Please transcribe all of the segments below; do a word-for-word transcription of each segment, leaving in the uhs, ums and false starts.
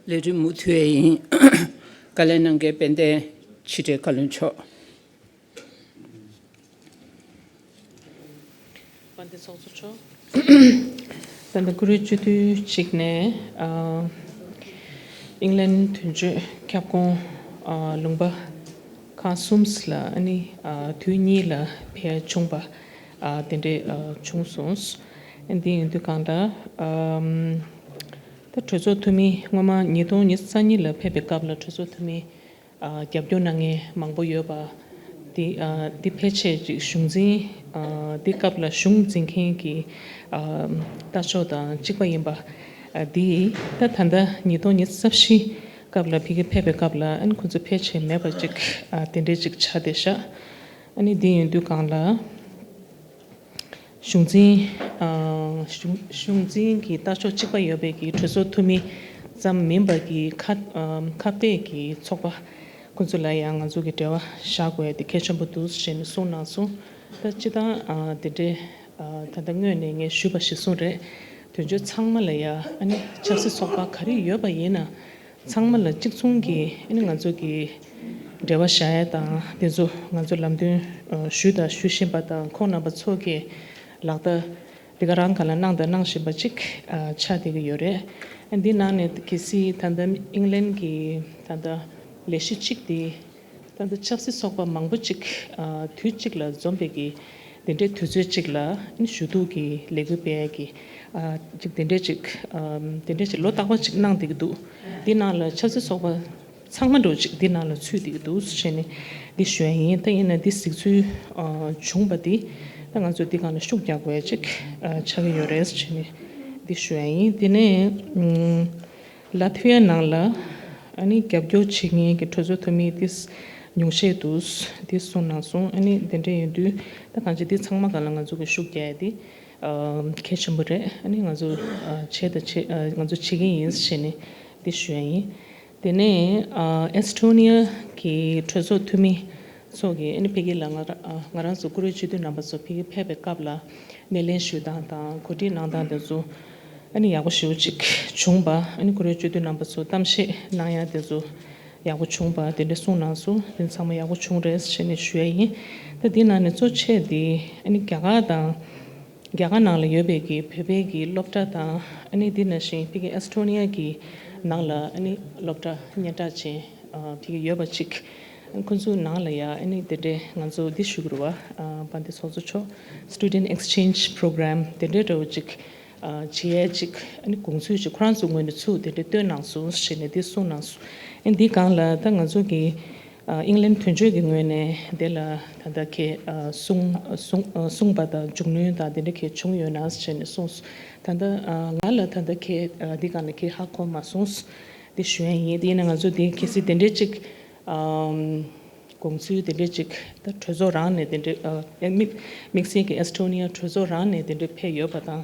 ལས་རིམ་མུ་མཐུད་ཡིན། བཀའ་ལན་གནང་མཁན་དཔལ་ལྡན་ཕྱི་དྲིལ་བཀའ་བློན་མཆོག་དཔལ་ལྡན་ཚོགས་གཙོ་མཆོག་ད་ལྟ་ཀུ་རེ་བཅུ་དུས་གཅིག་ནས་ཨ་ཨིང་ལན་དོན་གཅོད་ཁྱབ་ཁོངས་ཨ་ལུང་པ་ཁག་གསུམ་ལ་ཨ་ནི་ཨ་དུས་གཉིས་ལ་ཕེབས་བྱུང་པ་ཨ་དེ་འདྲས་ཨ་བྱུང་སོང་། ཨ་འདི་ཡིན་དུས་གང་ལྟར་ཨམ་ད་གྲོས་ཚོགས་འཐུས་མི་སྔོན་མ་ཉིས་སྟོང་ཉི་ཤུ་རྩ་གཉིས་ལ་ཕེབས་པའི་སྐབས་ལ་གྲོས་ཚོགས་འཐུས་མི་ཨ་རྒྱབ་སྐྱོར་གནང་མཁན་མང་པོ་ཡོད་པ། འདི་ཨ་འདི་ཕལ་ཆེར་ཅིག་གཞུང་འཛིན་ཨ་འདི་སྐབས་ལ་གཞུང་འཛིན་མཁན་གྱི་ཨ་ལྟ་ཕྱོགས་དང་གཅིག་པ་ཡིན་པ། ཨ་འདི་ད་ད་ལྟ་ཉིས་སྟོང་ཉི་ཤུ་རྩ་བཞི་སྐབས་ལ་ཕ་གིར་ཕེབས་པའི་སྐབས་ལ་ཨ་ནི་ཁོ་ཚོ་ཕལ་ཆེར་མེད་པ་ཅིག་ཨ་དེ་འདྲས་ཅིག་ཆགས་བསྡད་ཤག་ཨ་ནི་འདི་ཡིན་དུས་གང་ལ། གཞུང་འཛིན། ཨ་གཞུང་གཞུང་འཛིན་གྱི་ལྟ་ཕྱོགས་གཅིག་པ་ཡོད་པའི་གི་གྲོས་ཚོགས་འཐུས་མི་ཙམ་མིན་པ་གི་ཁ་ཨ་ཁ་གཏད་ཀྱི་ཚོགས་པ་ཁོ་ཚོ་ལ་ཡང་ང་ཚོ་གི་འབྲེལ་བ་བཞག་དགོས་ཡ་དེ་གལ་ཆེན་པོ་འདུག་ཞེས་ནས་གསུངས་གནང་སོང་། ད་སྤྱི་བཏང་ཨ་དེ་འདྲའི་ཨ་ད་ལྟ་སྔོན་ནས་ངས་ཞུས་པ་གཞིར་བཟུང་རེད། དོན་གཅོད་ཚང་མ་ལ་ཡ་ཨ་ནི་ཆབ་སྲིད་ཚོགས་པ་ག་རེ་ཡོད་པ་ཡིན་ན། ཚང་མ་ལ་གཅིག་མཚུངས་ཀྱི་ཨ་ནི་ང་ཚོ་གི་འབྲེལ་བ་བཞག་ཡ་དང་དེ་ཚོ་ང་ཚོ་ལམ་སྟོན་ཨ་ཞུས་དང་ཞུ་བཞིན་པ་དང་ཁོང་རྣམ་པ་ཚོ་གི་ལག་བསྟར་འདི་ག་རང་ག་ལ་གནང་དང་གནང་བཞིན་པ་ཅིག་ཨ་ཆགས་བསྡད་ཀྱི་ཡོད་རེད། ཨ་འདི་ནང་ནས་གལ་སྲིད་ད་ལྟ་ཨིང་ལན་གྱི་ད་ལྟ་ལས་གཞི་གཅིག་དེ། ད་ལྟ་ཆབ་སྲིད་ཚོགས་པ་མང་པོ་ཅིག་ཨ་དུས་གཅིག་ལ་འཛོམས་པའི་གི་དེ་འདྲའི་དུས་ཚོད་ཅིག་ལ་ཨ་ནི་ཞུ་གཏུག་གི་ལས་འགུལ་སྤེལ་ཡ་གི་ཨ་ཅིག་དེ་འདྲའི་ཅིག་ཨ་དེ་འདྲའི་ཅིག་ལོ་རྟག་པ་ཅིག་གནང་བསྡད་ཀྱི་འདུག་འདི་ནང་ལ་ཆབ་སྲིད་ཚོགས་པ་ཚང་མ་འགྲོ་ཅིག་འདི་ནང་ལ་ཚུད་བསྡད་ཀྱི་འདུག་ཟེར་ནས་འདི་ཞུ་ཡ་ཡིན། ད་ཡིན་ན་འདི་གཟིགས་ཚུལ་ཨ་བྱུང་པ་འདི་ད་ང་ཚོ་འདི་སྒང་ལ་ཤུགས་རྒྱག་དགོས་ཡ་ཅིག་ཨ་ཆགས་ཀྱི་ཡོད་རེད་ཟེར་ནས་འདི་ཞུ་ཡ་ཡིན། དེ་ནས་ཨ། ལ་ཐི་ཝི་ཡ་ནང་ལ་ཨ་ནི་རྒྱབ་སྐྱོར་བྱེད་མཁན་གྱི་གྲོས་ཚོགས་འཐུས་མི་དེ་ཉུང་ཤས་འདུག་དེ་གསུངས་གནང་སོང་། ཨ་ནི་དེ་འདྲ་ཡིན་དུས་ད་གང་ཅི་དེ་ཚང་མ་སྒང་ལ་ང་ཚོ་གི་ཤུགས་རྒྱག་ཡ་དེ་ཨ་གལ་ཆེན་པོ་རེད། ཨ་ནི་ང་ཚོ་ཨ་བྱས་དང་བྱེད་ཨ་ང་ཚོ་བྱེད་ཀྱི་ཡིན་ཞེས་ནས་དེ་ཞུ་ཡ་ཡིན། དེ་ནས་ཨ་ཨེ་སི་ཊོ་ནི་ཡ་གི་གྲོས་ཚོགས་འཐུས་མི་ཚོ་གིས་ཨ་ནི་ཕ་གི་ལ་ང་ར་ཨ་ང་རང་ཚོ་ཀུ་རེ་སྤྱི་འཐུས་རྣམ་པ་ཚོ་ཕ་གི་ཕེབས་པའི་སྐབས་ལ། སྣེ་ལེན་ཞུ་སྟངས་དང་གོ་སྒྲིག་གནང་སྟངས་དེ་ཚོ་ཨ་ནི་ཡག་པོ་ཞེ་པོ་ཅིག་བྱུང་པ། ཨ་ནི་ཀུ་རེ་སྤྱི་འཐུས་རྣམ་པ་ཚོ་གཏམ་བཤད་གནང་ཡ་དེ་ཚོ་ཡག་པོ་བྱུང་པ་དེ་འདྲ་གསུངས་གནང་སོང་། དེ་ཚང་མ་ཡག་པོ་བྱུང་རེད་ཟེར་ནས་ཞུ་ཡ་ཡིན། ད་འདི་ནང་ནས་གཙོ་ཆེ་དེ་ཨ་ནི་རྒྱ་གར་དང་རྒྱ་གར་ནང་ལ་ཡོད་པའི་གི་བོད་པའི་གི་སློབ་གྲྭ་དང་ཨ་ནི་འདི་ནང་བཞིན་ཕ་གི་ཨེ་སི་ཊོ་ནི་ཡ་གི་ནང་ལ་ཨ་ནི་སློབ་གྲྭ་སྙན་གྲགས་ཅན་ཨ་ཕ་གི་ཡོད་པ་ཅིག་ཁོང་ཚོའི་ནང་ལ་ཡ་ཨ་ནི་དེ་འདྲའི་ང་ཚོ་འདི་ཞུ་དགོས་རེད་བ། ཨ་དཔལ་ལྡན་ཚོགས་གཙོ་མཆོག Student Exchange Program དེ་འདྲའི་འདྲ་བོ་ཅིག་ཨ་བྱེད་ཡས་ཅིག་ཨ་ནི་དགོངས་ཚུལ་ཅིག་ཁོ་རང་ཚོའི་ངོས་ནས་ཚུར་དེ་འདྲའི་བཏོན་གནང་སོང་ཞེས་ནས་འདི་གསུངས་གནང་སོང་། ཨ་ནི་འདི་སྒང་ལ་ད་ང་ཚོ་གི་ཨ་ཨིང་ལན་དོན་གཅོད་ཀྱི་ངོས་ནས་དེ་ལ་ད་ལྟ་གལ་ཨ་གསུང་གསུང་ཨ་གསུངས་པ་དང་མཇུག་གནོན་དང་དེ་འདྲ་གལ་བྱུང་ཡོད་ན་ཞེས་ནས་གསུངས་སོང་། ད་ལྟ་ཨ་ང་ལ་ད་ལྟ་གལ་ཨ་འདི་སྒང་ལ་གལ་ཧ་གོ་མ་སོང་། འདི་ཞུ་ཡ་ཡིན། དེ་ཡིན་ན་ང་ཚོ་དེ་གལ་སྲིད་དེ་འདྲའི་ཅིག་ཨམ་དགོངས་ཚུལ་དེ་འདྲའི་ཅིག་ད་གྲོས་ཚོགས་རང་ནས་དེ་འདྲའི་ཨ་དམིགས་དམིགས་བསལ་གྱི་ཨེ་སི་ཊོ་ནི་ཡ་གྲོས་ཚོགས་རང་ནས་དེ་འདྲའི་ཕེབས་ཡོད་པ་དང་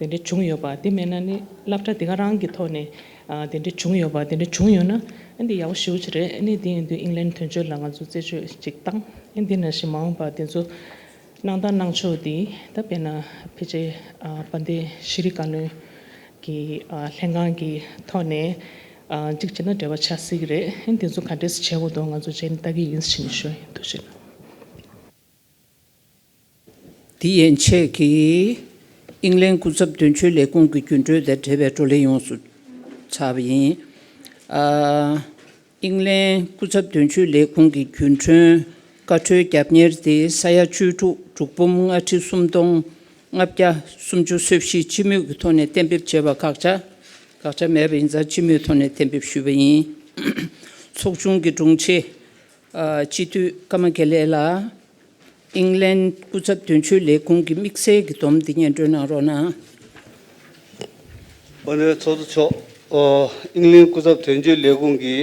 དེ་འདྲའི་བྱུང་ཡོད་པ་དེ་མེད་ན་ནི་སློབ་གྲྭ་དེ་ག་རང་གི་ཐོག་ནས་ཨ་དེ་འདྲའི་བྱུང་ཡོད་པ་དེ་འདྲའི་བྱུང་ཡོད་ན་ཨ་འདི་ཡག་པོ་ཞེ་པོ་ཅིག་རེད། ཨ་ནི་དེ་ཡིན་དུས་ཨིང་ལན་དོན་གཅོད་ལ་ང་ཚོ་རྩད་གཅོད་ཅིག་བཏང་། ཨ་འདི་ནང་བཞིན་མ་འོངས་པ་དེ་ཚོ་གནང་སྟངས་གནང་ཕྱོགས་འདི་ད་དཔེར་ན་ཕལ་ཆེར་ཨ་དཔལ་ལྡན་ཤེས་རིག་བཀའ་བློན་གྱི་ཨ་ལྷན་ཁང་གི་ཐོག་ནས་ཨ་གཅིག་བྱས་ན་འབྲེལ་བ་ཆགས་སྲིད་ཀྱི་རེད། ཨ་འདི་ཚོ་ག་འདྲས་བྱེད་དགོས་འདུག་ང་ཚོ་རྗེས་ནས་ལྟ་གི་ཡིན་ཞེས་ནས་ཞུ་ཡ་ཡིན། ཐུགས་རྗེ་གནང་། འདི་ཡན་ཆད་ཀྱིས་ཨིང་ལན་སྐུ་ཚབ་དོན་གཅོད་ལས་ཁུངས་ཀྱི་རྒྱུན་གྲོན་དང་འབྲེལ་བའི་བགྲོ་གླེང་ཡོངས་སུ་ཚར་བ་ཡིན། ཨ་ཨིང་ལན་སྐུ་ཚབ་དོན་གཅོད་ལས་ཁུངས་ཀྱི་རྒྱུན་གྲོན་བཀའ་འཁྲོལ་རྒྱབ་གཉེར་དེ་ས་ཡ་བཅུ་དྲུག་དྲུག་འབུམ་ལྔ་ཁྲི་སུམ་སྟོང་ལྔ་བརྒྱ་སུམ་ཅུ་སོ་བཞི་སྤྱི་མོས་ཀྱི་ཐོག་ནས་གཏན་འབེབས་བྱས་པ་དགག་བྱ་དགག་བྱ་མེད་པ་ཡིན་ཙང་སྤྱི་མོས་ཐོག་ནས་གཏན་འབེབས་ཞུས་པ་ཡིན། ཚོགས་ཆུང་གི་དྲུང་ཆེ་ཨ་སྤྱི་འཐུས་ཀརྨ་དགེ་ལེགས་ལགས། ཨིང་ལན་སྐུ་ཚབ་དོན་གཅོད་ལས་ཁུངས་ཀྱི་དམིགས་བསལ་གྱི་སྡོམ་འདི་སྙན་སྒྲོན་གནང་རོགས་གནང་། དཔལ་ལྡན་ཚོགས་གཙོ་མཆོག་ཨ་ཨིང་ལན་སྐུ་ཚབ་དོན་གཅོད་ལས་ཁུངས་ཀྱི་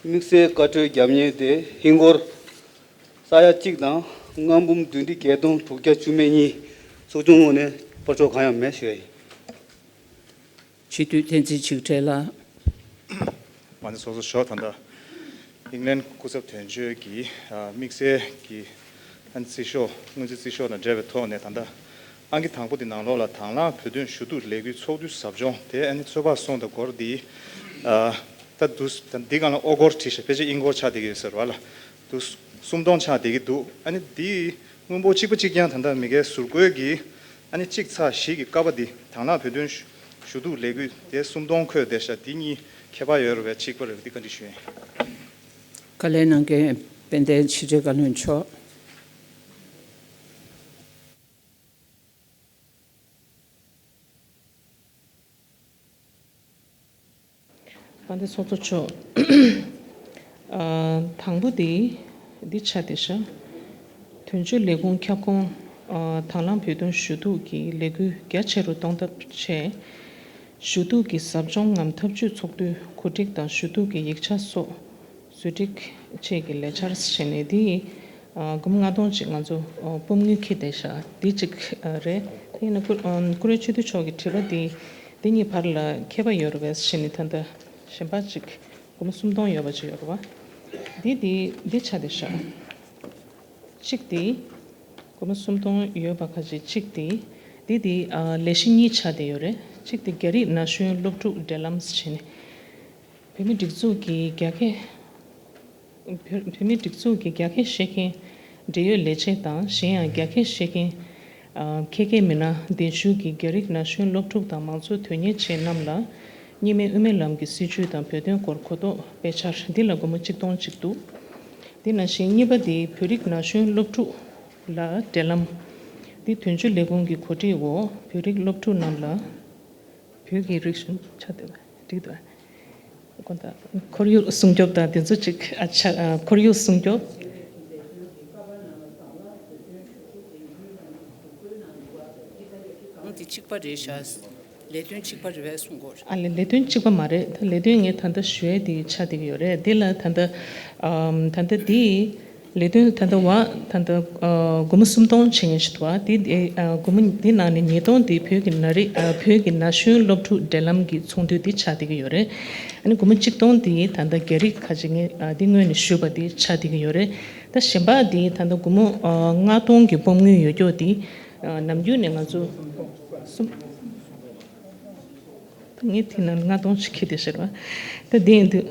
དམིགས་བསལ་བཀའ་འཁྲོལ་རྒྱབ་གཉེར་དེ་ཧིན་སྒོར་ས་ཡ་གཅིག་དང་ལྔ་འབུམ་བདུན་ཁྲི་བརྒྱད་སྟོང་དྲུག་བརྒྱ་བཅུ་མེད་གཉིས། ཚོགས་ཆུང་ངོས་ནས་སྤྲོ་ཚོགས་གང་ཡང་མེད་ཞུ་ཡ་ཡིན། སྤྱི་འཐུས་བསྟན་འཛིན་ཆིག་ཁྲེ་ལགས། དཔལ་ལྡན་ཚོགས་གཙོ་མཆོག་ད་ལྟ་ཨིང་ལན་སྐུ་ཚབ་དོན་གཅོད་ཀྱི་ཨ་དམིགས་བསལ་གྱི་ཨ་ནི་རྩིས་ཤོག་སྔོན་རྩིས་རྩིས་ཤོག་དང་འབྲེལ་བའི་ཐོག་ནས་ད་ལྟ་ཨང་ཀི་དང་པོ་དེ་ནང་ལོགས་ལ་དང་བླངས་བོད་དོན་ཞུ་གཏུག་ལས་འགུལ་ཚོགས་འདུ་ཟབ་སྦྱོང་དེ་ཨ་ནི་ཚོད་དཔག་སོང་དང་སྐོར་འདི་ཨ་ ད་དུ་ད་འདི་གང་ལ་ཨོ་སྒོར་བྲིས་ཤག་ཕལ་ཆེར་ཨིན་སྒོར་ཆགས་བསྡད་ཀྱི་ཡོད་ཟེར་བ་ལ། དུ་སུམ་སྟོང་ཆགས་བསྡད་ཀྱི་འདུག་ཨ་ནི་འདི་སྔོན་པོ་གཅིག་པ་གཅིག་རྐྱང་ད་ལྟ་མི་སྒེར་ཟུར་བཀོལ་གྱི་ཨ་ནི་གཅིག་ཚེག་བཞི་གི་ཀ་པ་འདི་དང་བླངས་བོད་དོན་ཞུ་གཏུག་ལས་འགུལ་དེ་སུམ་སྟོང་འཁོད་བསྡད་ཤག་འདི་གཉིས་ཁྱད་པར་ཡོད་རེད་པས། གཅིག་པ་རེད་པས། འདི་བཀའ་འདྲི་ཞུ་ཡིན། བཀའ་ལན་གནང་མཁན་དཔལ་ལྡན་ཕྱི་དྲིལ་བཀའ་བློན་མཆོག་དཔལ་ལྡན་ཚོགས་གཙོ་མཆོག་ཨ། དང་པོ་དེ་འདི་ཆགས་བསྡད་ཤག་དོན་གཅོད་ལས་ཁུངས་ཁྱབ་ཁོངས་ཨ། དང་བླངས་བོད་དོན་ཞུ་གཏུག་གི་ལས་འགུལ་རྒྱ་ཆེ་རུ་གཏོང་ཐབས་ཆེད། ཞུ་གཏུག་གི་ཟབ་སྦྱོང་ངམ་ཐབས་ཇུས་ཚོགས་འདུའི་གོ་སྒྲིག་དང་ཞུ་གཏུག་གི་ཡིག་ཆ་སོགས་བཟོ་སྒྲིག་བཅས་ཀྱི་ལས་འཆར་བྱས་ནས། འདི་ཡིས་ཨ། སྒོར་མོ་ལྔ་སྟོང་ཅིག་ང་ཚོ་ཨ། སྤོབས་དངུལ་འཁྱེར་བསྡད་ཤག་འདི་གཅིག་ཨ། རེད། དེ་ཡིན་ན་བཀུར་ཨ། བཀུར་འོས་ཆོས་འདུས་མཆོག་གི་དྲི་བ་འདི་འདི་གཉིས་བར་ལ་ཁྱད་པར་ཡོད་རེད་པས་ཟེར་ནས་ད་ལྟ་གཞན་པ་ཅིག་སྒོར་མོ་སུམ་སྟོང་ཡོད་པ་ཅིག་ཡོད་རེད་པ། འདི་འདི་འདི་ཆགས་བསྡད་ཤག་གཅིག་དེ་སྒོར་མོ་སུམ་སྟོང་ཡོད་པ་ཁ་ཅིག་གཅིག་དེ་འདི་དེ་ཨ། ལས་གཞི་གཉིས་ཆགས་བསྡད་ཡོད་རེད། གཅིག་དེ་རྒྱ་རིགས་ན་གཞོན་སློབ་ཕྲུག་འབྲེལ་ལམ་ཟེར་ནས་བོད་མི་སྒྲིག་འཛུགས་ཀྱི་རྒྱ་སྐད་བོད་བོད་མི་སྒྲིག་འཛུགས་ཀྱི་རྒྱ་སྐད་ཤེས་མཁན་འབྲེལ་ཡོད་ལས་བྱེད་དང་གཞན་ཡང་རྒྱ་སྐད་ཤེས་མཁན་ཨ། ཁྱད་མཁས་མི་སྣ་གདན་ཞུ་གིས་རྒྱ་རིགས་ན་གཞོན་སློབ་ཕྲུག་དང་མང་གཙོ་དོན་གཉེར་ཅན་རྣམས་ལ་གཉིས་སྨན་དབུ་མའི་ལམ་གྱི་སྲིད་བྱུས་དང་བོད་དོན་སྐོར་གོ་རྟོགས་སྤེལ་འཆར་འདི་ལ་སྒོར་མོ་གཅིག་སྟོང་གཅིག་འདུག་འདི་ནང་བཞིན་གཉིས་པ་དེ་བོད་རིགས་ན་གཞོན་སློབ་ཕྲུག་ལ་འབྲེལ་ལམ། འདི་དོན་གཅོད་ལས་ཁུངས་ཀྱི་གོ་སྒྲིག་འོག་བོད་རིགས་སློབ་ཕྲུག་རྣམས་ལ་བོད་ཀྱི་རིག་གཞུང་ཆ་དེ་འགྲིག་འདུག་ག་ད་ཁོར་ཡུག་སྲུང་སྐྱོབ་དང་དེ་ཚོ་ཅིག་ཨ། ཆ་ཨ། ཁོར་ཡུག་སྲུང་སྐྱོབ། ཨང་དེ་གཅིག་པ་རེད་ཤག་ལས་དོན་གཅིག་པ་རེད་པས་གསུང་གོ། ཨ་ལས་ལས་དོན་གཅིག་པ་མ་རེད། ད་ལས་དོན་ངས་ད་ལྟ་ཞུ་ཡས་དེ་ཆགས་བསྡད་ཀྱི་ཡོད་རེད། འདི་ལ་ད་ལྟ་ཨམ། ད་ལྟ་འདི་ལས་དོན་ད་ལྟ་བ་ད་ལྟ་ཨ། སྒོར་མོ་སུམ་སྟོང་བྱེད་མཁན་ཞིག་འདུག་པ། འདི་ཨ། སྒོར་མོ་འདི་ནང་ནས་ཉིས་སྟོང་འདི་བོད་ཀྱི་ན་རིགས་ཨ། བོད་ཀྱི་ན་གཞོན་སློབ་ཕྲུག་འབྲེལ་ལམ་གྱི་ཚོགས་འདུ་འདི་ཆགས་བསྡད་ཀྱི་ཡོད་རེད། ཨ་ནི་སྒོར་མོ་གཅིག་སྟོང་འདི་ད་ལྟ་རྒྱ་རིགས་ཁ་ཅིག་ངས་ཨ། འདི་སྔོན་ནས་ཞུས་པ་འདི་ཆགས་བསྡད་ཀྱི་ཡོད་རེད། ད་གཞན་པ་འདི་ད་ལྟ་སྒོར་མོ་ཨ། ལྔ་སྟོང་གི་སྤོབས་དངུལ་ཡོད་ཀྱོག་འདི་ཨ། ནམ་རྒྱུན་ནས་ང་ཚོ་གསུམ། ད་ངས་དེ་ནང་ལྔ་སྟོང་ཅིག་ཁྱེར་བསྡད་ཤག་ར། ད་འདི་ཡིན་དུས་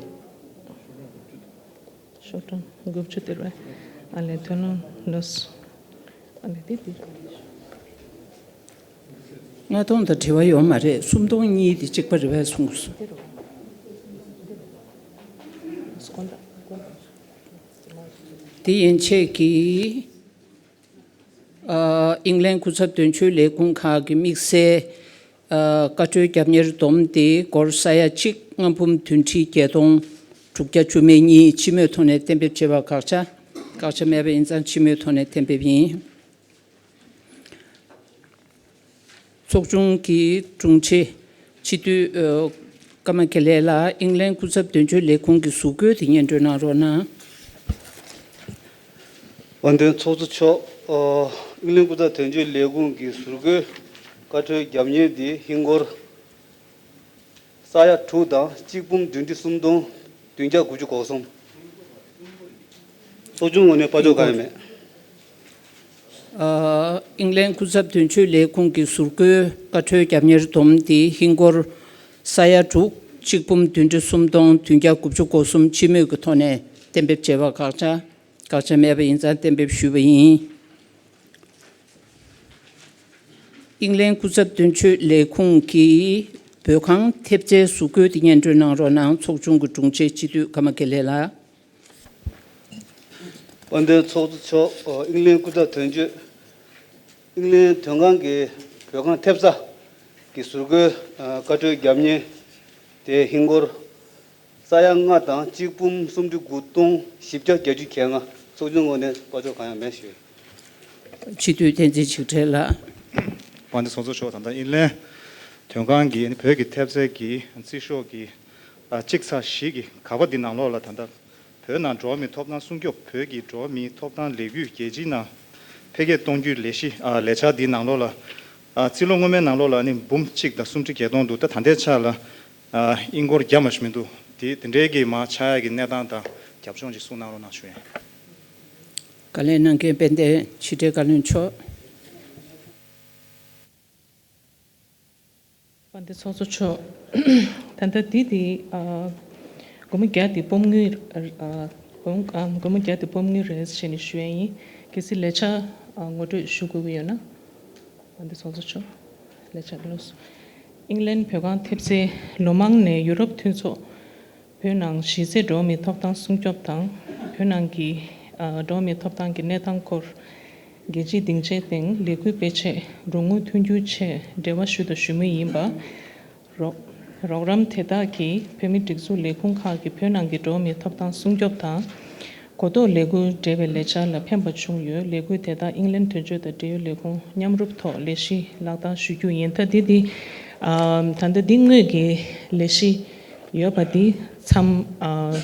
ཤོག་གྲངས་དགུ་བཅུ་དེ་རེད། ཨ་ལས་དོ་སྣང་ལོས། ཨ་ལས་དེ་དེ། ལྔ་སྟོང་དང་བྲལ་བ་ཡོད་མ་རེད། སུམ་སྟོང་གཉིས་དེ་གཅིག་པ་རེད་པས་གསུངས་སོང་། དེ་ཡན་ཆད་ཀྱིས། ཨ། ཨིང་ལན་སྐུ་ཚབ་དོན་གཅོད་ལས་ཁུངས་ཁག་གི་དམིགས་བསལ་ཨ། བཀའ་འཁྲོལ་རྒྱབ་གཉེར་བསྡོམས་ཏེ་སྒོར་ས་ཡ་གཅིག་ལྔ་འབུམ་བདུན་ཁྲི་བརྒྱད་སྟོང་དྲུག་བརྒྱ་བཅུ་མེད་གཉིས་སྤྱི་མོས་ཐོག་ནས་གཏན་འབེབས་བྱས་པ་དགག་བྱ། དགག་བྱ་མེད་པ་ཡིན་ཙང་སྤྱི་མོས་ཐོག་ནས་གཏན་འབེབས་ཡིན། ཚོགས་ཆུང་གི་དྲུང་ཆེ་སྤྱི་འཐུས་ཨ། ཀརྨ་དགེ་ལེགས་ལགས། ཨིང་ལན་སྐུ་ཚབ་དོན་གཅོད་ལས་ཁུངས་ཀྱི་ཟུར་བཀོད་དེ་སྙན་སྒྲོན་གནང་རོགས་གནང་། དབང་འདུས་ཚོགས་གཙོ་མཆོག་ཨ། ཨིང་ལན་སྐུ་ཚབ་དོན་གཅོད་ལས་ཁུངས་ཀྱི་ཟུར་བཀོད་བཀའ་འཁྲོལ་རྒྱབ་གཉེར་འདི་ཧིན་སྒོར་ས་ཡ་དྲུག་དང་གཅིག་འབུམ་བདུན་ཁྲི་སུམ་སྟོང་བདུན་བརྒྱ་དགུ་བཅུ་གོ་གསུམ། ཚོགས་ཆུང་ངོས་ནས་དཔལ་འབྱོར་གང་ཡང་མེད། ཨ། ཨིང་ལན་སྐུ་ཚབ་དོན་གཅོད་ལས་ཁུངས་ཀྱི་ཟུར་བཀོད་བཀའ་འཁྲོལ་རྒྱབ་གཉེར་བསྡོམས་དེ་ཧིན་སྒོར་ས་ཡ་དྲུག་གཅིག་འབུམ་བདུན་ཁྲི་སུམ་སྟོང་བདུན་བརྒྱ་དགུ་བཅུ་གོ་གསུམ་སྤྱི་མོས་ཀྱི་ཐོག་ནས་གཏན་འབེབས་བྱས་པ་དགག་བྱ། དགག་བྱ་མེད་པ་ཡིན་ཙང་གཏན་འབེབས་ཞུས་པ་ཡིན། ཨིང་ལན་སྐུ་ཚབ་དོན་གཅོད་ལས་ཁུངས་ཀྱི་བོད་ཁང་ཐེབས་རྩའི་ཟུར་བཀོད་དེ་སྙན་སྒྲོན་གནང་རོགས་གནང་། ཚོགས་ཆུང་གི་དྲུང་ཆེ་སྤྱི་འཐུས་ཀརྨ་དགེ་ལེགས་ལགས། དབང་འདུས་ཚོགས་གཙོ་མཆོག་ཨིང་ལན་སྐུ་ཚབ་དོན་གཅོད། ཨིང་ལན་དོན་ཁང་གི་བོད་ཁང་ཐེབས་རྩ་གི་ཟུར་བཀོད་བཀའ་འཁྲོལ་རྒྱབ་གཉེར་དེ་ཧིན་སྒོར་ས་ཡ་ལྔ་དང་གཅིག་འབུམ་སུམ་ཁྲི་དགུ་སྟོང་བཞི་བརྒྱ་བརྒྱད་ཅུ་གྱ་ལྔ། ཚོགས་ཆུང་ངོས་ནས་དཔལ་འབྱོར་གང་ཡང་མེད་ཞུས། སྤྱི་འཐུས་བསྟན་འཛིན་འཇིགས་བྲལ་ལགས། དབང་འདུས་ཚོགས་གཙོ་མཆོག་ད་ལྟ་ཨིན་ལན་དོན་ཁང་གིས་བོད་ཀྱི་ཐེབས་རྩའི་གི་རྩིས་ཤོག་གི་ཨ་གཅིག་ཚེག་བཞི་གི་ག་པ་འདི་ནང་ལོགས་ལ་ད་ལྟ་བོད་ནང་འགྲོ་བ་མིའི་ཐོབ་ཐང་སྲུང་སྐྱོབ། བོད་ཀྱི་འགྲོ་བ་མིའི་ཐོབ་ཐང་ལས་འགུལ་རྒྱལ་སྤྱིའི་ནང་འཕེལ་རྒྱས་གཏོང་རྒྱུའི་ལས་གཞི་ཨ་ལས་འཆར་འདིའི་ནང་ལོགས་ལ་ཨ་རྩིས་ལོ་སྔོན་མའི་ནང་ལོགས་ལ་ནི་འབུམ་གཅིག་དང་སུམ་ཁྲི་བརྒྱད་སྟོང་འདུག་ད་ད་ལྟའི་ཆ་ལ་ཨ་ཨིན་སྒོར་བརྒྱ་མ་ཞིག་མི་འདུག་དེ་དེ་འདྲའི་གི་མར་ཆག་ཡག་གི་གནས་སྟངས་དང་རྒྱབ་ལྗོངས་ཅིག་གསུངས་གནང་རོགས་གནང་ཞུ་ཡིན། བཀའ་ལན་གནང་མཁན་དཔལ་ལྡན་ཕྱི་དྲིལ་བཀའ་བློན་མཆོག་དཔལ་ལྡན་ཚོགས་གཙོ་མཆོག་ད་ལྟ་འདི་དེ་ཨ་ སྒོར་མོ་བརྒྱ་དེ་སྤོམ་དངུལ། ཨ། སྒོར་མོ་ཨ། སྒོར་མོ་བརྒྱ་དེ་སྤོམ་དངུལ་རེད་ཟེར་ནས་ཞུ་ཡ་ཡིན། གལ་སྲིད་ལས་འཆར་ཨ། ངོ་སྤྲོད་ཞུ་དགོས་ཀྱི་ཡོད་ན། ཨ། འདི་ཚོགས་གཙོ་མཆོག་ལས་འཆར་ལོས། ཨིང་ལན་བོད་ཁང་ཐེབས་རྩའི་ལོ་མང་ནས་ཡུ་རོབ་མཐུན་ཚོགས་བོད་ནང་གཞི་རྩའི་འགྲོ་བ་མིའི་ཐོབ་ཐང་སྲུང་སྐྱོབ་དང་། བོད་ནང་གི་ཨ། འགྲོ་བ་མིའི་ཐོབ་ཐང་གི་གནས་སྟངས་སྐོར་རྒྱལ་སྤྱིའི་སྡིངས་ཆའི་སྟེང་ལས་འགུལ་སྤེལ་ཆེད་རོགས་དངུལ་མཐུན་འགྱུར་ཆེད་འབྲེལ་བ་ཞུ་དང་ཞུ་མུས་ཡིན་པ། རོགས་རོགས་རམ་དེ་དག་གིས་བོད་མིའི་སྒྲིག་འཛུགས་ལས་ཁུངས་ཁག་གིས་བོད་ནང་གི་འགྲོ་བ་མིའི་ཐོབ་ཐང་སྲུང་སྐྱོབ་དང་། གོ་རྟོགས་ལས་འགུལ་འབྲེལ་བའི་ལས་འཆར་ལ་ཕན་པ་བྱུང་ཡོད། ལས་འགུལ་དེ་དག་ཨིང་ལན་དོན་གཅོད་དང་འབྲེལ་ཡོད་ལས་ཁུངས་མཉམ་རུབ་ཐོག་ལས་གཞི་ལག་བསྟར་ཞུ་རྒྱུ་ཡིན། ད་འདི་འདི་ཨ། ད་ལྟ་འདི་དངོས་ཀྱི་ལས་གཞི་ཡོད་པ་འདི་མཚམས་ཨ།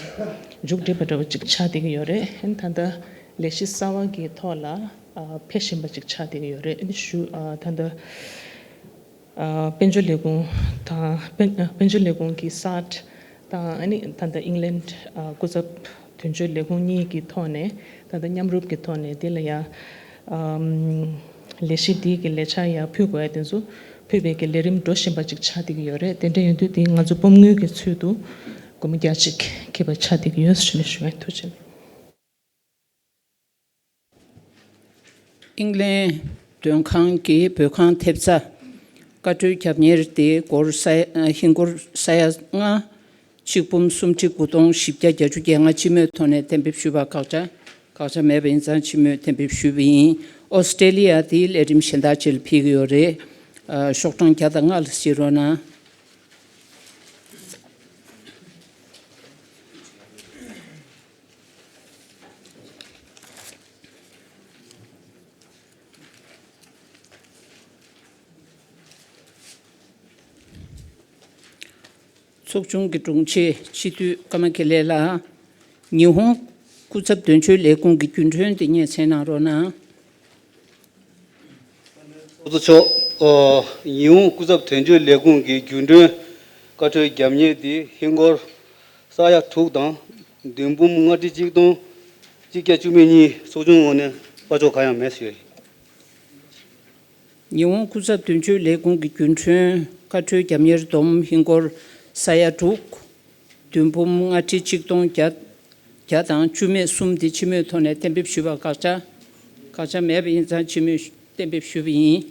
མཇུག་སྒྲིལ་བ་འདྲ་བོ་ཅིག་ཆགས་བསྡད་ཀྱི་ཡོད་རེད། ད་ལྟ་ལས་གཞི་གསར་བ་གི་ཐོག་ལ་ཨ། ཕེབས་བཞིན་པ་ཅིག་ཆགས་བསྡད་ཀྱི་ཡོད་རེད། ཨ་ནི་ཞུ་ཨ། ད་ལྟ་ཨ། དཔལ་འབྱོར་ལས་ཁུངས་དང་དཔལ་ཨ། དཔལ་འབྱོར་ལས་ཁུངས་ཀྱི་གསར་དང་། ཨ་ནི་ད་ལྟ་ཨིང་ལན་ཨ། སྐུ་ཚབ་དོན་གཅོད་ལས་ཁུངས་གཉིས་ཀྱི་ཐོག་ནས་ད་ལྟ་མཉམ་རུབ་ཀྱི་ཐོག་ནས་དེ་ལ་ཡ་ཨམ། ལས་གཞི་འདི་གི་ལས་འཆར་ཡ་ཕུལ་དགོས་ཡ་དེ་ཚོ་ཕུལ་བའི་གི་ལས་རིམ་འགྲོ་བཞིན་པ་ཅིག་ཆགས་བསྡད་ཀྱི་ཡོད་རེད། དེ་འདྲ་ཡིན་དུས་དེ་ང་ཚོ་སྤོམ་དངུལ་གྱི་ཚུལ་དུ་སྒོར་མོ་བརྒྱ་ཅིག་འཁྱེར་བ་ཆགས་བསྡད་ཀྱི་ཡོད་ཟེར་ནས་ཞུ་བ་ཡིན། ཐུགས་རྗེ་ཆེ། ཨིང་ལན་མགྲོན་ཁང་གི་བོད་ཁང་ཐེབས་རྩ་བཀའ་འཁྲོལ་རྒྱབ་གཉེར་དེ་སྒོར་ས་ཡ་ཧིན་སྒོར་ས་ཡ་ལྔ་ཆིག་འབུམ་སུམ་ཁྲི་དགུ་སྟོང་བཞི་བརྒྱ་བརྒྱད་ཅུ་གྱ་ལྔ་སྤྱི་མོས་ཐོག་ནས་གཏན་འབེབས་ཞུས་པ་དགག་བྱ་དགག་བྱ་མེད་པ་ཡིན་ཙང་སྤྱི་མོས་གཏན་འབེབས་ཞུས་པ་ཡིན། ཨོ་སི་ཀྲེ་ལི་ཡ་དེ་ལས་རིམ་གཞན་དག་ཅིག་ལ་ཕེབས་ཀྱི་ཡོད་རེད། ཨ། ཤོག་གྲངས་བརྒྱ་དང་ལྔ་ལ་གཟིགས་རོགས་གནང་། ཚོགས་ཆུང་གི་དྲུང་ཆེ་སྤྱི་འཐུས་ཀརྨ་དགེ་ལེགས་ལགས། ཉི་ཧོང་སྐུ་ཚབ་དོན་གཅོད་ལས་ཁུངས་ཀྱི་རྒྱུན་གྲོན་དེ་སྙན་སེང་གནང་རོགས་གནང་། ཚོགས་གཙོ་མཆོག་ཨ། ཉི་ཧོང་སྐུ་ཚབ་དོན་གཅོད་ལས་ཁུངས་ཀྱི་རྒྱུན་གྲོན་བཀའ་འཁྲོལ་རྒྱབ་གཉེར་དེ་ཧིན་སྒོར་ས་ཡ་དྲུག་དང་བདུན་འབུམ་ལྔ་ཁྲི་གཅིག་སྟོང་གཅིག་བརྒྱ་བཅུ་མེད་གཉིས། ཚོགས་ཆུང་ངོས་ནས་དཔལ་འབྱོར་གང་ཡང་མེད་ཞུ་ཡ་ཡིན། ཉི་ཧོང་སྐུ་ཚབ་དོན་གཅོད་ལས་ཁུངས་ཀྱི་རྒྱུན་གྲོན་བཀའ་འཁྲོལ་རྒྱབ་གཉེར་བསྡོམས་ཧིན་སྒོར་ས་ཡ་དྲུག་བདུན་འབུམ་ལྔ་ཁྲི་གཅིག་སྟོང་བརྒྱ་བརྒྱ་དང་བཅུ་མེད་གསུམ་དེ་སྤྱི་མོས་ཐོག་ནས་གཏན་འབེབས་ཞུས་པ་དགག་བྱ་དགག་བྱ་མེད་པ་ཡིན་ཙང་སྤྱི་མོས་གཏན་འབེབས་ཞུས་པ་ཡིན།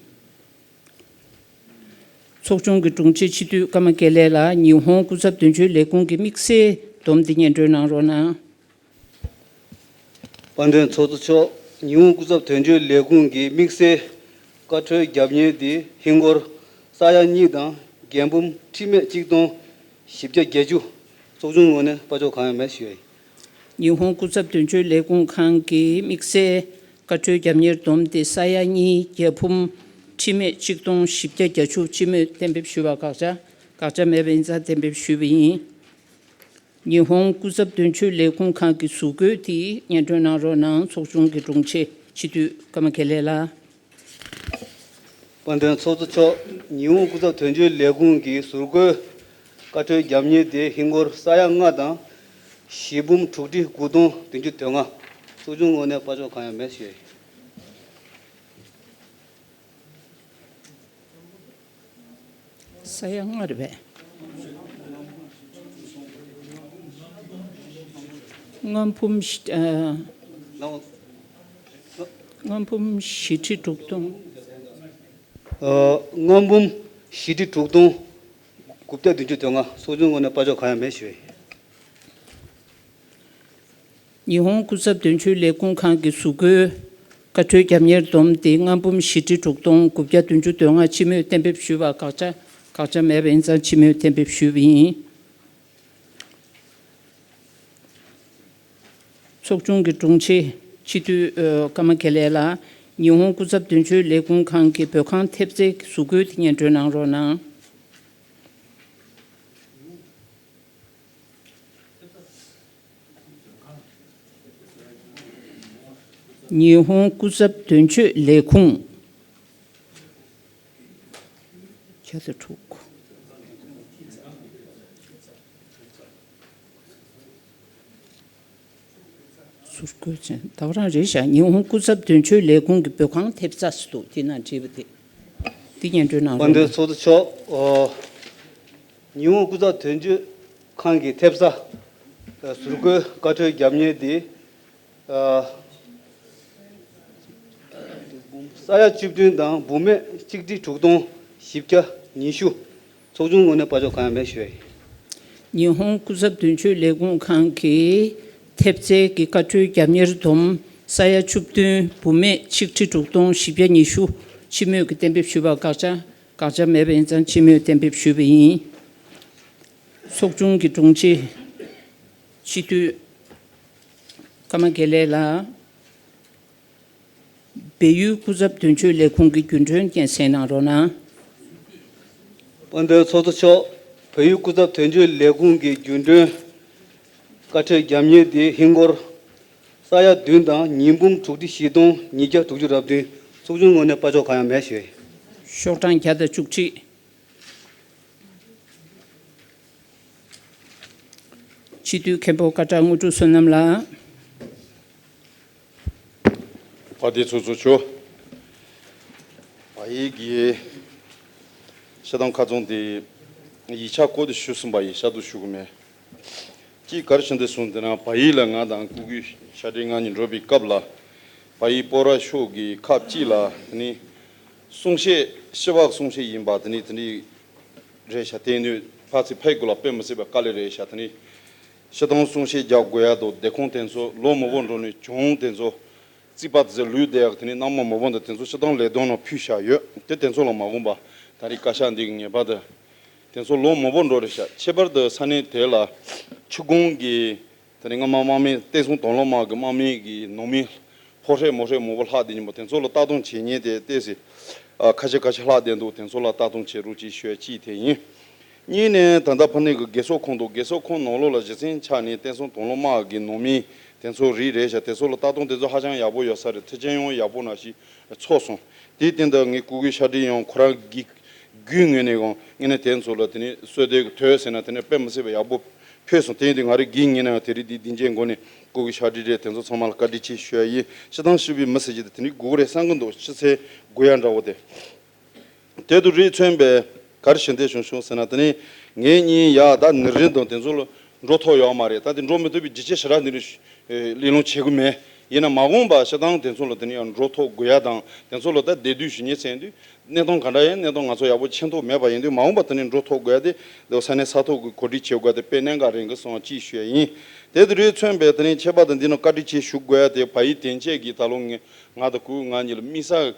ཚོགས་ཆུང་གི་དྲུང་ཆེ་སྤྱི་འཐུས་ཀརྨ་དགེ་ལེགས་ལགས། ཉི་ཧོང་སྐུ་ཚབ་དོན་གཅོད་ལས་ཁུངས་ཀྱི་དམིགས་བསལ་བསྡོམས་དེ་སྙན་སྒྲོན་གནང་རོགས་གནང་། དཔལ་ལྡན་ཚོགས་གཙོ་མཆོག་ཉི་ཧོང་སྐུ་ཚབ་དོན་གཅོད་ལས་ཁུངས་ཀྱི་དམིགས་བསལ་བཀའ་འཁྲོལ་རྒྱབ་གཉེར་དེ་ཧིན་སྒོར་ས་ཡ་གཉིས་དང་བརྒྱད་འབུམ་ཁྲི་མེད་གཅིག་སྟོང་བཞི་བརྒྱ་བརྒྱད་ཅུ། ཚོགས་ཆུང་ངོས་ནས་དཔལ་འབྱོར་གང་ཡང་མེད་ཞུ་ཡ་ཡིན། ཉི་ཧོང་སྐུ་ཚབ་དོན་གཅོད་ལས་ཁུངས་ཁང་གི་དམིགས་བསལ་བཀའ་འཁྲོལ་རྒྱབ་གཉེར་བསྡོམས་ཏེ་ས་ཡ་གཉིས་བརྒྱད་འབུམ་ཁྲི་མེད་གཅིག་སྟོང་བཞི་བརྒྱ་བརྒྱད་ཅུ་སྤྱི་མོས་གཏན་འབེབས་ཞུས་པ་དགག་བྱ་དགག་བྱ་མེད་པ་ཡིན་ཙང་གཏན་འབེབས་ཞུས་པ་ཡིན། ཉི་ཧོང་སྐུ་ཚབ་དོན་གཅོད་ལས་ཁུངས་ཁང་གི་གཟུགས་བཀོད་དེ་སྙན་སྒྲོན་གནང་རོགས་གནང་། ཚོགས་ཆུང་གི་དྲུང་ཆེ་སྤྱི་འཐུས་ཀརྨ་དགེ་ལེགས་ལགས། དཔལ་ལྡན་ཚོགས་གཙོ་མཆོག་ཉི་ཧོང་སྐུ་ཚབ་དོན་གཅོད་ལས་ཁུངས་ཀྱི་ཟུར་བཀོད་བཀའ་འཁྲོལ་རྒྱབ་གཉེར་དེ་ཧིན་སྒོར་ས་ཡ་ལྔ་དང་བཞི་འབུམ་དྲུག་ཁྲི་དགུ་སྟོང་བདུན་ཅུ་དོན་ལྔ། ཚོགས་ཆུང་ངོས་ནས་དཔལ་འབྱོར་གང་ཡང་མེད་ཞུ་ཡ་ཡིན། ས་ཡ་ལྔ་རེད་པས། ལྔ་འབུམ་བཞི་ཨ། ལྔ་འབུམ་བཞི་ཁྲི་དྲུག་སྟོང་། ཨ། ལྔ་འབུམ་བཞི་ཁྲི་དྲུག་སྟོང་དགུ་བརྒྱ་བདུན་ཅུ་དོན་ལྔ། ཚོགས་ཆུང་ངོས་ནས་དཔལ་འབྱོར་གང་ཡང་མེད་ཞུ་ཡ་ཡིན། ཉི་ཧོང་སྐུ་ཚབ་དོན་གཅོད་ལས་ཁུངས་ཁང་གི་གཟུགས་བཀོད་བཀའ་འཁྲོལ་རྒྱབ་གཉེར་བསྡོམས་ཏེ་ལྔ་འབུམ་བཞི་ཁྲི་དྲུག་སྟོང་དགུ་བརྒྱ་བདུན་ཅུ་དོན་ལྔ་སྤྱི་མོས་གཏན་འབེབས་ཞུས་པ་དགག་བྱ་དགག་བྱ་མེད་པ་ཡིན་ཙང་སྤྱི་མོས་གཏན་འབེབས་ཞུས་པ་ཡིན། ཚོགས་ཆུང་གི་དྲུང་ཆེ་སྤྱི་འཐུས་ཨ་ཀརྨ་དགེ་ལེགས་ལགས། ཉི་ཧོང་སྐུ་ཚབ་དོན་གཅོད་ལས་ཁུངས་ཁང་གི་བོད་ཁང་ཐེབས་རྩའི་གཟུགས་བཀོད་དེ་སྙན་སྒྲོན་གནང་རོགས་གནང་། ཉི་ཧོང་སྐུ་ཚབ་དོན་གཅོད་ལས་ཁུངས། བརྒྱ་དང་དྲུག་ཟུར་བཀོད་ཅན་ད་ག་རང་རེད་བཞག་ཉི་ཧོང་སྐུ་ཚབ་དོན་གཅོད་ལས་ཁུངས་ཀྱི་བོད་ཁང་ཐེབས་རྩ་ཟེར་འདུག་དེ་ན་བྲིས་པ་དེ། འདི་སྙན་སྒྲོན་གནང་རོགས་གནང་། དཔལ་ལྡན་ཚོགས་གཙོ་མཆོག་ཨོ། ཉི་ཧོང་སྐུ་ཚབ་དོན་གཅོད་ཁང་གི་ཐེབས་རྩ་ ཟུར་བཀོད་བཀའ་འཁྲོལ་རྒྱབ་གཉེར་དེ། ཨ། ས་ཡ་བཅུ་བདུན་དང་བུད་མེད་ཆིག་ཁྲི་དྲུག་སྟོང་བཞི་བརྒྱ་ཉི་ཤུ། ཚོགས་ཆུང་ངོས་ནས་བར་ཆད་གང་ཡང་མེད་ཞུ་ཡ་ཡིན། ཉི་ཧོང་སྐུ་ཚབ་དོན་གཅོད་ལས་ཁུངས་ཁང་གིས་ཐེབས་རྩའི་གི་བཀའ་འཁྲོལ་རྒྱབ་གཉེར་བསྡོམས་ས་ཡ་བཅུ་བདུན། བུད་མེད་ཆིག་ཁྲི་དྲུག་སྟོང་བཞི་བརྒྱ་ཉི་ཤུ། སྤྱི་མོས་ཀྱིས་གཏན་འབེབས་ཞུས་པ་དགག་བྱ་དགག་བྱ་མེད་པ་ཡིན་ཙང་སྤྱི་མོས་གཏན་འབེབས་ཞུས་པ་ཡིན། ཚོགས་ཆུང་གི་དྲུང་ཆེ་སྤྱི་འཐུས་ཀརྨ་དགེ་ལེགས་ལགས། བལ་ཡུལ་སྐུ་ཚབ་དོན་གཅོད་ལས་ཁུངས་ཀྱི་རྒྱུན་གྲོན་སྙན་སེང་གནང་རོགས་གནང་། དཔལ་ལྡན་ཚོགས་གཙོ་མཆོག་བལ་ཡུལ་སྐུ་ཚབ་དོན་གཅོད་ལས་ཁུངས་ཀྱི་རྒྱུན་གྲོན་བཀའ་འཁྲོལ་རྒྱབ་གཉེར་དེ་ཧིན་སྒོར་ས་ཡ་བདུན་དང་ཉིས་འབུམ་དྲུག་ཁྲི་བཞི་སྟོང་ཉིས་བརྒྱ་དྲུག་ཅུ་རེ་བདུན། ཚོགས་ཆུང་ངོས་ནས་བར་ཆད་གང་ཡང་མེད་ཞུ། ཤོག་གྲངས་བརྒྱ་དང་བཅུ་གཅིག། སྤྱི་འཐུས་མཁན་པོ་སྐད་གྲགས་དངོས་གྲུབ་བསོད་ནམས་ལགས། དཔལ་ལྡན་ཚོགས་གཙོ་མཆོག་བལ་ཡུལ་གྱི་ཤ་ཐང་ཁ་རྫོང་དེ་ཡིག་ཆ་བཀོད་དེ་ཞུས་ཟིན་པ་ཡིན། བཤད་དུ་ཞུ་གི་མེད། གཅིག་ག་རེ་བྱས་ནས་སོང་དེ་ན་བལ་ཡུལ་ལ་ང་དང་སྐུ་སྒེར་ཕྱག་སྦྲེལ་གནང་ནས་འགྲོ་བའི་སྐབས་ལ་བལ་ཡུལ་སྤོ་ར་ཤོག་གི་ཁབ་གཅིག་ལ་དེ་ནི་གསུང་བཤད་ཞི་བ་གསུང་བཤད་ཡིན་པ་དེ་ནི་དེ་ནི་རེད་ཤག་དེ་ནི་ཕར་ཚུར་ཕེབས་དགོས་ལ་དཔེ་མི་སྲིད་པའི་དཀའ་ལས་རེད་ཤག་དེ་ནི་ཤི་སྟོང་གསུང་བཤད་རྒྱག་དགོས་ཡ་དང་སྡེ་ཁོངས་དེ་ཚོ་ལོ་མང་པོ་འགྲོ་ནས་གྱོང་དེ་ཚོ་རྩིས་པ་དེ་ཚོ་ལུས་བསྡད་ཡག་དེ་ནི་སྣང་མ་མང་པོ་འདི་དེ་ཚོ་ཤི་སྟོང་ལས་དོན་ནང་ཕུལ་བཞག་ཡོད། དེ་དེ་ཚོ་ལ་མ་དགོངས་པ་ད་རེས་བཀའ་ཤག་འདི་གི་ངེས་པར་དུ་དེ་ཚོ་ལོ་མང་པོ་འགྲོ་རེད་ཤག་ཁྱད་པར་དུ་ས་གནས་དེ་ལ་ཆུ་ཁུངས་ཀྱི་དེ་ནི་སྔ་མ་དམག་མི་བསྟན་སྲུང་དོན་ལོ་དམག་གི་དམག་མི་གི་ནང་མི་ཕོ་ཧྲེ་མོ་ཧྲེ་མང་པོ་ལྷག་བསྡད་ཉིན་མོ་དེ་ཚོ་ལ་ལྟ་སྟངས་བྱེད་ཉེན་དེ་ཏོག་ཙམ་ཨ་ཁ་ཤས་ཁ་ཤས་ལྷག་བསྡད་འདུག་དེ་ཚོ་ལ་ལྟ་སྟངས་བྱེད་རོགས་གྱིས་ཞུ་ཡ་གཅིག་དེ་ཡིན། གཉིས་ནས་ད་ལྟ་ཕ་ནས་གི་རྒས་གསོ་ཁང་དང་རྒས་གསོ་ཁང་ནང་ལོགས་ལ་གཞི་རྩའི་ཆ་ནས་བསྟན་སྲུང་དོན་ལོ་དམག་གི་ནང་མི་དེ་ཚོ་རིགས་རེད་ཤག་དེ་ཚོ་ལ་ལྟ་སྟངས་དེ་ཚོ་ཧ་ཅང་ཡག་པོ་ཡོད་ས་རེད། མཐུན་རྐྱེན་ཡང་ཡག་པོ་ནང་བཞིན་ཚོགས་སོང་། དེའི་སྟེང་དུ་ངས་སྐུ་སྒེར་ཕྱག་སྦྲེལ་ཡང་ཁོ་རང་གི་རྒྱུད་ངོས་ནས་ཀྱང་ངས་ནས་དེ་ཚོ་ལ་དེ་ནི་གསོལ་འདེབས་ཀྱི་དོད་ཟེར་ན་དེ་ནི་དཔེ་མི་སྲིད་པ་ཡག་པོ་ཕུལ་སོང་། དེ་ཡིན་དུས་ང་རེ་གིས་ངས་ནས་དེ་རིང་འདི་སྡིངས་ཆའི་སྒོ་ནས་སྐུ་སྒེར་ཕྱག་སྦྲེལ་རེད་དེ་ཚོ་ཚང་མ་ལ་བཀའ་དྲིན་ཆེ་ཞུ་ཡ་ཡིན། སྤྱིར་བཏང་ཞུ་བའི་མི་ཟེར་གྱི་དེ་དེ་ནི་དགོས་ཀྱི་རེད་བསམ་གྱི་འདུག་ཕྱི་ཚེ་དགོས་ཡ་འདྲ་བོ་དེ། དེ་དུ་རིགས་མཚོན་པས་ག་རེ་ཞུ་འདོད་བྱུང་བྱུང་ཟེར་ན་དེ་ནི་ངེད་གཉིས་ཡ་ད་ནི་རིན་དང་དེ་ཚོ་ལ་འགྲོ་ཐུབ་ཡོད་མ་རེད། ད་དེ་འགྲོ་མི་ཐུབ་པའི་རྒྱུ་ཆ་ཞེ་དྲག་འདི་ནི་གླེང་སློང་བྱེད་གི་མེད། ཡིན་ན་མ་འོངས་པ་ཤི་སྟངས་དེ་ཚོ་ལ་དེ་ནི་ཡང་འགྲོ་ཐུབ་དགོས་ཡ་དང་དེ་ཚོ་ལ་ད་བདེ་སྡུག་ཞུ་ཉེན་ཚན་དུས་གནས་སྟངས་ག་འདྲ་ཡིན་གནས་སྟངས་ང་ཚོ་ཡག་པོ་མཁྱེན་ཐུབ་མེད་པ་ཡིན་དུས་མ་འོངས་པ་དེ་ནི་འགྲོ་ཐུབ་དགོས་ཡ་དེ་ད་ས་གནས་ས་ཐོག་གི་གོ་སྒྲིག་བྱེད་དགོས་ཡ་དེ་དཔེ་གནད་འགག་རེད་གི་སོང་ཅིག་ཞུ་ཡ་ཡིན། དེ་དུ་རིགས་མཚོན་པས་དེ་ནི་ཁྱད་པར་དུ་འདི་ནི་བཀའ་དྲིན་ཆེ་ཞུ་དགོས་ཡ་དེ་བལ་ཡུལ་དན་ཆེད་ཀྱི་ད་ལོ་ངས་ང་དང་སྐུ་ང་གཉིས་ལ་དམིགས་བསལ་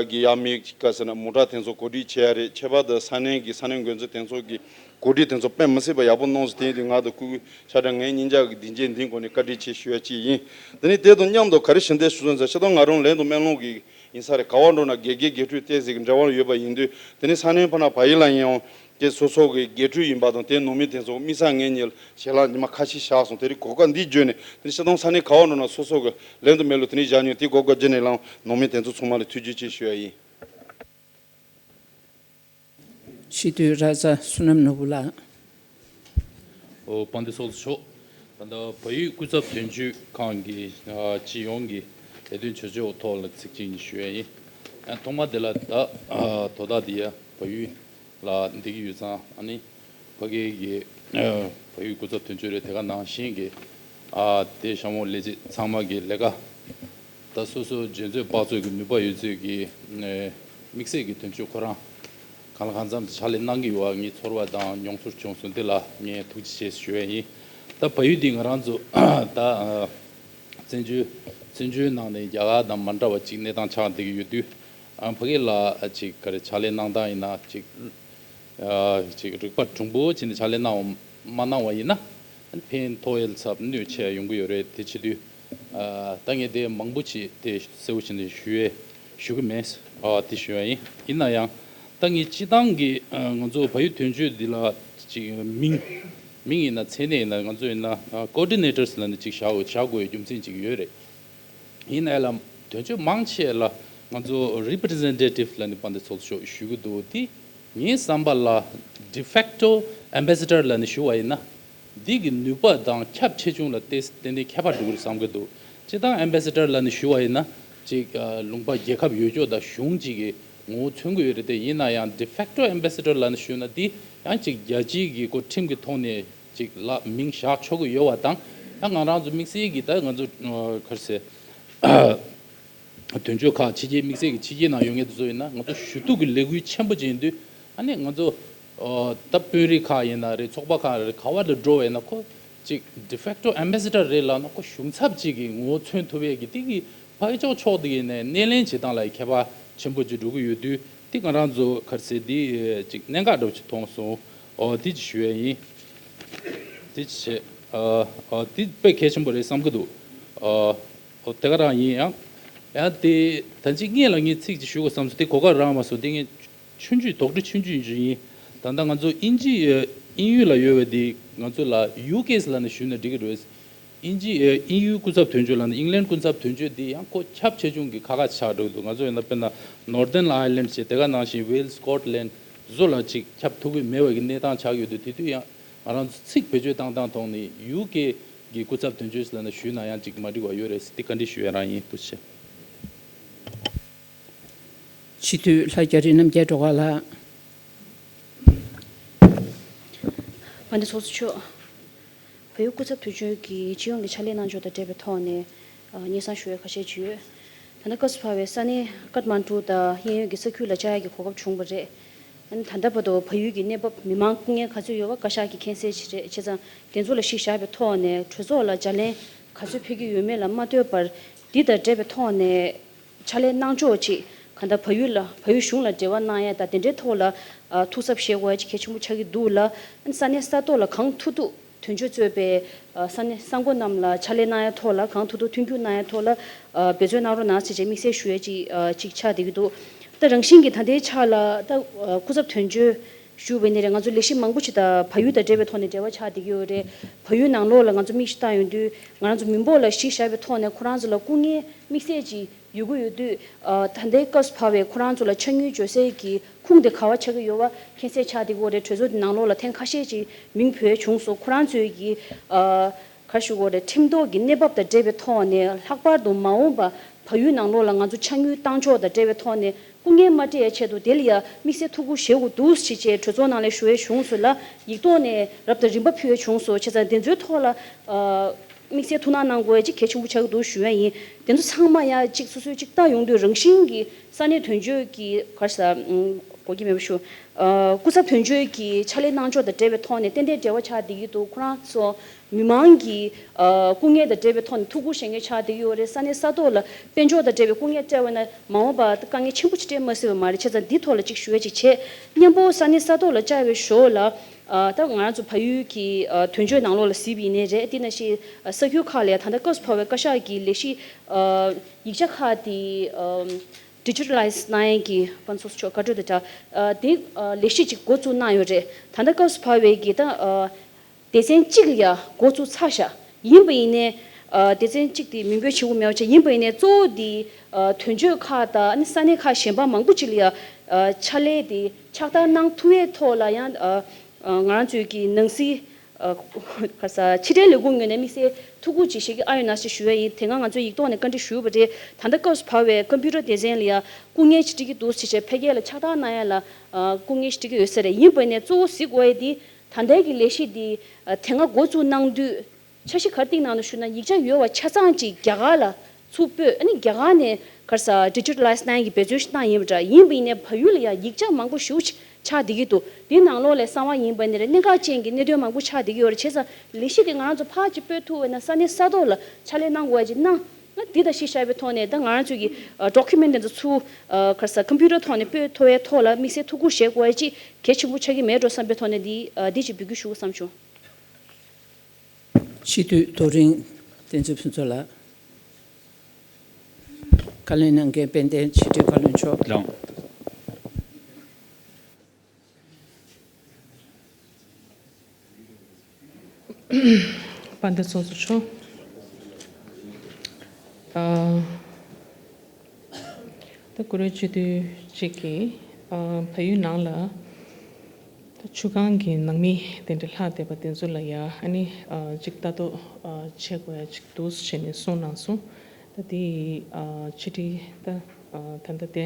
གི་ཡ་མི་ག་ཟེར་ན་མོ་ཊ་དེ་ཚོ་གོ་སྒྲིག་བྱས་ཡ་རེད། ཁྱད་པར་དུ་ས་གནས་ཀྱི་ས་གནས་འགོ་འཛིན་དེ་ཚོ་གི་གོ་སྒྲིག་དེ་ཚོ་དཔེ་མི་སྲིད་པ་ཡག་པོ་གནང་སོང་། དེ་ཡིན་དུས་ང་དང་སྐུ་ཤ་ཁྲག་ངའི་སྙིང་རྗེ་གི་སྡིངས་ཆའི་འདི་སྒོ་ནས་བཀའ་དྲིན་ཆེ་ཞུ་ཡ་གཅིག་ཡིན། དེ་ནི་དེ་དང་མཉམ་དུ་ག་རེ་ཞུ་འདོད་ཞུ་སོང་ཟེར་ཤི་སྟངས་ང་རང་ལན་དུ་སྨོན་ལམ་གི་ཡིན་ས་རེད། ག་བ་འགྲོ་ན་དགེ་རྒན་དགེ་ཕྲུག་བལྟས་ཟིག་འབྲེལ་བ་ཡོད་པ་ཡིན་དུས་དེ་ནི་ས་གནས་ཕ་ན་བ་ཡི་ལ་ཡིན་ཡང་དེ་སོ་སོ་གི་དགེ་ཕྲུག་ཡིན་པ་དང་དེ་ནང་མི་དེ་ཚོ་དམིགས་བསལ་ངེད་གཉིས་ལ་ཞལ་ལག་ཉི་མ་ཁ་ཤས་བཞག་སོང་། དེ་རིང་གོ་སྐབས་འདི་བརྗོད་ནས་དེ་ནི་ཤི་སྟངས་ས་གནས་ག་བ་འགྲོ་ན་སོ་སོ་གི་ལན་དུ་མེད་ལུགས་དེ་ནི་བཞག་མྱོང་དེ་གོ་སྐབས་བརྗོད་ནས་ལངས་ནང་མི་དེ་ཚོ་ཚང་མ་ལ་ཐུགས་རྗེ་ཆེ་ཞུ་ཡ་ཡིན། སྤྱི་འཐུས་ར་ཛ་བསོད་ནམས་ནོར་བུ་ལགས། ཨོ་དཔལ་ལྡན་ཚོགས་གཙོ་མཆོག་ད་ལྟ་བལ་ཡུལ་སྐུ་ཚབ་དོན་གཅོད་ཁང་གི་ཨ་སྤྱི་ཡོངས་ཀྱི་ལས་དོན་བྱ་སྤྱོད་ཐོག་ལ་ཚིག་གཅིག་གཉིས་ཞུ་ཡ་ཡིན། ཨ་ཐོག་མ་དེ་ལ་ད་ཨ་དོ་བདག་འདི་ཡ་བལ་ཡུལ་ལ་འདི་གི་ཡོད་ཙང་ཨ་ནི་ཕ་གི་གི་ཨ་བལ་ཡུལ་སྐུ་ཚབ་དོན་གཅོད་རེད། དེ་ག་ནང་བཞིན་གྱི་ཨ་དེ་ཤ་མོ་ལས་བྱེད་ཚང་མ་གི་ལས་ཀ་ད་སོ་སོ་འཇོན་ཚོད་དཔག་ཚོད་ཀྱི་ནུས་པ་ཡོད་ཚོད་ཀྱི་ཨ་དམིགས་བསལ་གྱི་དོན་གཅོད་ཁོ་རང་གང་ལ་གང་འཚམ་དུ་ཕྱག་ལས་གནང་གི་ཡོད་པ་ངས་ཚོར་བ་དང་མྱོང་ཚོར་བྱུང་སོང་། འདི་ལ་ངས་ཐུགས་རྗེ་ཆེ་ཞུ་ཡ་ཡིན། ད་བལ་ཡུལ་འདི་ང་རང་ཚོ་ད་ཨ་བཙན་བྱོལ་བཙན་བྱོལ་ནང་ནས་རྒྱ་གར་དང་མ་འདྲ་བ་ཅིག་གནས་སྟངས་ཆགས་བསྡད་ཀྱི་ཡོད་དུས་ཨ་ཕ་གི་ལ་ཅིག་ག་རེ་ཕྱག་ལས་གནང་སྟངས་ཡིན་ན་ཅིག་ཨ་ཅིག་རིག་པ་གྲུང་པོ་བྱས་ནས་ཕྱག་ལས་གནང་བ་མ་གནང་བ་ཡིན་ན་ཕན་ཐོགས་ཡལ་ཚབ་གནོད་ཆེ་ཡོང་གི་ཡོད་རེད། དེ་བྱེད་དུས་ཨ་ད་ངས་དེ་མང་པོ་ཅིག་དེ་གསལ་པོ་བྱས་ནས་ཞུ་ཡས་ཞུ་གི་མེད། ཨ་དེ་ཞུ་ཡ་ཡིན། ཡིན་ན་ཡང་ད་ངས་སྤྱི་བཏང་གི་ཨ་ང་ཚོ་བལ་ཡུལ་དོན་གཅོད་འདི་ལ་ཅིག་མིང་མིང་ཡིན་ན་མཚན་གནས་ཡིན་ན་ང་ཚོ་ཡིན་ན་ཨ་ཀོ་ཌི་ནེ་ཊར་ལབ་ནས་ཅིག་བཞག་བཞག་དགོས་ཡ་རྒྱུ་མཚན་ཅིག་ཡོད་རེད། ཡིན་ནའི་ལ་དོན་གཅོད་མང་ཆེ་ལ་ང་ཚོ་རི་པི་རི་ཛེན་ཊེ་ཊིབ་ལབ་ནས་དཔལ་ལྡན་ཚོགས་གཙོ་མཆོག་ཞུ་གི་འདུག་དེ་ངའི་བསམ་པ་ལ་ཌི་ཕེག་ཊོ་ཨེམ་བྷེ་སེ་ཌར་ལབ་ནས་ཞུ་བ་ཡིན་ན་འདི་གི་ནུས་པ་དང་ཁྱབ་ཆེ་ཆུང་ལ་ཏན་ཏན་ཏན་ཁྱད་པར་འགྲོ་གི་རེད་བསམ་གི་འདུག་སྤྱིར་བཏང་ཨེམ་བྷེ་སེ་ཌར་ལབ་ནས་ཞུ་བ་ཡིན་ན་ཅིག་ལུང་པ་རྒྱལ་ཁབ་ཡོད་ཅོག་དང་གཞུང་གཅིག་གི་ངོ་བོ་མཚོན་གི་ཡོད་རེད་དེ། ཡིན་ན་ཡང་ཌི་ཕེག་ཊོ་ཨེམ་བྷེ་སེ་ཌར་ལབ་ནས་ཞུ་ན་འདི་ཡང་ཅིག་རྒྱལ་སྤྱིའི་གི་ཁོ་ཁྲིམས་ཀྱི་ཐོག་ནས་ ཅིག་ལ་མིང་བཞག་ཆོག་གི་ཡོད་པ་དང་། ད་ང་རང་ཚོ་དམིགས་བསལ་གྱི་ད་ང་ཚོ་ཨ་ག་རེ་ཟེར། དོན་གཅོད་ཁག་ཕྱི་རྒྱལ་དམིགས་བསལ་གྱི་ཕྱི་རྒྱལ་ནང་ཡོད་མཁན་དེ་ཚོ་ཡིན་ན། ང་ཚོ་ཞུ་གཏུག་གི་ལས་འགུལ་ཆེན་པོ་བྱེད་དུས། ཨ་ནི་ང་ཚོ་ཨ་ད་དཔོན་རིགས་ཁག་ཡིན་ན་རེད། ཚོགས་པ་ཁག་རེད། ག་བ་ལ་འགྲོ་བ་ཡིན་ན། ཁོ་ཅིག་de facto ambassador རེད་ལབ་ན། ཁོ་གཞུང་ཚབ་ཅིག་གི་ངོ་བོ་མཚོན་ཐུབ་ཡས་ཀྱི་དེ་གི་ཕ་གི་ཕྱོགས་ཕྱོགས་དེ་གི་ནས་སྣེ་ལེན་བྱེད་སྟངས་ལ་ཁྱད་པར་ཆེན་པོ་ཅིག་འགྲོ་གི་ཡོད་དུས། དེ་ང་རང་ཚོ་ག་རེ་ཟེར། དེ་ཅིག་གནད་འགག་འདྲ་པོ་ཅིག་མཐོང་སོང་། ཨོ་དེ་ཅིག་ཞུ་ཡས་ཡིན། དེ་ཅིག་བྱས། ཨ་ཨ་དེ་དཔེ་གལ་ཆེན་པོ་རེད་བསམ་གི་འདུག་ཨ་ཨོ་དེ་ག་རང་ཡིན། ཡང་ཡང་དེ་ད་ཅིག་སྔོན་ལ་ངས་ཚིག་ཅིག་ཞུ་དགོས་བསམ་སོང་། དེ་གོ་སྐབས་རག་མ་སོང་། དེ་ངས་ཆུང་ཆུང་དོགས་འདྲི་ཆུང་ཆུང་ཡིན། ད་ལྟ་ང་ཚོ་དབྱིན་ཇི་ཨ་དབྱིན་ཡུལ་ལ་ཡོད་པ་དེ་ང་ཚོ་ལ་ཡུ་ཀེ་ལབ་ནས་ཞུས་ན་འགྲིག་གི་རེད། དབྱིན་ཇི་ཨ་དབྱིན་ཡུལ་སྐུ་ཚབ་དོན་གཅོད་ལབ་ནས། ཨིང་ལན་སྐུ་ཚབ་དོན་གཅོད་འདི་ཡང་ཁོ་ཁྱབ་ཆེ་ཆུང་གི་ཁ་ཁ་ཆགས་འགྲོ་གི་འདུག་ང་ཚོ་ཡིན་ན་དཔེར་ན་Northern Ireland བྱས། དེ་ག་ནང་བཞིན་Wales, Scotland བཟོ་ལ་ཅིག་ཁྱབ་ཐུབ་ཀྱི་མེད་པ་གི་གནས་སྟངས་ཆགས་ཡོད་དུས། དེ་དུས་ཡང་ང་རང་ཚོ་ཚིག་བེད་སྤྱོད་བཏང་སྟངས་ཐོག་ནས་ཡུ་ཀེ་གི་སྐུ་ཚབ་དོན་གཅོད་ལབ་ནས་ཞུས་ན་ཡང་ཅིག་མ་འགྲིག་པ་ཡོད་རེད་ཟེར། དེ་བཀའ་འདྲི་ཞུ་ཡ་རང་ཡིན། ཐུགས་རྗེ་ཆེ། སྤྱི་འཐུས་ལྷ་རྒྱ་རི་རྣམ་རྒྱལ་སྒྲོལ་དཀར་ལགས། དཔལ་ལྡན་ཚོགས་གཙོ་མཆོག་བལ་ཡུལ་སྐུ་ཚབ་དོན་གཅོད་ཀྱིས་སྤྱི་ཡོངས་ཀྱི་ཕྱག་ལས་གནང་ཕྱོགས་དང་འབྲེལ་བའི་ཐོག་ནས་ཨ་སྙན་སེང་ཞུ་ཡས་ཁ་ཤས་ཅིག་ཡོད། ད་ལྟ་སྐབས་སུ་བབས་པའི་ས་གནས་ཀཏ་མན་ཀྲུ་དང་གཡས་གཡོན་གྱི་ས་ཁུལ་ལ་བཅར་ཡས་ཀྱི་གོ་སྐབས་བྱུང་བ་རེད། ཨ་ནི་ད་ལྟ་བར་དུ་བལ་ཡུལ་གྱི་གནས་བབ། མི་མང་སྐུ་ངལ་ག་ཚོད་ཡོད་པ་བཀའ་ཤག་གིས་མཁྱེན་གསལ་ཅིག་རེད། བྱས་ཙང་དེ་ཚོ་ལ་གཞི་བཞག་པའི་ཐོག་ནས་གྲོས་ཚོགས་ལ་བརྒྱ་ལན་ག་ཚོད་ཕེབས་ཀྱི་ཡོད་མེད་ལ་མ་ལྟོས་པར། འདི་དང་འབྲེལ་བའི་ཐོག་ནས་ཕྱག་ལས་གནང་ཕྱོགས་ཅིག་གང་ལྟར་བལ་ཡུལ་ལ། བལ་ཡུལ་གཞུང་ལ་འབྲེལ་བ་གནང་ཡ་དང་། དེ་འདྲའི་ཐོག་ལ་ཨ་ཐུགས་འཚབ་བཞེས་དགོས་ཡ་ཅིག་གལ་ཆེན་པོ་ཆགས་ཀྱི་འདུག་ལ། ཨ་ནི་ས་གནས་ས་ཐོག་ལ་གང་ཐུབ་ཐུབ་དོན་གཅོད་གཙོས་པའི་ཨ་ས་གནས་ས་འགོ་རྣམས་ལ་ཕྱག་ལས་གནང་ཡ་ཐོག་ལ། གང་ཐུབ་ཐུབ་མཐུན་འགྱུར་གནང་ཡ་ཐོག་ལ་ཨ་འབད་བརྩོན་གནང་རོགས་གནང་ཟེར་བྱས་དམིགས་བསལ་ཞུ་ཡ་ཅིག་ཨ་ཅིག་ཆགས་བསྡད་ཀྱི་འདུག་ད་རང་བཞིན་གྱིས་ད་ལྟའི་ཆ་ལ་ད་ཨ་སྐུ་ཚབ་དོན་གཅོད་ཞུ་བའི་ནི་རེད། ང་ཚོ་ལས་གཞི་མང་པོ་ཞིག་དང་བལ་ཡུལ་དང་འབྲེལ་བའི་ཐོག་ནས་འབྲེལ་བ་ཆགས་བསྡད་ཀྱི་ཡོད་རེད། བལ་ཡུལ་ནང་ལོགས་ལ་ང་ཚོ་མིག་ཞིག་བལྟ་ཡོང་དུས། ང་རང་ཚོ་མི་འབོར་ལ་གཞི་བཞག་པའི་ཐོག་ནས་ཁོ་རང་ཚོ་ལ་སྐུ་ངལ་དམིགས་བསལ་ཅིག་ཡོད་ཀྱི་ཡོད་དུས། ཨ་ད་ལྟའི་སྐབས་སུ་བབས་པའི་ཁོ་རང་ཚོ་ལ་ཕྱག་དངུལ་འབྱོར་སའི་གི་ཁུངས་དེ་ག་བ་ཆགས་ཀྱི་ཡོད་པ་མཁྱེན་གསལ་ཆགས་བསྡད་ཀྱི་ཡོད་རེད། གྲོས་ཚོགས་དེ་ནང་ལོགས་ལ་ཐེངས་ཁ་ཤས་ཅིག་མིང་བོས་བྱུང་སོང་། ཁོ་རང་ཚོའི་གི་ཨ་ག་རེ་ཞུ་དགོས་རེད། ཁྲིམས་ཐོག་གི་གནས་བབ་དང་འབྲེལ་བའི་ཐོག་ནས་ལྷག་པར་དུ་མ་འོངས་པ་བལ་ཡུལ་ནང་ལོགས་ལ་ང་ཚོ་ཕྱག་དངུལ་བཏང་ཕྱོགས་དང་འབྲེལ་བའི་ཐོག་ནས་སྐུ་ངལ་མ་འཕྲད་ཡ་ཆེད་དུ། དེ་ལ་ཡ་དམིགས་བསལ་ཐུགས་ཁུར་བཞེས་དགོས་འདུག་ཟེར་བྱས་གྲོས་ཚོགས་ནང་ལ་ཞུ་ཡས་བྱུང་སོང་ལ། ཡིག་ཐོག་ནས་རབ་དང་རིམ་པ་ཕུལ་ཡས་བྱུང་སོང་། བྱས་ཙང་དེ་ཚོའི་ཐོག་ལ་ཨ་དམིགས་བསལ་ཐུགས་སྣང་གནང་དགོས་ཡ་ཅིག་གལ་ཆེན་པོ་ཆགས་ཀྱི་འདུག་ཞུ་ཡ་ཡིན། དེ་ཚོ་ཚང་མ་ཡ་གཅིག་སོ་སོའི་གཅིག་ལྟ་ཡོང་དུས། རང་བཞིན་གྱིས་ས་གནས་དོན་གཅོད་ཀྱི་ག་རེ་ཟ། ཨུམ་གོ་གི་མེད་པ་ཞུ། ཨ་སྐུ་ཚབ་དོན་གཅོད་ཀྱི་ཕྱག་ལས་གནང་ཕྱོགས་དང་འབྲེལ་བའི་ཐོག་ནས་ཏན་ཏན་འབྲེལ་བ་ཆགས་བསྡད་ཀྱི་འདུག་ཁོ་རང་ཚོ་མི་མང་གི་ཨ་སྐུ་ངལ་དང་འབྲེལ་བའི་ཐོག་ནས་ཐུགས་ཁུར་བཞེས་མཁན་ཆགས་བསྡད་ཀྱི་ཡོད་རེད། ས་གནས་ས་ཐོག་ལ་དཔལ་འབྱོར་དང་འབྲེལ་བའི་སྐུ་ངལ་བཀྲལ་བ་ན་མ་འོངས་པ་དཀའ་ངལ་ཆེན་པོ་ཅིག་འཕྲད་མ་སྲིད་པ་མ་རེད། བྱས་ཙང་འདིའི་ཐོག་ལ་ཅིག་ཞུ་ཡ་ཅིག་བྱས། མཉམ་པོ་ས་གནས་ས་ཐོག་ལ་བཅར་བའི་ཞོར་ལ། ཨ་ད་ང་རང་ཚོ་བལ་ཡུལ་གྱི་ཨ་དོན་གཅོད་ནང་ལོགས་ལ་གཟིགས་པ་ཡིན་ནའི་རེད། དེ་ནང་བཞིན་ཨ་ས་ཁུལ་ཁག་ལ་ཡང་ད་ལྟ་སྐབས་སུ་བབས་པའི་བཀའ་ཤག་གི་ལས་གཞི་ཨ་ཡིག་ཆ་ཁག་དེ་ཨ་ཌི་ཇི་ཊ་ལའི་ཛི་གནང་ཡས་ཀྱི་དཔལ་ཚོགས་གཙོ་མཆོག་བཀའ་འཁྲོལ་དེ་འདྲ་ཨ་དེ་ཨ་ལས་གཞི་ཅིག་འགོ་བཙུགས་གནང་ཡོད་རེད། ད་ལྟ་སྐབས་སུ་བབས་པའི་གི་ད་ཨ་སྡེ་ཚན་གཅིག་ལ་ཡ་འགོ་བཙུགས་ཚར་ཤག་ཡིན་པ་ཡིན་ནའི་ཨ་སྡེ་ཚན་གཅིག་དེ་མིང་འབོད་བྱེད་དགོས་མེད་པ་བྱས། ཡིན་པ་ཡིན་ནའི་གཙོ་བོ་དེ་ཨ་དོན་གཅོད་ཁག་དང་ཨ་ནི་ས་གནས་ཁག་གཞན་པ་མང་པོ་ཅིག་ལ་ཡ་ཨ་ཕྱག་ལས་དེ་ཕྱག་བསྟར་གནང་ཐུབ་ཡས་ཐོག་ལ་ཡང་ཨ་ཨ་ང་རང་ཚོའི་གི་ནང་སྲིད་ཨ་ག་ས་ཕྱི་དྲིལ་ལས་ཁུངས་ངོས་ནས་དམིགས་བསལ་ཐུགས་ཁུར་ཅིག་བཞེས་ཀྱི་ཨ་ཡོད་ན་ཞེས་ཞུ་ཡ་ཡིན། དེ་སྔ་ང་ཚོས་ཡིག་ཐོག་ནས་བཀའ་འདྲི་ཞུས་པ་རེད། ད་ལྟ་སྐབས་སུ་བབས་པའི་ཀམ་པུ་ཊར་སྡེ་ཚན་ལ་ཡ་སྐུ་ངལ་ཅིག་འཕྲད་ཀྱི་འདུག་ཟེར་བྱས་ཕལ་སྐད་ལ་ཕྱག་བསྟར་གནང་ཡ་ལ་ཨ་སྐུ་ངལ་ཅིག་འཕྲད་ཀྱི་ཡོད་ས་རེད། ཡིན་པ་ཡིན་ནའི་གཙོ་བོ་གཟིགས་དགོས་ཡ་དེ་ད་ལྟའི་གི་ལས་གཞི་འདི་ཨ་དེ་སྔ་འགོ་བཙུགས་གནང་དུས་འཆར་གཞི་ག་རེ་བཏིང་གནང་འདུག་ཞུ་ན། ཡིག་ཆ་ཡོད་པ་ཆ་ཚང་ཅིག་རྒྱ་གར་ལ་ཚུར་སྤོས། ཨ་ནི་རྒྱ་གར་ནས་ག་རེ་ཟ་ཌི་ཇི་ཊ་ལའི་ཛི་གནང་ཡ་གི་འབད་བརྩོན་ཞིག་བཏང་ཡིན་པ་འདྲ། ཡིན་པ་ཡིན་ནའི་བལ་ཡུལ་ལ་ཡ་ཡིག་ཆ་མང་པོ་ཞེ་པོ་ཅིག་ཆགས་བསྡད་ཀྱི་འདུག་དེའི་ནང་ལོགས་ལ་གསང་བ་ཡིན་པ་ནི་རེད། གནད་འགག་ཅན་གྱི་གནད་དོན་མང་པོ་ཆགས་བསྡད་ཀྱི་ཡོད་རེད། བྱས་ཙང་ལས་གཞི་དེ་ང་རང་ཚོ་ཕར་ཅིག་སྤོས་ཐུབ་པ་ཡིན་ན། ས་གནས་ས་ཐོག་ལ་ཕྱག་ལས་གནང་དགོས་ཡ་ཅིག་གནང་ན། འདི་དང་གཞི་བཞག་པའི་ཐོག་ནས་ད་ང་རང་ཚོའི་གི་ཨ་ཌོ་ཀུ་མེན་ཊི་དེ་ཚོ་ཚུར་ཨ་ག་རེ་ཟ་ཀམ་པུ་ཊར་ཐོག་ནས་སྤོས་ཐུབ་པའི་ཐོག་ལ་དམིགས་བསལ་ཐུགས་ཁུར་བཞེས་དགོས་ཡ་ཅིག་གལ་ཆེན་པོ་ཆགས་ཀྱི་མེད་འགྲོ་བསམ་པའི་ཐོག་ནས་འདི་ཨ་འདི་ཅིག་འབོད་སྐུལ་ཞུ་དགོས་བསམ་བྱུང་། སྤྱི་འཐུས་རྡོ་རིང་བསྟན་འཛིན་ཕུན་ཚོགས་ལགས། བཀའ་ལན་གནང་མཁན་དཔལ་ལྡན་ཕྱི་དྲིལ་བཀའ་བློན་མཆོག་ལགས། དཔལ་ལྡན་ཚོགས་གཙོ་མཆོག་ཨ་ད་ཀུ་རེ་སྤྱི་འཐུས་གཅིག་གིས་ཨ་བལ་ཡུལ་ནང་ལ་ད་ཆུ་སྒང་གི་ནང་མི་དེ་འདྲ་ལྷག་བསྡད་པ་དེ་ཚོ་ལ་ཡ་ཨ་ནི་ཨ་ཅིག་ལྟ་རྟོག་ཨ་བྱེད་དགོས་ཡ་ཅིག་འདུག་ཟེར་ནས་གསུངས་གནང་སོང་། ད་དེ་ཨ་ཕྱི་དྲིལ་ད་ཨ་ད་ལྟ་དེ་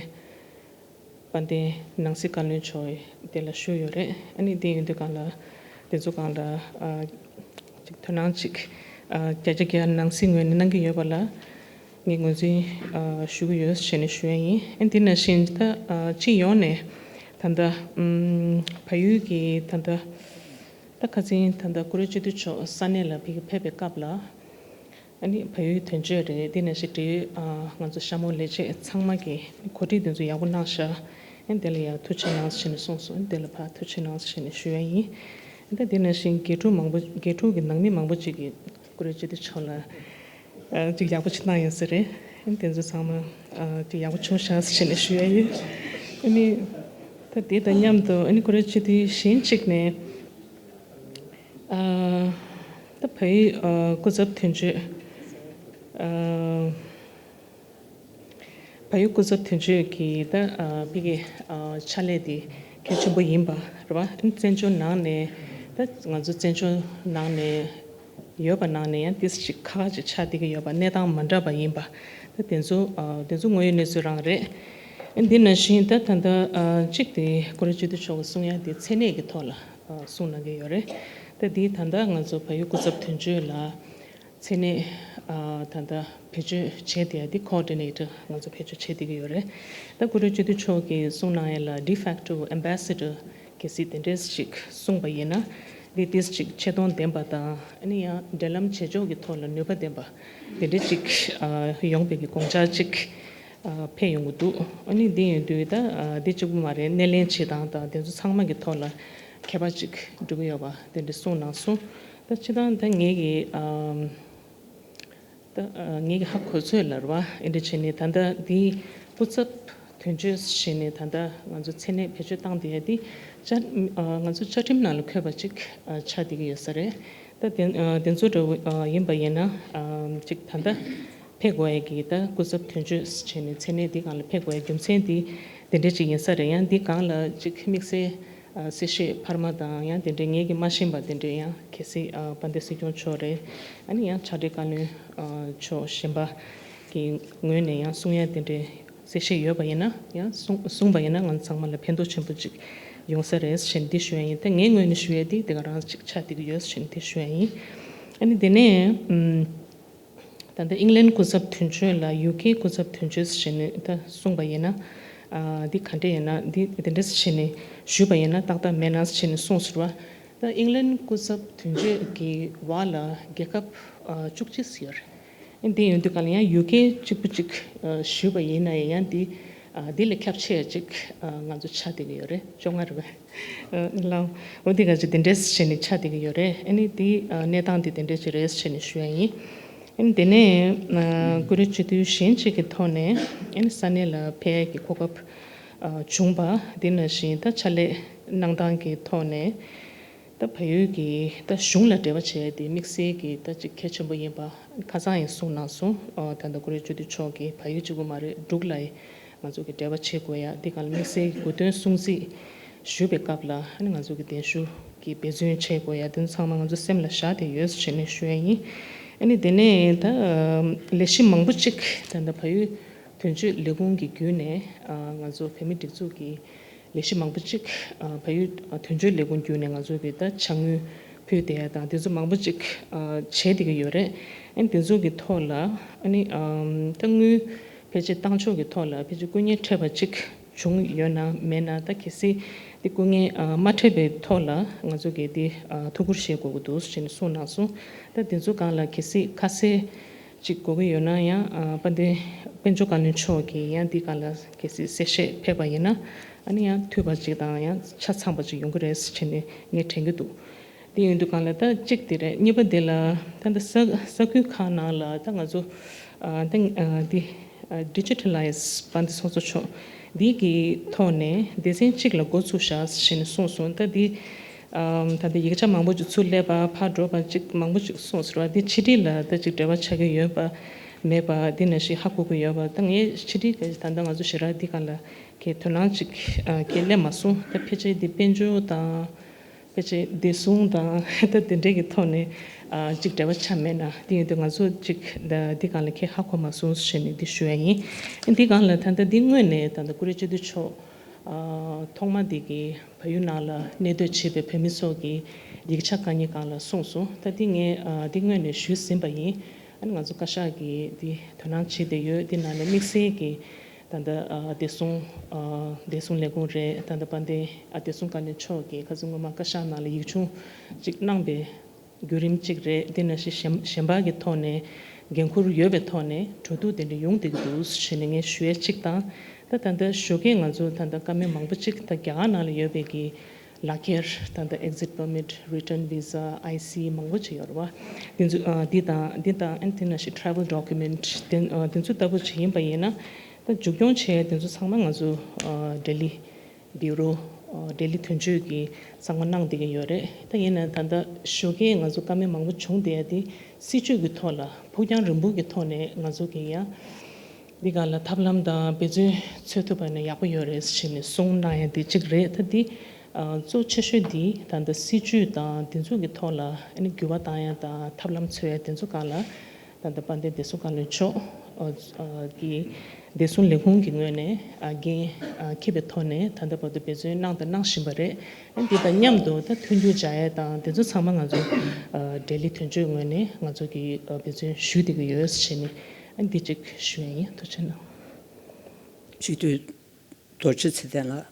དཔལ་ལྡན་ནང་སྲིད་བཀའ་བློན་མཆོག་དེ་ལ་ཞུས་ཡོད་རེད། ཨ་ནི་དེ་ཡིན་དུས་སྒང་ལ་ དེ་ཚོ་སྒང་ལ་ཨ་ཅིག་དོ་སྣང་ཅིག་ཨ་བརྒྱ་ཆ་བརྒྱ་ནང་གསེས་ངོས་ནས་གནང་གི་ཡོད་པ་ལ་ངས་ངོས་འཛིན་ཨ་ཞུ་གི་ཡོད་ཞེས་ནས་ཞུ་ཡ་ཡིན། ཨ་འདི་ནང་བཞིན་ད་ཨ་སྤྱི་ཡོངས་ནས་ད་ལྟ་ཨམ་བལ་ཡུལ་གྱི་ད་ལྟ་ད་ཁ་སང་ད་ལྟ་ཀུ་རེ་སྤྱི་འཐུས་མཆོག་ས་གནས་ལ་ཕེབས་ཕེབས་པའི་སྐབས་ལ། ཨ་ནི་བལ་ཡུལ་དོན་གཅོད་རེད། དེ་ནང་བཞིན་འབྲེལ་ཡོད་ཨ་ང་ཚོ་ཤ་མོ་ལས་བྱེད་ཚང་མ་གིས་གོ་སྒྲིག་དེ་ཚོ་ཡག་པོ་གནང་ཤག་ཨ་ནི་དེ་ལ་ཡང་ཐུགས་རྗེ་གནང་ཞེས་ནས་གསུངས་སོང་། ཨ་ནི་དེ་ལ་ཕར་ཐུགས་རྗེ་གནང་ཞེས་ནས་ཞུ་ཡ་ཡིན། ཨ་ནི་ད་དེ་ནང་བཞིན་དགེ་ཕྲུག་མང་པོ་དགེ་ཕྲུག་གི་ནང་མི་མང་པོ་ཅིག་གིས་ཀུ་རེ་སྤྱི་འཐུས་མཆོག་ལ་ཨ་ཅིག་ཡག་པོ་ཅིག་གནང་ཡོད་ས་རེད། ཨ་ནི་དེ་ཚོ་ཚང་མ་ཨ་ཅིག་ཡག་པོ་བྱུང་ཤག་ཞེས་ནས་ཞུ་ཡ་ཡིན། ཨ་ནི་ད་དེ་དང་མཉམ་དུ་ཨ་ནི་ཀུ་རེ་སྤྱི་འཐུས་གཞན་གཅིག་ནས། ཨ་ད་བལ་ཡུལ་ཨ་སྐུ་ཚབ་དོན་གཅོད། ཨ་བལ་ཡུལ་སྐུ་ཚབ་དོན་གཅོད་ཀྱི་ད་ཨ་ཕ་གི་ཨ་ཕྱག་ལས་དེ་གལ་ཆེན་པོ་ཡིན་པ་རེད་བ། བཙན་བྱོལ་ནང་ནས་ད་ང་ཚོ་བཙན་བྱོལ་ནང་ནས་ཡོད་པ་ནང་ནས་ཡང་ཏིས་ཅིག་ཁག་ཅིག་ཆགས་བསྡད་ཀྱི་ཡོད་པ། གནས་སྟངས་མ་འདྲ་བ་ཡིན་པ། ད་དེ་ཚོ་ཨ་དེ་ཚོ་དངོས་ཡོད་གནས་ཚུལ་རང་རེད། འདི་ནང་བཞིན་ད་ད་ལྟ་ཨ་གཅིག་དེ་ཀུ་རེ་སྤྱི་འཐུས་མཆོག་གིས་གསུང་ཡ་དེ་མཚན་གནས་ཀྱི་ཐོག་ལ་ཨ་གསུང་གནང་གི་ཡོད་རེད། ད་འདི་ད་ལྟ་ང་ཚོ་བལ་ཡུལ་སྐུ་ཚབ་དོན་གཅོད་ལ་མཚན་གནས་ཨ་ད་ལྟ་བེད་སྤྱོད་བྱས་བསྡད་ཡ་དེ་ཀོ་ཨོ་ཌི་ནེ་ཊར་ང་ཚོ་བེད་སྤྱོད་བྱས་བསྡད་ཀྱི་ཡོད་རེད། ད་ཀུ་རེ་སྤྱི་འཐུས་མཆོག་གིས་གསུང་གནང་ཡ་ལ་ཌི་ཕེག་ཊོ་ཨེམ་བྷེ་སེ་ཌར་གལ་སྲིད་དེ་འདྲས་ཅིག་གསུངས་པ་ཡིན་ན། འདི་ཏིས་ཅིག་ཆེ་མཐོང་ལྡན་པ་དང་། ཨ་ནི་ཡང་འབྲེལ་ལམ་བྱེད་ཕྱོགས་ཀྱི་ཐོག་ལ་ནུས་པ་ལྡན་པ་དེ་འདྲས་ཅིག་ཨ་ཡོང་བའི་གི་དགོངས་འཆར་ཅིག་ཨ་ཕེབས་ཡོང་གི་འདུག་ཨ་ནི་འདི་ཡིན་དུས་ད་ཨ་འདི་གཅིག་པུ་མ་རེད། སྣེ་ལེན་བྱེད་སྟངས་དང་དེ་ཚོ་ཚང་མ་གི་ཐོག་ལ་ཁྱད་པར་ཅིག་འགྲོ་གི་ཡོད་པ་དེ་འདྲས་གསུངས་གནང་སོང་། ད་སྤྱིར་བཏང་ད་ངེད་ཀྱི་ཨ་ད་ཨ་ངེད་ཀྱི་ཧ་གོ་ཚོད་ལ་རེད་བ། ཨེ་འདྲ་བྱས་ནས་ད་ལྟ་འདི་སྐུ་ཚབ་དོན་གཅོད་བྱས་ནས་ད་ལྟ་ང་ཚོ་མཚན་གནས་བེད་སྤྱོད་བཏང་བསྡད་ཡ་འདི་བཅའ་ཨ་ང་ཚོ་བཅའ་ཁྲིམས་ནང་ལ་འཁོད་པ་ཅིག་ཨ་ཆགས་བསྡད་ཀྱི་ཡོད་ས་རེད། ད་དེ་ཨ་དེ་ཚོ་འདྲ་བོ་ཨ་ཡིན་པ་ཡིན་ན་ཨ་ཅིག་ད་ལྟ་ཕེབས་དགོས་ཡ་གི་ད་སྐུ་ཚབ་དོན་གཅོད་བྱས་ནས་མཚན་གནས་འདི་སྒང་ལ་ཕེབས་དགོས་ཡ་རྒྱུ་མཚན་འདི་དེ་འདྲ་ཅིག་ཡིན་ས་རེད། ཡང་འདི་སྒང་ལ་ཅིག་དམིགས་བསལ་ཨ་གསལ་བཤད་འཕར་མ་དང་ཡང་དེ་འདྲའི་ངེད་ཀྱིས་མ་ཤེས་པ་དེ་འདྲའི་ཡང་གལ་སྲིད་ཨ་དཔལ་ལྡན་སྲིད་སྐྱོང་མཆོག་རེད། ཨ་ནི་ཡང་ཕྱག་སྦྲེལ་བཀའ་བློན་ཨ་མཆོག་གཞན་པ་གི་ངོས་ནས་ཡང་གསུང་ཡ་དེ་འདྲའི་གསལ་བཤད་ཡོད་པ་ཡིན་ན་ཡང་གསུང་གསུངས་པ་ཡིན་ན་ང་ཚང་མ་ལ་ཕན་ཐོགས་ཆེན་པོ་ཅིག་ཡོང་ས་རེད་ཞེས་འདི་ཞུ་ཡ་ཡིན། ད་ངའི་ངོས་ནས་ཞུ་ཡ་འདི་དེ་ག་རང་ཅིག་ཆགས་བསྡད་ཀྱི་ཡོད་ཞེས་འདི་ཞུ་ཡ་ཡིན། ཨ་ནི་དེ་ནས་ཨམ། ད་ལྟ་ཨིང་ལན་སྐུ་ཚབ་དོན་གཅོད་ལ་ཡུ་ཀེ་སྐུ་ཚབ་དོན་གཅོད་ཟེར་ནས་ད་གསུངས་པ་ཡིན་ན། ཨ་འདི་ག་འདྲས་ཡིན་ན་འདི་དེ་འདྲས་ཟེར་ནས་ཞུས་པ་ཡིན་ན་ཏག་ཏག་མེད་ན་ཟེར་ནས་གསུངས་ཟེར་བ། ད་ཨིང་ལན་སྐུ་ཚབ་དོན་གཅོད་ཀྱི་འོག་ལ་རྒྱལ་ཁབ་ཨ་བཅུ་གཅིག་ཡོད་རེད། འདི་ཡིན་དུས་ག་ལ་ཡང་ཡུ་ཀེ་གཅིག་པུ་གཅིག་ཨ་ཞུས་པ་ཡིན་ན་ཡང་འདི་ཨ་འདི་ལས་ཁྱབ་ཆེ་གཅིག་ཨ་ང་ཚོ་ཆགས་བསྡད་ཀྱི་ཡོད་རེད། བཅོ་ལྔ་རེད་པས། ཨ་ལའོ། འོ་འདི་ག་ཅིག་དེ་འདྲས་བྱས་ནས་ཆགས་བསྡད་ཀྱི་ཡོད་རེད། ཨ་ནི་འདི་ཨ་གནས་སྟངས་འདི་དེ་འདྲས་ཅིག་རེད་བྱས་ནས་ཞུ་ཡ་ཡིན། ཨ་ནི་དེ་ནས་ཨ་ཀུ་རེ་སྤྱི་འཐུས་གཞན་ཅིག་གི་ཐོག་ནས་ཨ་ནི་ས་གནས་ལ་ཕེབས་ཡ་གི་གོ་སྐབས་ཨ་བྱུང་པ་འདི་ནང་བཞིན་ད་ཕྱག་ལས་གནང་སྟངས་ཀྱི་ཐོག་ནས་ད་བལ་ཡུལ་གྱི་ད་གཞུང་ལ་འབྲེལ་བ་བྱས་ཏེ་དམིགས་བསལ་གྱི་ད་ཅིག་གལ་ཆེན་པོ་ཡིན་པ་ཁ་སང་ཡང་གསུངས་གནང་སོང་། ཨ་ད་ལྟ་ཀུ་རེ་སྤྱི་འཐུས་མཆོག་གིས་བལ་ཡུལ་གཅིག་པུ་མ་རེད་འབྲུག་ལ་ཡི་ང་ཚོ་གི་འབྲེལ་བ་བྱེད་དགོས་ཡ་འདི་ག་ལ་དམིགས་བསལ་གྱི་དགོས་དོན་སྲུང་བརྩི་ཞུ་བའི་སྐབས་ལ་ཨ་ནི་ང་ཚོ་གི་གདན་ཞུ་གི་འབད་བརྩོན་བྱེད་དགོས་ཡ་དེ་ཚོ་ཚང་མ་ང་ཚོ་སེམས་ལ་བཞག་བསྡད་ཡོད་ཟེར་ནས་ཞུ་ཡ་ཡིན། ཨ་ནི་དེ་ནས་ད་ལས་གཞི་མང་པོ་ཅིག་ད་ལྟ་བལ་ཡུལ་དོན་གཅོད་ལས་ཁུངས་ཀྱི་བརྒྱུད་ནས་ང་ཚོ་བོད་མི་སྒྲིག་འཛུགས་ཀྱི་ལས་གཞི་མང་པོ་ཅིག་བལ་ཡུལ་དོན་གཅོད་ལས་ཁུངས་བརྒྱུད་ནས་ང་ཚོ་གི་ད་ཕྱག་དངུལ་ཕུལ་བསྡད་ཡ་དང་དེ་ཚོ་མང་པོ་ཅིག་བྱས་བསྡད་ཀྱི་ཡོད་རེད། ཨ་ནི་དེ་ཚོ་གི་ཐོག་ལ་ཨ་ནི་ད་དངུལ་ཕལ་ཆེར་བཏང་ཕྱོགས་ཀྱི་ཐོག་ལ་ཕལ་ཆེར་སྐུ་ངལ་འཕྲད་པ་ཅིག་བྱུང་ཡོད་ན་མེད་ན་ད་གལ་སྲིད་འདི་སྐུ་ངལ་ཨ་མ་འཕྲད་པའི་ཐོག་ལ་ང་ཚོ་གིས་འདི་ཨ་ཐུགས་ཁུར་བཞེས་དགོས་ཀྱི་འདུག་ཟེར་ནས་གསུངས་གནང་སོང་། ད་དེ་ཚོ་སྒང་ལ་གལ་སྲིད་ཁ་གསལ་ཅིག་དགོས་ཀྱི་ཡོད་ན་ཡང་ཨ་དཔལ་ལྡན་དཔལ་འབྱོར་བཀའ་བློན་མཆོག་གིས་ཡང་འདི་སྒང་ལ་གལ་སྲིད་གསལ་བཤད་ཕེབས་པ་ཡིན་ན་ཨ་ནི་ཡང་འཐུས་པ་ཅིག་དང་ཡང་ཆ་ཚང་པ་ཅིག་ཡོང་གི་རེད་ཟེར་ནས་ངས་དྲན་གྱི་འདུག་དེ་ཡིན་དུས་སྒང་ལ་ད་གཅིག་དེ་རེད། གཉིས་པ་དེ་ལ་ད་ལྟ་ས་ས་ཁུལ་ཁག་ནང་ལ་ད་ང་ཚོ་ཨ་ད་ཨ་འདི་ཨ་ཌི་ཇི་ཊ་ལའི་ཛི་དཔལ་ལྡན་ཚོགས་གཙོ་མཆོག་འདི་གི་ཐོག་ནས་སྡེ་ཚན་གཅིག་ལ་འགོ་ཚུགས་བཞག་ཞེས་ནས་གསུངས་སོང་། ད་འདི་ཨ་ད་ལྟ་ཡིག་ཆ་མང་པོ་ཅིག་ཚུར་སླེབས་པ་ཕར་འགྲོ་བ་ཅིག་མང་པོ་ཅིག་གསུངས་སོང་བ། འདི་ཕྱི་དྲིལ་ལ་ད་ཅིག་འབྲེལ་བ་ཆགས་ཀྱི་ཡོད་པ་མེད་པ་འདི་ནང་བཞིན་ཧ་གོ་གི་ཡོད་པ། ད་ངས་ཕྱི་དྲིལ་ག་ད་ལྟ་ང་ཚོ་ཞེ་དྲག་འདི་སྒང་ལ་གའི་དོ་སྣང་ཅིག་ཨ་གའི་སླེབས་མ་སོང་། ད་ཕལ་ཆེར་འདི་དཔལ་འབྱོར་དང་། ཕལ་ཆེར་བདེ་སྲུང་དང་ད་དེ་འདྲས་ཀྱི་ཐོག་ནས་ཨ་ཅིག་འབྲེལ་བ་ཆགས་མེད་ན་དེ་ཡིན་དུས་ང་ཚོ་ཅིག་ད་འདི་སྒང་ལ་ཁྱེད་ཧ་གོ་མ་སོང་ཞེས་ནས་འདི་ཞུ་ཡ་ཡིན། འདི་སྒང་ལ་ད་ལྟ་འདི་སྔོན་ནས་ད་ལྟ་ཀུ་རེ་སྤྱི་འཐུས་མཆོག་ ཨ། ཐོག་མ་འདི་གི་བལ་ཡུལ་ནང་ལ་གནས་སྡོད་བྱེད་པའི་བོད་མི་ཚོ་གི་ཡིག་ཆ་དཀའ་ངལ་སྒང་ལ་གསུངས་སོང་། ད་འདི་ངས་ཨ་འདི་སྔོན་ནས་ཞུས་ཟིན་པ་ཡིན། ཨ་ནི་ང་ཚོ་བཀའ་ཤག་གིས་འདི་དོ་སྣང་བྱེད་བསྡད་ཡོད། འདི་ནང་ནས་དམིགས་བསལ་གྱི་ད་ལྟ་ཨ་བདེ་སྲུང་ཨ་བདེ་སྲུང་ལས་ཁུངས་རེད། ད་ལྟ་དཔལ་ལྡན་ཨ་བདེ་སྲུང་བཀའ་བློན་མཆོག་གིས་ཁ་སང་སྔོན་མ་བཀའ་ཤག་ནང་ལ་ཡིག་ཆུང་ཅིག་གནང་པའི་བརྒྱུད་རིམ་གཅིག་རེད། དེ་ནང་བཞིན་གཞན་གཞན་པ་གི་ཐོག་ནས་འགན་འཁུར་ཡོད་པའི་ཐོག་ནས་གྲོས་བསྡུར་དེ་འདྲ་ཡོང་བསྡད་ཀྱི་འདུག་ཞེས་ནས་ངས་ཞུ་ཡས་གཅིག་དང་། ད་ད་ལྟ་ཞོགས་ཀས་ང་ཚོ་ད་ལྟ་བཀའ་མོལ་མང་པོ་གཅིག་ད་རྒྱ་གར་ནང་ལ་ཡོད་པའི་གི་ལག་ཁྱེར། ད་ལྟ་exit permit, return visa, I C མང་པོ་ཅིག་ཡོད་རེད་བ། དེ་ཚོ་ཨ་འདི་དང་འདི་དང་ཨ་དེ་ནང་བཞིན་travel document དེ་ཨ་དེ་ཚོ་ལྟ་བུ་ཅིག་ཡིན་པ་ཡིན་ན། ད་མཇུག་སྐྱོང་བྱས་དེ་ཚོ་ཚང་མ་ང་ཚོ་ཨ་ལྡི་ལི་བྷུ་རོ། ལྡི་ལི་དོན་གཅོད་ཀྱིས་གསང་བ་གནང་བསྡད་ཀྱི་ཡོད་རེད། ད་ཡིན་ན་ད་ལྟ་ཞོགས་ཀས་ང་ཚོ་བཀའ་མོལ་མང་པོ་བྱུང་བསྡད་ཡ་དེ་སྲིད་བྱུས་ཀྱི་ཐོག་ལ་ཕུགས་རྒྱང་རིང་པོ་གི་ཐོག་ནས་ང་ཚོ་གི་ཡ་འདི་ག་ལ་ཐབས་ལམ་དང་འབད་བརྩོན་འཚོལ་ཐུབ་པ་ན་ཡག་པོ་ཡོད་རེད་ཞེས་ནས་གསུངས་གནང་ཡ་དེ་གཅིག་རེད། ད་འདི་གཙོ་ཆེ་ཤོས་འདི་ད་ལྟ་སྲིད་བྱུས་དང་དེ་ཚོ་གི་ཐོག་ལ་ཨ་ནི་འགྱུར་བ་བཏང་ཡ་དང་ཐབས་ལམ་འཚོལ་ཡ་དེ་ཚོ་སྒང་ལ། ད་ལྟ་དཔལ་ལྡན་བདེ་སྲུང་བཀའ་བློན་མཆོག་ཨ་ཨ་གི་བདེ་སྲུང་ལས་ཁུངས་ཀྱི་ངོས་ནས་ཨ་འགན་ཨ་འཁྱེར་བའི་ཐོག་ནས་ད་ལྟ་བར་དུ་འབད་བརྩོན་གནང་དང་གནང་བཞིན་པ་རེད། ཨ་འདི་དང་མཉམ་དུ་ད་མཐུན་འགྱུར་སྦྱར་ཡས་དང་དེ་ཚོ་ཚང་མ་ང་ཚོ་ཨ་ལྡི་ལི་དོན་གཅོད་ངོས་ནས་ང་ཚོ་གི་ཨ་འབད་བརྩོན་ཞུས་བསྡད་ཀྱི་ཡོད་ཟེར་ནས་ཨ་འདི་གཅིག་ཞུ་ཡས་ཡིན། ཐུགས་རྗེ་གནང་། སྤྱི་འཐུས་རྡོ་རྗེ་ཚེ་བརྟན་ལགས།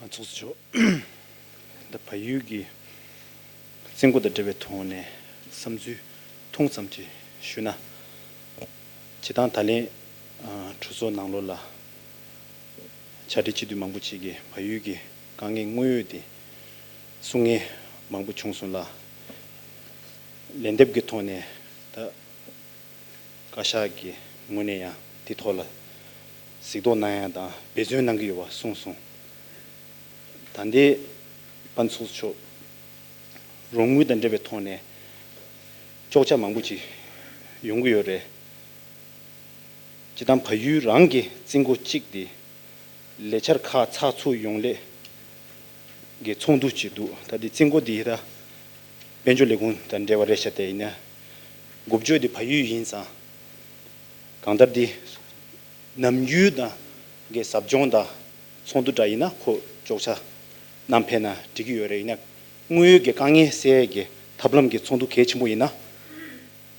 ང་ཚོགས་གཙོ་མཆོག་ད་བལ་ཡུལ་གྱི་བཙོན་འགོག་དང་འབྲེལ་བའི་ཐོག་ནས་བསམ་ཚུལ་ཐུང་ཙམ་ཅིག་ཞུས་ན། སྤྱིར་བཏང་ད་ལན་ཨ་གྲོས་ཚོགས་ནང་ལོགས་ལ་བཅའ་ཁྲིམས་སྤྱི་འཐུས་མང་པོ་ཅིག་གིས་བལ་ཡུལ་གྱི་དཀའ་ངལ་དངོས་ཡོད་དེ་གསུང་མཁན་མང་པོ་བྱུང་སོང་ལ། ལན་འདེབས་ཀྱི་ཐོག་ནས་ད། བཀའ་ཤག་གི་ངོས་ནས་ཡང་དེ་ཐོག་ལ་གཟིགས་རྟོག་གནང་ཡ་དང་འབད་བརྩོན་གནང་གི་ཡོད་པ་གསུངས་སོང་། ད་ལྟའི་དཔལ་ཚོགས་གཙོ་མཆོག་རོགས་དངུལ་དང་འབྲེལ་བའི་ཐོག་ནས་གཅོག་ཆ་མང་པོ་ཅིག་ཡོང་གི་ཡོད་རེད། སྤྱིར་བཏང་བལ་ཡུལ་རང་གི་རྩིས་འགོ་གཅིག་དེ། ལས་འཆར་ཁག་ཚགས་ཚུད་ཡོང་སླད་ཀྱི་ཚོགས་འདུ་ཅིག་འདུག་ད་དེ་རྩིས་འགོ་འདི་ད་དཔལ་འབྱོར་ལས་ཁུངས་དང་འབྲེལ་བ་རེད་ཤག་དེ་ཡིན་ན། འགོ་བརྗོད་འདི་བལ་ཡུལ་ཡིན་ཙང་། གང་ལྟར་འདི་ནམ་རྒྱུན་དང་གི་ཟབ་སྦྱོང་དང་ཚོགས་འདུ་འདྲ་ཡིན་ན་ཁོ་གཅོག་ཆ་གནང་ཕེབས་ན་འགྲིག་གི་ཡོད་རེད། ཡིན་ན་དངོས་ཡོད་ཀྱི་དཀའ་ངལ་སེལ་ཡས་ཀྱི་ཐབས་ལམ་གྱི་ཚོགས་འདུ་གལ་ཆེན་པོ་ཡིན་ན།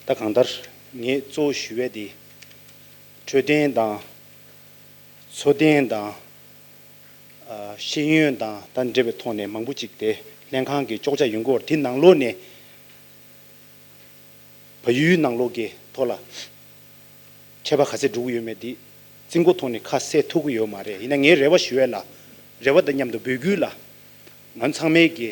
ད་གང་ལྟར་ངས་གཙོ་བོ་ཞུ་ཡས་འདི་འཕྲོད་བསྟེན་དང་། འཚོ་རྟེན་དང་། ཨ་ཤེས་ཡོན་དང་དང་འབྲེལ་བའི་ཐོག་ནས་མང་པོ་ཅིག་དེ་ལྷན་ཁང་གི་གཅོག་ཆ་ཡོང་གི་ཡོད་རེད། དེ་ནང་ལོགས་ནས་བལ་ཡུལ་ནང་ལོགས་ཀྱི་ཐོག་ལ་ཁྱད་པར་ག་ཚད་འགྲོ་གི་ཡོད་མེད་འདི་རྩིས་འགོ་ཐོག་ནས་ཁ་གསལ་ཐུབ་ཀྱི་ཡོད་མ་རེད། ཡིན་ན་ངའི་རེ་བ་ཞུ་ཡས་ལ། རེ་བ་དང་མཉམ་དུ་འབོད་སྐུལ་ལ། ང་ཚང་མས་ཀྱི་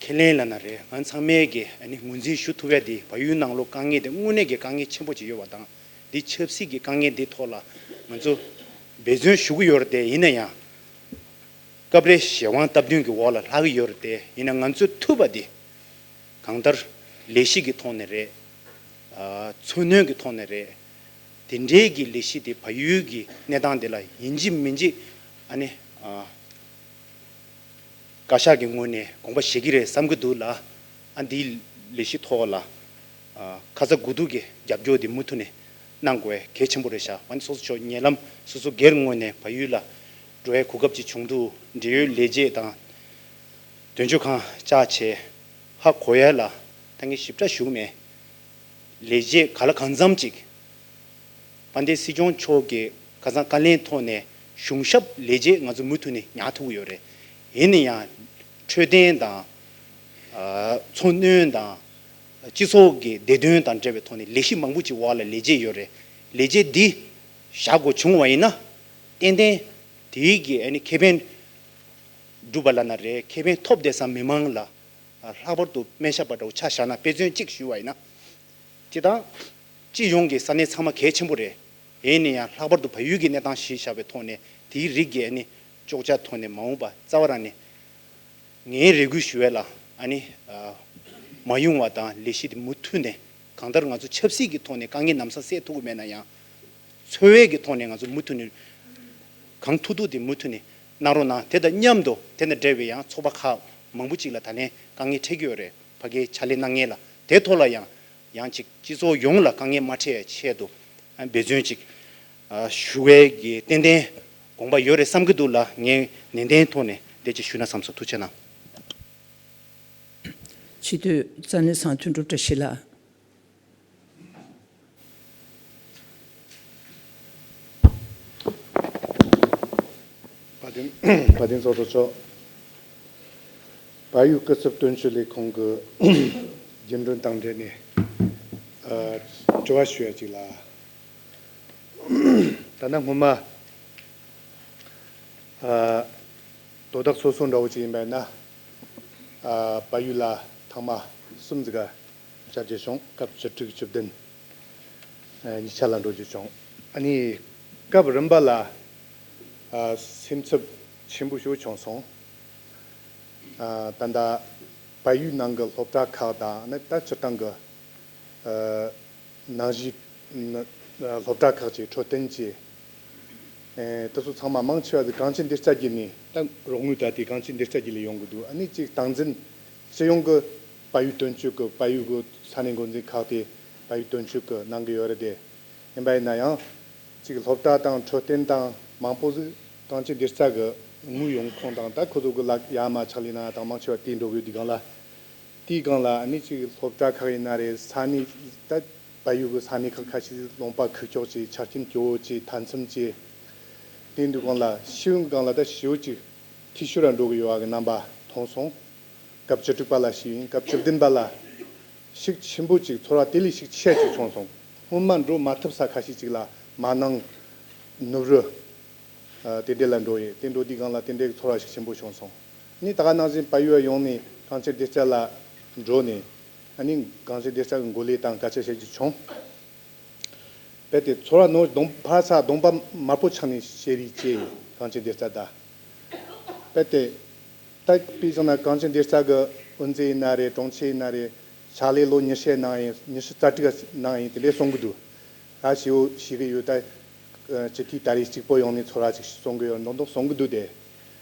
ཁས་ལེན་ལབ་ན་རེད། ང་ཚང་མས་ཀྱི་ཨ་ནི་ངོས་འཛིན་ཞུ་ཐུབ་ཡ་དེ་བལ་ཡུལ་ནང་ལོགས་དཀའ་ངལ་དེ་དངོས་གནས་ཀྱི་དཀའ་ངལ་ཆེན་པོ་ཅིག་ཡོད་པ་དང་། འདི་ཆབ་སྲིད་ཀྱི་དཀའ་ངལ་འདི་ཐོག་ལ་ང་ཚོ་འབད་བརྩོན་ཞུ་གི་ཡོད་རེད་དེ། ཡིན་ན་ཡང་སྐབས་རེ་གཞན་དབང་སྟབས་བསྟུན་གྱི་འོག་ལ་ལྷག་གི་ཡོད་རེད་དེ། ཡིན་ན་ང་ཚོས་ཐུབ་པ་འདི་གང་ལྟར་ལས་གཞི་གི་ཐོག་ནས་རེད། ཨ་འཚོ་སྣོན་གྱི་ཐོག་ནས་རེད། དེ་འདྲའི་གི་ལས་གཞི་དེ་བལ་ཡུལ་གྱི་གནས་སྟངས་དེ་ལ་ཡིན་གཅིག་མིན་གཅིག་ཨ་ནི་ཨ། བཀའ་ཤག་གི་ངོས་ནས་དགོངས་པ་བཞེས་ཀྱི་རེད་བསམ་གྱི་འདུག་ལ། ཨ་འདིའི་ལས་གཞི་ཐོག་ལ་ཨ་ཁ་ཚ་དགོས་གཏུགས་ཀྱི་རྒྱབ་སྐྱོར་འདི་མུ་མཐུད་ནས་གནང་དགོས་གལ་ཆེན་པོ་རེད་ཤག་ཨ་ནི་སོ་སོ་ཕྱོགས་ཉེ་ལམ་སོ་སོ་སྒེར་ངོས་ནས་བལ་ཡུལ་ལ་འགྲོ་ཡའི་གོ་སྐབས་ཅིག་བྱུང་འདུག་འབྲེལ་ཡོད་ལས་བྱེད་དང་དོན་གཅོད་ཁང་བཅར་བྱས་ཧ་གོ་ཡ་ལ་ད་ངས་ཞིབ་ཕྲ་ཞུ་གི་མེད། ལས་བྱེད་ག་ལ་གང་འཚམ་ཅིག་དཔལ་ལྡན་སྲིད་སྐྱོང་མཆོག་གི་ཁ་སང་བཀའ་ལན་ཐོག་ནས་གཞུང་ཞབས་ལས་བྱེད་ང་ཚོ་མུ་མཐུད་ནས་ཉར་ཐུབ་ཀྱི་ཡོད་རེད། ཡིན་ན་ཡང་འཕྲོད་བསྟེན་དང་། ཨ་འཚོ་སྣོན་དང་། སྤྱི་ཚོགས་ཀྱི་བདེ་དོན་དང་འབྲེལ་བའི་ཐོག་ནས་ལས་གཞི་མང་པོ་ཅིག་འོག་ལ་ལས་བྱེད་ཡོད་རེད། ལས་བྱེད་འདི་བཞག་དགོས་བྱུང་བ་ཡིན་ན། ཏན་ཏན་དེའི་གི་ཨ་ནི་ཁེ་ཕན་སྒྲུབ་པ་ལབ་ན་རེད། ཁེ་ཕན་ཐོབ་བསྡད་ས་མི་མང་ལ་ལྷག་པར་དུ་སྨན་ཞབས་པ་འདྲ་བོ་ཆ་བཞག་ན། དཔེ་མཚོན་གཅིག་ཞུས་པ་ཡིན་ན། སྤྱིར་བཏང་སྤྱི་ཡོངས་ཀྱི་ས་གནས་ཚང་མ་གལ་ཆེན་པོ་རེད། ཡིན་ན་ཡང་ལྷག་པར་དུ་བལ་ཡུལ་གྱི་གནས་སྟངས་གཞི་བཞག་པའི་ཐོག་ནས་དེའི་རིགས་ཀྱི་ཨ་ནི་གཅོག་ཆ་ཐོག་ནས་མ་འོངས་པ་རྩ་བ་རང་ནས་ངའི་རེ་སྐུལ་ཞུ་བ་ལ་ཨ་ནི་ཨ་མ་ཡོང་བ་དང་། ལས་གཞི་དེ་མུ་མཐུད་ནས་གང་ལྟར་ང་ཚོ་ཆབ་སྲིད་ཀྱི་ཐོག་ནས་དཀའ་ངལ་ལམ་སང་སེལ་ཐུབ་ཀྱི་མེད་ན་ཡང་། འཚོ་བའི་གི་ཐོག་ནས་ང་ཚོ་མུ་མཐུད་ནས་གང་ཐུབ་ཐུབ་དེ་མུ་མཐུད་ནས་གནང་རོགས་གནང་། དེ་དང་མཉམ་དུ་དེ་དང་འབྲེལ་བའི་ཡང་ཚོགས་པ་ཁག་མང་པོ་ཅིག་ལ་ད་ལན་དཀའ་ངལ་འཕྲད་ཀྱི་ཡོད་རེད། ཕ་གིའི་ཕྱག་ལས་གནང་མཁན་ལ། དེ་ཐོག་ལ་ཡང་ཡང་ཅིག་སྤྱི་ཚོགས་ཡོངས་ལ་དཀའ་ངལ་མ་འཕྲད་ཡའི་ཆེད་དུ་འབད་བརྩོན་ཅིག་ ཞུ་བའི་གི་ཏན་ཏན་དགོངས་པ་ཡོད་རེད་བསམ་གྱི་འདུག་ལ། ངས་ནན་ཏན་ཐོག་ནས་དེ་ཅིག་ཞུས་ན་བསམ་སོང་། ཐུགས་རྗེ་གནང་། སྤྱི་འཐུས་རྩ་གནས་ཚང་དོན་གྲུབ་བཀྲ་ཤིས་ལགས། བཀའ་དྲིན། བཀའ་དྲིན་ཚོགས་གཙོ་མཆོག་བལ་ཡུལ་སྐུ་ཚབ་དོན་གཅོད་ལས་ཁུངས་ཀྱི་རྒྱུན་གྲོན་དང་འབྲེལ་ནས། ཨ། དྲི་བ་ཞུ་ཡ་ཅིག་ལ། ད་ནི་སྔོན་མ། ཨ། དོ་བདག་སོ་སོ་འདྲ་བོ་ཅིག་ཡིན་པ་ཡིན་ན། ཨ། བལ་ཡུལ་ལ་ཐེངས་མ་གསུམ་ཟིག་ག་བཅར་རྒྱུ་བྱུང་། སྐབས་བཅུ་དྲུག་བཅུ་བདུན། ཨ། གཉིས་ཆ་ལ་འགྲོ་རྒྱུ་བྱུང་། ཨ་ནི་སྐབས་རིམ་པ་ལ། ཨ། སེམས་འཚབ་ཆེན་པོ་ཞིག་བྱུང་སོང་། ཨ། ད་ལྟ་བལ་ཡུལ་ནང་གི་སློབ་གྲྭ་ཁག་དང་། ཨ་ནི་ད་སྤྱིར་བཏང་གི། ཨ། ནང་བཞིན་སློབ་གྲྭ་ཁག་ཅིག་འཕྲོད་བསྟེན་ཅིག་ཨེ། དེ་ཚོ་ཚང་མ་མང་ཆེ་བ་གང་ཅི་འདི་རྩ་བརྒྱུད་ནས། ད་རོགས་དངུལ་ད་དེ་གང་ཅི་འདི་རྩ་བརྒྱུད་ལས་ཡོང་གི་འདུག་ཨ་ནི་ཅིག་སྟངས་འཛིན་སྤྱི་ཡོངས་ཀྱི་བལ་ཡུལ་དོན་གཅོད་ཀྱི། བལ་ཡུལ་གྱི་ས་གནས་འགོ་འཛིན་ཁག་དེ་བལ་ཡུལ་དོན་གཅོད་ཀྱི་གནང་གི་ཡོད་རེད་དེ། ཡིན་པ་ཡིན་ན་ཡང་ཅིག་སློབ་གྲྭ་དང་འཕྲོད་བསྟེན་དང་མང་པོ་ཟིག་གང་ཅི་འདི་རྩ་གི་དངུལ་ཡོང་ཁུངས་དང་། ད་ཁོ་ཚོ་གི་ལག་ཡ་མ་ཆག་ལས་ན་དང་མང་ཆེ་བ་དེ་འགྲོ་གི་ཡོད་དུས་སྒང་ལ། དེའི་སྒང་ལ་ཨ་ནི་ཅིག་སློབ་གྲྭ་ཁག་ཡིན་ན་རེད། ས་གནས་ད་བལ་ཡུལ་གྱི་ས་གནས་ཁག་ཁ་ཤས་ལུང་པ་ཁུག་ཀྱོག་ཅིག་ཆ་རྐྱེན་སྐྱོ་བོ་ཅིག་མཐའ་མཚམས་ཅིག་དེ་འདུག་སྒང་ལ་ཤེས་ཡོན་སྒང་ལ་ད་ཞེ་པོ་ཅིག་འཐུས་ཤོར་ར་འགྲོ་གི་ཡོད་པ་གི་རྣམ་པ་མཐོང་སོང་། སྐབས་བཅུ་དྲུག་པ་ལ་ཞུས་ཡིན། སྐབས་བཅུ་བདུན་པ་ལ་ཤུགས་ཆེན་པོ་ཅིག་ཚོར་བ་དེ་ལས་ཤུགས་ཆེ་ཅིག་བྱུང་སོང་། སྔོན་མ་འགྲོ་མ་ཐུབ་ས་ཁ་ཤས་ཅིག་ལ་མ་ནང་ནུབ་རི། ཨ། དེ་འདྲ་ལ་འགྲོ་ཡི། དེ་འགྲོ་དུས་སྒང་ལ་དེ་འདྲའི་ཚོར་བ་ཞིག་ཆེན་པོ་བྱུང་སོང་། ནི་ད་ག་ནང་བཞིན་བལ་ཡུལ་ཡོང་ནས་གངས་ཅན་བདེ་རྩ་ལ་འགྲོ་ནས། ཨ་ནི་གངས་ཅན་བདེ་རྩ་གི་འགོ་ལས་དང་སྐད་ཆ་བཤད་རྒྱུ་བྱུང་། རྦད་དེ་ཚོར་བ་ནོར་གདོང་ཕར་ཚ་གདོང་པ་དམར་པོ་ཆགས་ནས་བཤད་རེས་བྱས་ཡིན། གངས་ཅན་བདེ་རྩ་ད། རྦད་དེ། ད་དཔེ་བཞག་ན་གངས་ཅན་བདེ་རྩ་གི་དབུ་མཛད་ཡིན་ན་རེད། དྲུང་ཆེ་ཡིན་ན་རེད། ཕྱག་ལས་ལོ་ཉི་ཤུ་གནང་ཡིན། ཉི་ཤུ་རྩ་དྲུག་གནང་ཡིན། དེ་འདྲས་གསུང་གི་འདུག་ད་ཞེ་པོ་ཞིག་གི་ཡོད། ད་སྤྱི་འཐུས་ད་རེས་གཅིག་པོ་ཡོང་ནས་ཚོར་བ་ཅིག་གསུང་གི་ཡོད། མདོག་མདོག་གསུང་གི་འདུག་དེ།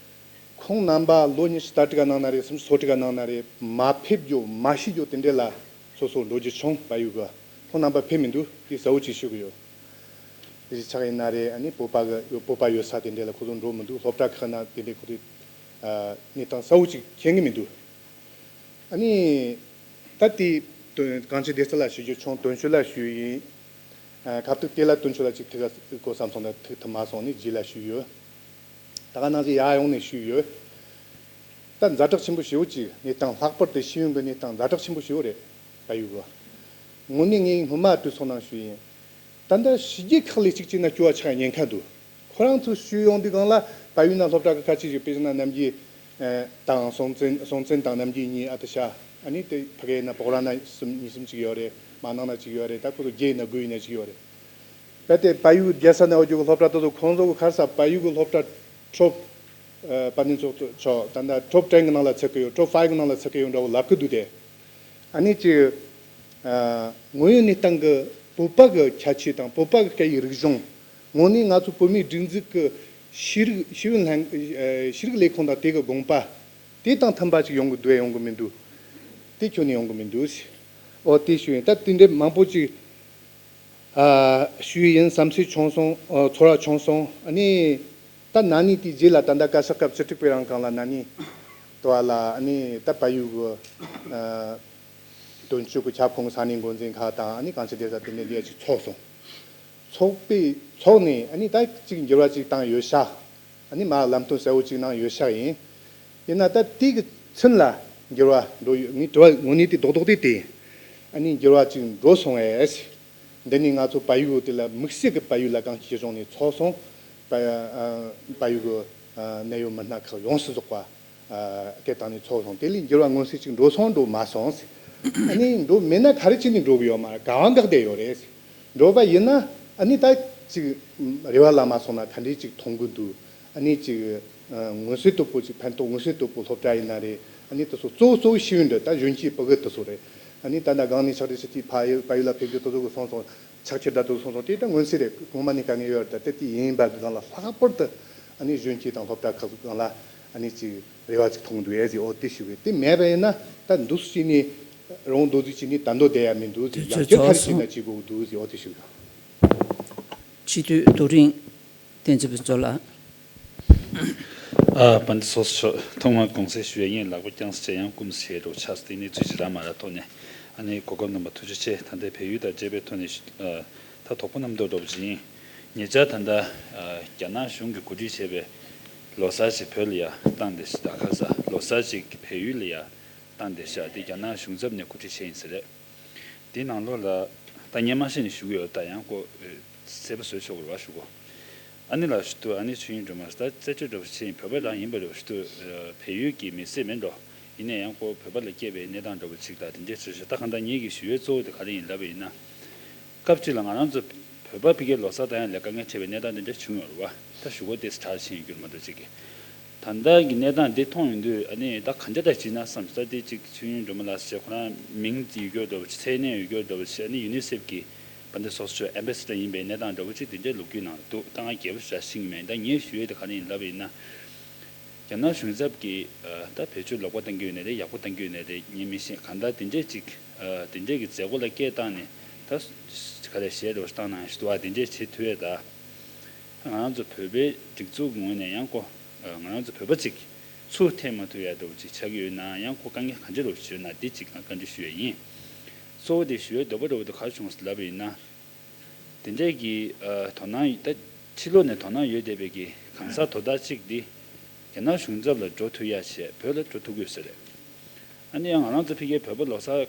ཁོང་རྣམ་པ་ལོ་ཉི་ཤུ་རྩ་དྲུག་ག་གནང་ན་རེད། སུམ་ཅུ་སོ་དྲུག་ག་གནང་ན་རེད། མ་ཕེབས་རྒྱུ་མ་ཤེས་རྒྱུ་དེ་འདྲས་ལ་སོ་སོ་འགྲོ་རྒྱུ་བྱུང་། བལ་ཡུལ་གི་ཁོང་རྣམ་པ་ཕེབས་མི་འདུག་དེ་གསལ་བོ་ཅིག་ཞུ་གི་ཡོད། གཞིས་ཆགས་ཡིན་ན་རེད། ཨ་ནི་བོད་པ་གི་ཡོད། བོད་པ་ཡོད་ས་དེ་འདྲས་ལ་ཁོ་ཚོ་འགྲོ་མི་འདུག་སློབ་གྲྭ་ཁག་ན་དེ་འདྲས་ཁོ་ཚོས་གནས་སྟངས་གསལ་བོ་ཅིག་མཁྱེན་གི་མི་འདུག་ཨ་ནི་ད་དེ་དོན་གངས་ཅན་བདེ་རྩ་ལ་ཞུ་རྒྱུ་བྱུང་། དོན་གཅོད་ལ་ཞུས་ཡིན། ཨ། ཁ་ཐུག་དེ་ལ་དོན་གཅོད་ལ་ཅིག་ཐུག་དགོས་བསམ་སོང་ན་ཐུག་ཐུབ་མ་སོང་། ནི་རྗེས་ལ་ཞུས་ཡོད། ད་ག་ནང་བཞིན་ཡར་ཡོང་ནས་ཞུས་ཡོད། ད་ཛ་དྲག་ཆེན་པོ་ཞེ་པོ་ཅིག་གནས་སྟངས། ལྷག་པར་དུ་ཤེས་ཡོན་གྱི་གནས་སྟངས་ཛ་དྲག་ཆེན་པོ་ཞེ་པོ་རེད། བལ་ཡུལ་གི། དངོས་གནས་ངས་སྔོན་མ་དུས་སོང་ནང་ཞུས་ཡིན། ད་ལྟ་ཕྱི་རྒྱལ་ཁག་ལས་གཅིག་བྱས་ན་སྐྱོ་བ་ཆགས་ཉེན་ཁ་འདུག་ཁོ་རང་ཚོ་ཞུས་ཡོང་དུས་སྒང་ལ་བལ་ཡུལ་ན་སློབ་གྲྭ་གི་ཁ་ཆེ་ཞིག་དཔེ་བཞག་ན་རྣམ་རྒྱལ་དང་སྲོང་བཙན། སྲོང་བཙན་དང་རྣམ་རྒྱལ་གཉིས། ཨ། ད་ཤ། ཨ་ནི་དེ་ཕ་གི་ན་བོག་ར་ན་གསུམ། གཉིས་གསུམ་ཅིག་ཡོད་རེད། མ་ནང་ན་ཅིག་ཡོད་རེད། ད་ཁོ་ཚོ་བརྒྱད་ཡིན་ན་དགུ་ཡིན་ན་ཅིག་ཡོད་རེད། རྦད་དེ་བལ་ཡུལ་རྒྱལ་ས་ན་ཡོད་རྒྱུ་གི་སློབ་གྲྭ་དེ་ཚོ་ཁོང་ཚོ་གི་ཁར་ས་བལ་ཡུལ་གི་སློབ་གྲྭ་ཁྲོབ། ཨ། བན་དེ་ཚོ་ཆོག་ད་ལྟ་ཁྲོབ་ཊེན་གི་ནང་ལ་ཚུད་གི་ཡོད། ཁྲོབ་ཕའི་གི་ནང་ལ་ཚུད་གི་ཡོད་འདྲ་བོ་ལབ་གི་འདུག་དེ། ཨ་ནི་ཅིག་ཨ། དངོས་ཡོད་གནས་སྟངས་ཀྱི་བོད་པ་གི་ཁྱད་ཆོས་དང་བོད་པ་གི་སྐད་ཡིག་རིག་གཞུང་། དངོས་གནས་ང་ཚོ་བོད་མིའི་སྒྲིག་འཛུགས་ཀྱི་ཤེས་རིག་ཤེས་ཡོན་ལྷན། ཨ། ཤེས་རིག་ལས་ཁུངས་དང་དེ་གི་དགོངས་པ་དེ་དང་མཐུན་པ་ཅིག་ཡོང་གི་འདུག་ཡོང་གི་མི་འདུག་དེ་ཁྱོན་ནས་ཡོང་གི་མི་འདུག་ཨོ། དེ་ཞུ་ཡིན། ད་དེ་འདྲའི་མང་པོ་ཅིག་ཨ། ཞུས་ཡིན། བསམ་ཚུལ་བྱུང་སོང་། ཨ། ཚོར་བ་བྱུང་སོང་། ཨ་ནི་ད་ན་ནིང་དེའི་རྗེས་ལ་ད་ལྟ་བཀའ་ཤག་སྐབས་བཅུ་དྲུག་པའི་རིང་སྒང་ལ་ན་ནིང་དུ་བ་ལ། ཨ་ནི་ད་བལ་ཡུལ་གི། ཨ། དོན་གཅོད་ཀྱི་ཁྱབ་ཁོངས་ས་གནས་འགོ་འཛིན་ཁག་དང་། ཨ་ནི་གངས་ཅན་བདེ་རྩ་དེ་འདྲ་འདི་ཅིག་ཚོགས་སོང་། ཚོགས་པའི་ཚོགས་ནས་ཨ་ནི་ད་ཅིག་འགྱུར་བ་ཅིག་བཏང་ཡོད་ཤག་ཨ་ནི་མར་ལམ་སྟོན་གསལ་བོ་ཅིག་གནང་ཡོད་ཤག་ཡིན། ཡིན་ན་ད་དེ་གི་ཚུན་ལ་འགྱུར་བ་འགྲོ་ཡོད། ངའི་དྲི་བ་དངོས་གནས་དེ་རྡོག་རྡོག་དེ་དེ་ཡིན། ཨ་ནི་འགྱུར་བ་ཅིག་འགྲོ་སོང་ངས། འདི་ནས་ང་ཚོ་བལ་ཡུལ་དེ་ལ་དམིགས་བསལ་གྱི་བལ་ཡུལ་ལ་གངས་སྐྱིད་གཞུང་ནས་ཚོགས་སོང་། བལ། ཨ། བལ་ཡུལ་གྱི། ཨ། གནད་ཡོད་མི་སྣ་ཁག་ཡོངས་སུ་རྫོགས་པ། ཨ། སྐད་བཏང་ནས་ཚོགས་སོང་། དེ་ལས་འགྱུར་བ་མངོན་གསལ་ཅིག་འགྲོ་སོང་། འགྲོ་མ་སོང་། ཨ་ནི་འགྲོ་མེད་ན་ག་རེ་བྱས་ནས་འགྲོ་གི་ཡོད་མ་རེད། ག་བ་འགག་བསྡད་ཡོད་རེད། འགྲོ་བ་ཡིན་ན་ཨ་ནི་ད་ཅིག་རེ་བ་ལ་མ་སོང་ན་ག་འདྲས་ཅིག་མཐོང་གི་འདུག་ཨ་ནི་ཅིག་ཨ། མངོན་གསལ་དོད་པོ་ཅིག་ཕན་ཐོགས་མངོན་གསལ་དོད་པོ་སློབ་གྲྭ་ཡིན་ན་རེད། ཨ་ནི་དེ་ཚོ་གཙོ་བོ་གཙོ་བོ་ཤེས་ཡོན་འདི་ད་གཞོན་སྐྱེས་ཕྲུ་གུ་དེ་ཚོ་རེད། ཨ་ནི་ད་ལྟ་སྒང་ནས་ཕྱག་བྲིས་ཞུ་དུས་ཕ་ཡུལ་བལ་ཡུལ་ལ་ཕེབས་རྒྱུ་དེ་ཚོ་གི་སོང་སོང་། ཕྱག་འཁྱེར་ད་དེ་ཚོ་སོང་སོང་། དེ་ད་མངོན་གསལ་རེད། གོང་མ་ནས་དཀའ་ངལ་ཡོད་རེད། ད་དེ་དེ་ཡིན་པ་གི་སྒང་ལ་ལྷག་པར་དུ་ཨ་ནི་གཞོན་སྐྱེས་དང་སློབ་གྲྭ་ཁག་གི་སྒང་ལ་ཨ་ནི་ཅིག་རེ་བ་ཅིག་མཐོང་འདུག་ཨེ་ཟེར། ཨོ་དེ་ཞུ་གི། དེ་མེད་པ་ཡིན་ན་ད་འདུག་སེ་བྱས་ནས་རང་འདུག་སེ་བྱས་ནས་ད་འདོད་བསྡད་ཡ་མི་འདུག་ཟེར། དུས་ཡང་ཚོད་བསྐྱར་ཁ་ཚོད་རེ་བྱས་སོང་ན་བྱེད་དགོས་འདུག་ཟེར། ཨོ་དེ་ཞུ་གི། སྤྱི་འཐུས་རྡོ་རིང་བསྟན་འཛིན་ཕུན་ཚོགས་ལགས། ཨ། དཔལ་ལྡན་ཚོགས་གཙོ། ཐོག་མར་དགོངས་སེལ་ཞུ་ཡ་ཡིན། ལག་པ་བརྐྱངས་བྱས་ཡང་སྐུ་མི་ཞེས་རོགས་ཆགས་སུ་དེ་ནི་ཚུལ་གྱིས་ར་མ་ར་ཐོག་ནས། ཨ་ནི་གོ་སྐབས་གནང་བ་ཐུགས་རྗེ་ཆེ། ད་ལྟའི་བལ་ཡུལ་དང་འབྲེལ་བའི་ཐོག་ནས། ཨ། ད་དོགས་པ་རྣམ་རྟོག་འདྲ་པོ་ཅིག་ཡིན། ཉེ་ཆར་ད་ལྟ། ཨ། རྒྱ་ནག་གཞུང་གིས་གོ་སྒྲིག་བྱས་པའི་ལོ་གསར་ཅིག་བོད་ལ་ཡ་བཏང་བསྡད་ཤག་ད་ཁ་ས་ལོ་གསར་ཅིག་བལ་ཡུལ་ལ་ཡ་བཏང་བསྡད་ཤག་དེ་རྒྱ་ནག་གཞུང་ཚབ་ནས་གོ་སྒྲིག་བྱས་ཡིན་ས་རེད། དེའི་ནང་ལོགས་ལ་ད་སྔོན་མ་ཞིག་ནས་ཞུ་གི་ཡོད། ད་ཡང་ཁོ་གསལ་པོ་བཟོས་ཆོག་གི་རེད་བ་ཞུ་གོ། ཨ་ནི་ལ་ཞུ་དུས། ཨ་ནི་ཆོས་དབྱིངས་སྒྲོལ་མ་ད་རྩད་གཅོད་འདྲ་པོ་བྱས་ཡིན། བོད་པ་རང་ཡིན་པ་རེད་བ་ཞུ་དུས། བལ་ཡུལ་གྱི་མི་སེར་མིན་འགྲོ། ཡིན་ན་ཡང་ཁོ་བོད་པ་ལ་སྐྱེས་པའི་གནས་སྟངས་འདྲ་པོ་ཅིག་དང་དེ་འདྲའི་ཚོད་ཤོད། ད་གང་ལྟར་ངེད་ཀྱི་ཞུ་ཡས་གཙོ་བོ་དེ་ག་རེ་ཡིན་ལབ་པ་ཡིན་ན། སྐབས་གཅིག་ལ་ང་རང་ཚོ་བོད་པ་ཕ་གིར་ལོ་གསར་བཏང་ཡ་ལ་དཀའ་ངལ་འཕྲད་པའི་གནས་སྟངས་དེ་འདྲ་བྱུང་ཡོད་རེད་བ། ད་ཞུ་སྒོ་དེ་དྲག་ཕྱིན་ཡོད་རྒྱུ་མ་གཏོགས་ཅིག་གི། ད་ལྟ་གི་གནས་སྟངས་འདི་མཐོང་ཡོང་དུས། ཨ་ནི་ད་ག་འདྲ་འདྲ་བྱས་ན་བསམ་ས། དེ་གཅིག་ཆོས་དབྱིངས་སྒྲོལ་མ་ལགས་ཟེར་ཁོ་རང་མིང་ཡོད་རྒྱུ་འདྲ་པོ་ཅིག་མཚན་གནས་ཡོད་རྒྱུ་འདྲ་པོ་ཅིག་ཨ་ནི་ཡུ་ནི་སེབ་ཀྱི་བ་འདི་སོགས་ཆོས་ཨེམ་བེ་སེ་ཌར་ཡིན་པའི་གནས་སྟངས་འདྲ་པོ་ཅིག་དེ་འདྲའི་ལོ་རྒྱུས་ནང་ལ་འདུག་ད་ང་རྒྱལ་པོ་ཞེ་དྲག་ཤེས་ཀྱི་མེད། ད་ངས་ཞུ་ཡས་དེ་ག་རེ་ཡིན་ལབ་པ་ཡིན་ན། རྒྱ་ནག་གཞུང་ཚབ་ཀྱིས། ཨ། ད་བེད་སྤྱོད་ལོག་པ་བཏང་གི་ཡོད་ནའི་རེད། ཡག་པོ་བཏང་གི་ཡོད་ནའི་རེད། ངས་མི་ཤེས། གང་ལྟར་དེ་འདྲས་ཅིག་ཨ། དེ་འདྲས་ཀྱི་མཛད་སྒོ་ལ་སྐད་བཏང་ནས། ད་ག་རེ་གཞས་འདྲ་པོ་བཏང་གནང་ཞིག་འདུག་ཨ། དེ་འདྲས་བྱེད་ཐུབ་ཡས། ད་ང་རང་ཚོ་བོད་པའི་སྒྲིག་འཛུགས་ངོས་ནས་ཡང་ཁོ། ཨ། ང་རང་ཚོ་བོད་པ་ཅིག་ཚུར་འཐེན་མ་ཐུབ་ཡ་འདྲ་པོ་ཅིག་ཆགས་ཀྱི་ཡོད་ན། ཡང་ཁོ་དཀའ་ངལ་ག་འདྲ་འདྲ་པོ་ཞིག་ཡོད་ན། འདི་ཅིག་ང་བཀའ་འདྲི་ཞུ་ཡས་ཡིན། གཙོ་བོ་དེ་ཞུ་ཡས་འདོད་པ་འདྲ་པོ་དེ་ག་རེ་བྱུང་ཟེར་ལབ་པ་ཡིན་ན། དེ་འདྲས་ཀྱི། ཨ། དོ་སྣང་ད་ཕྱི་ལོགས་ནས་དོ་སྣང་ཡོད་བསྡད་པའི་གི་གང་ཟག་དོ་བདག་ཅིག་འདི་རྒྱ་ནག་གཞུང་ཚབ་ལ་འགྲོ་ཐུབ་ཡ་བྱས། བོད་ལ་འགྲོ་ཐུབ་དགོས་ས་རེད། ཨ་ནི་ཡང་ང་རང་ཚོ་ཕ་གིའི་བོད་པ་ལོ་གསར་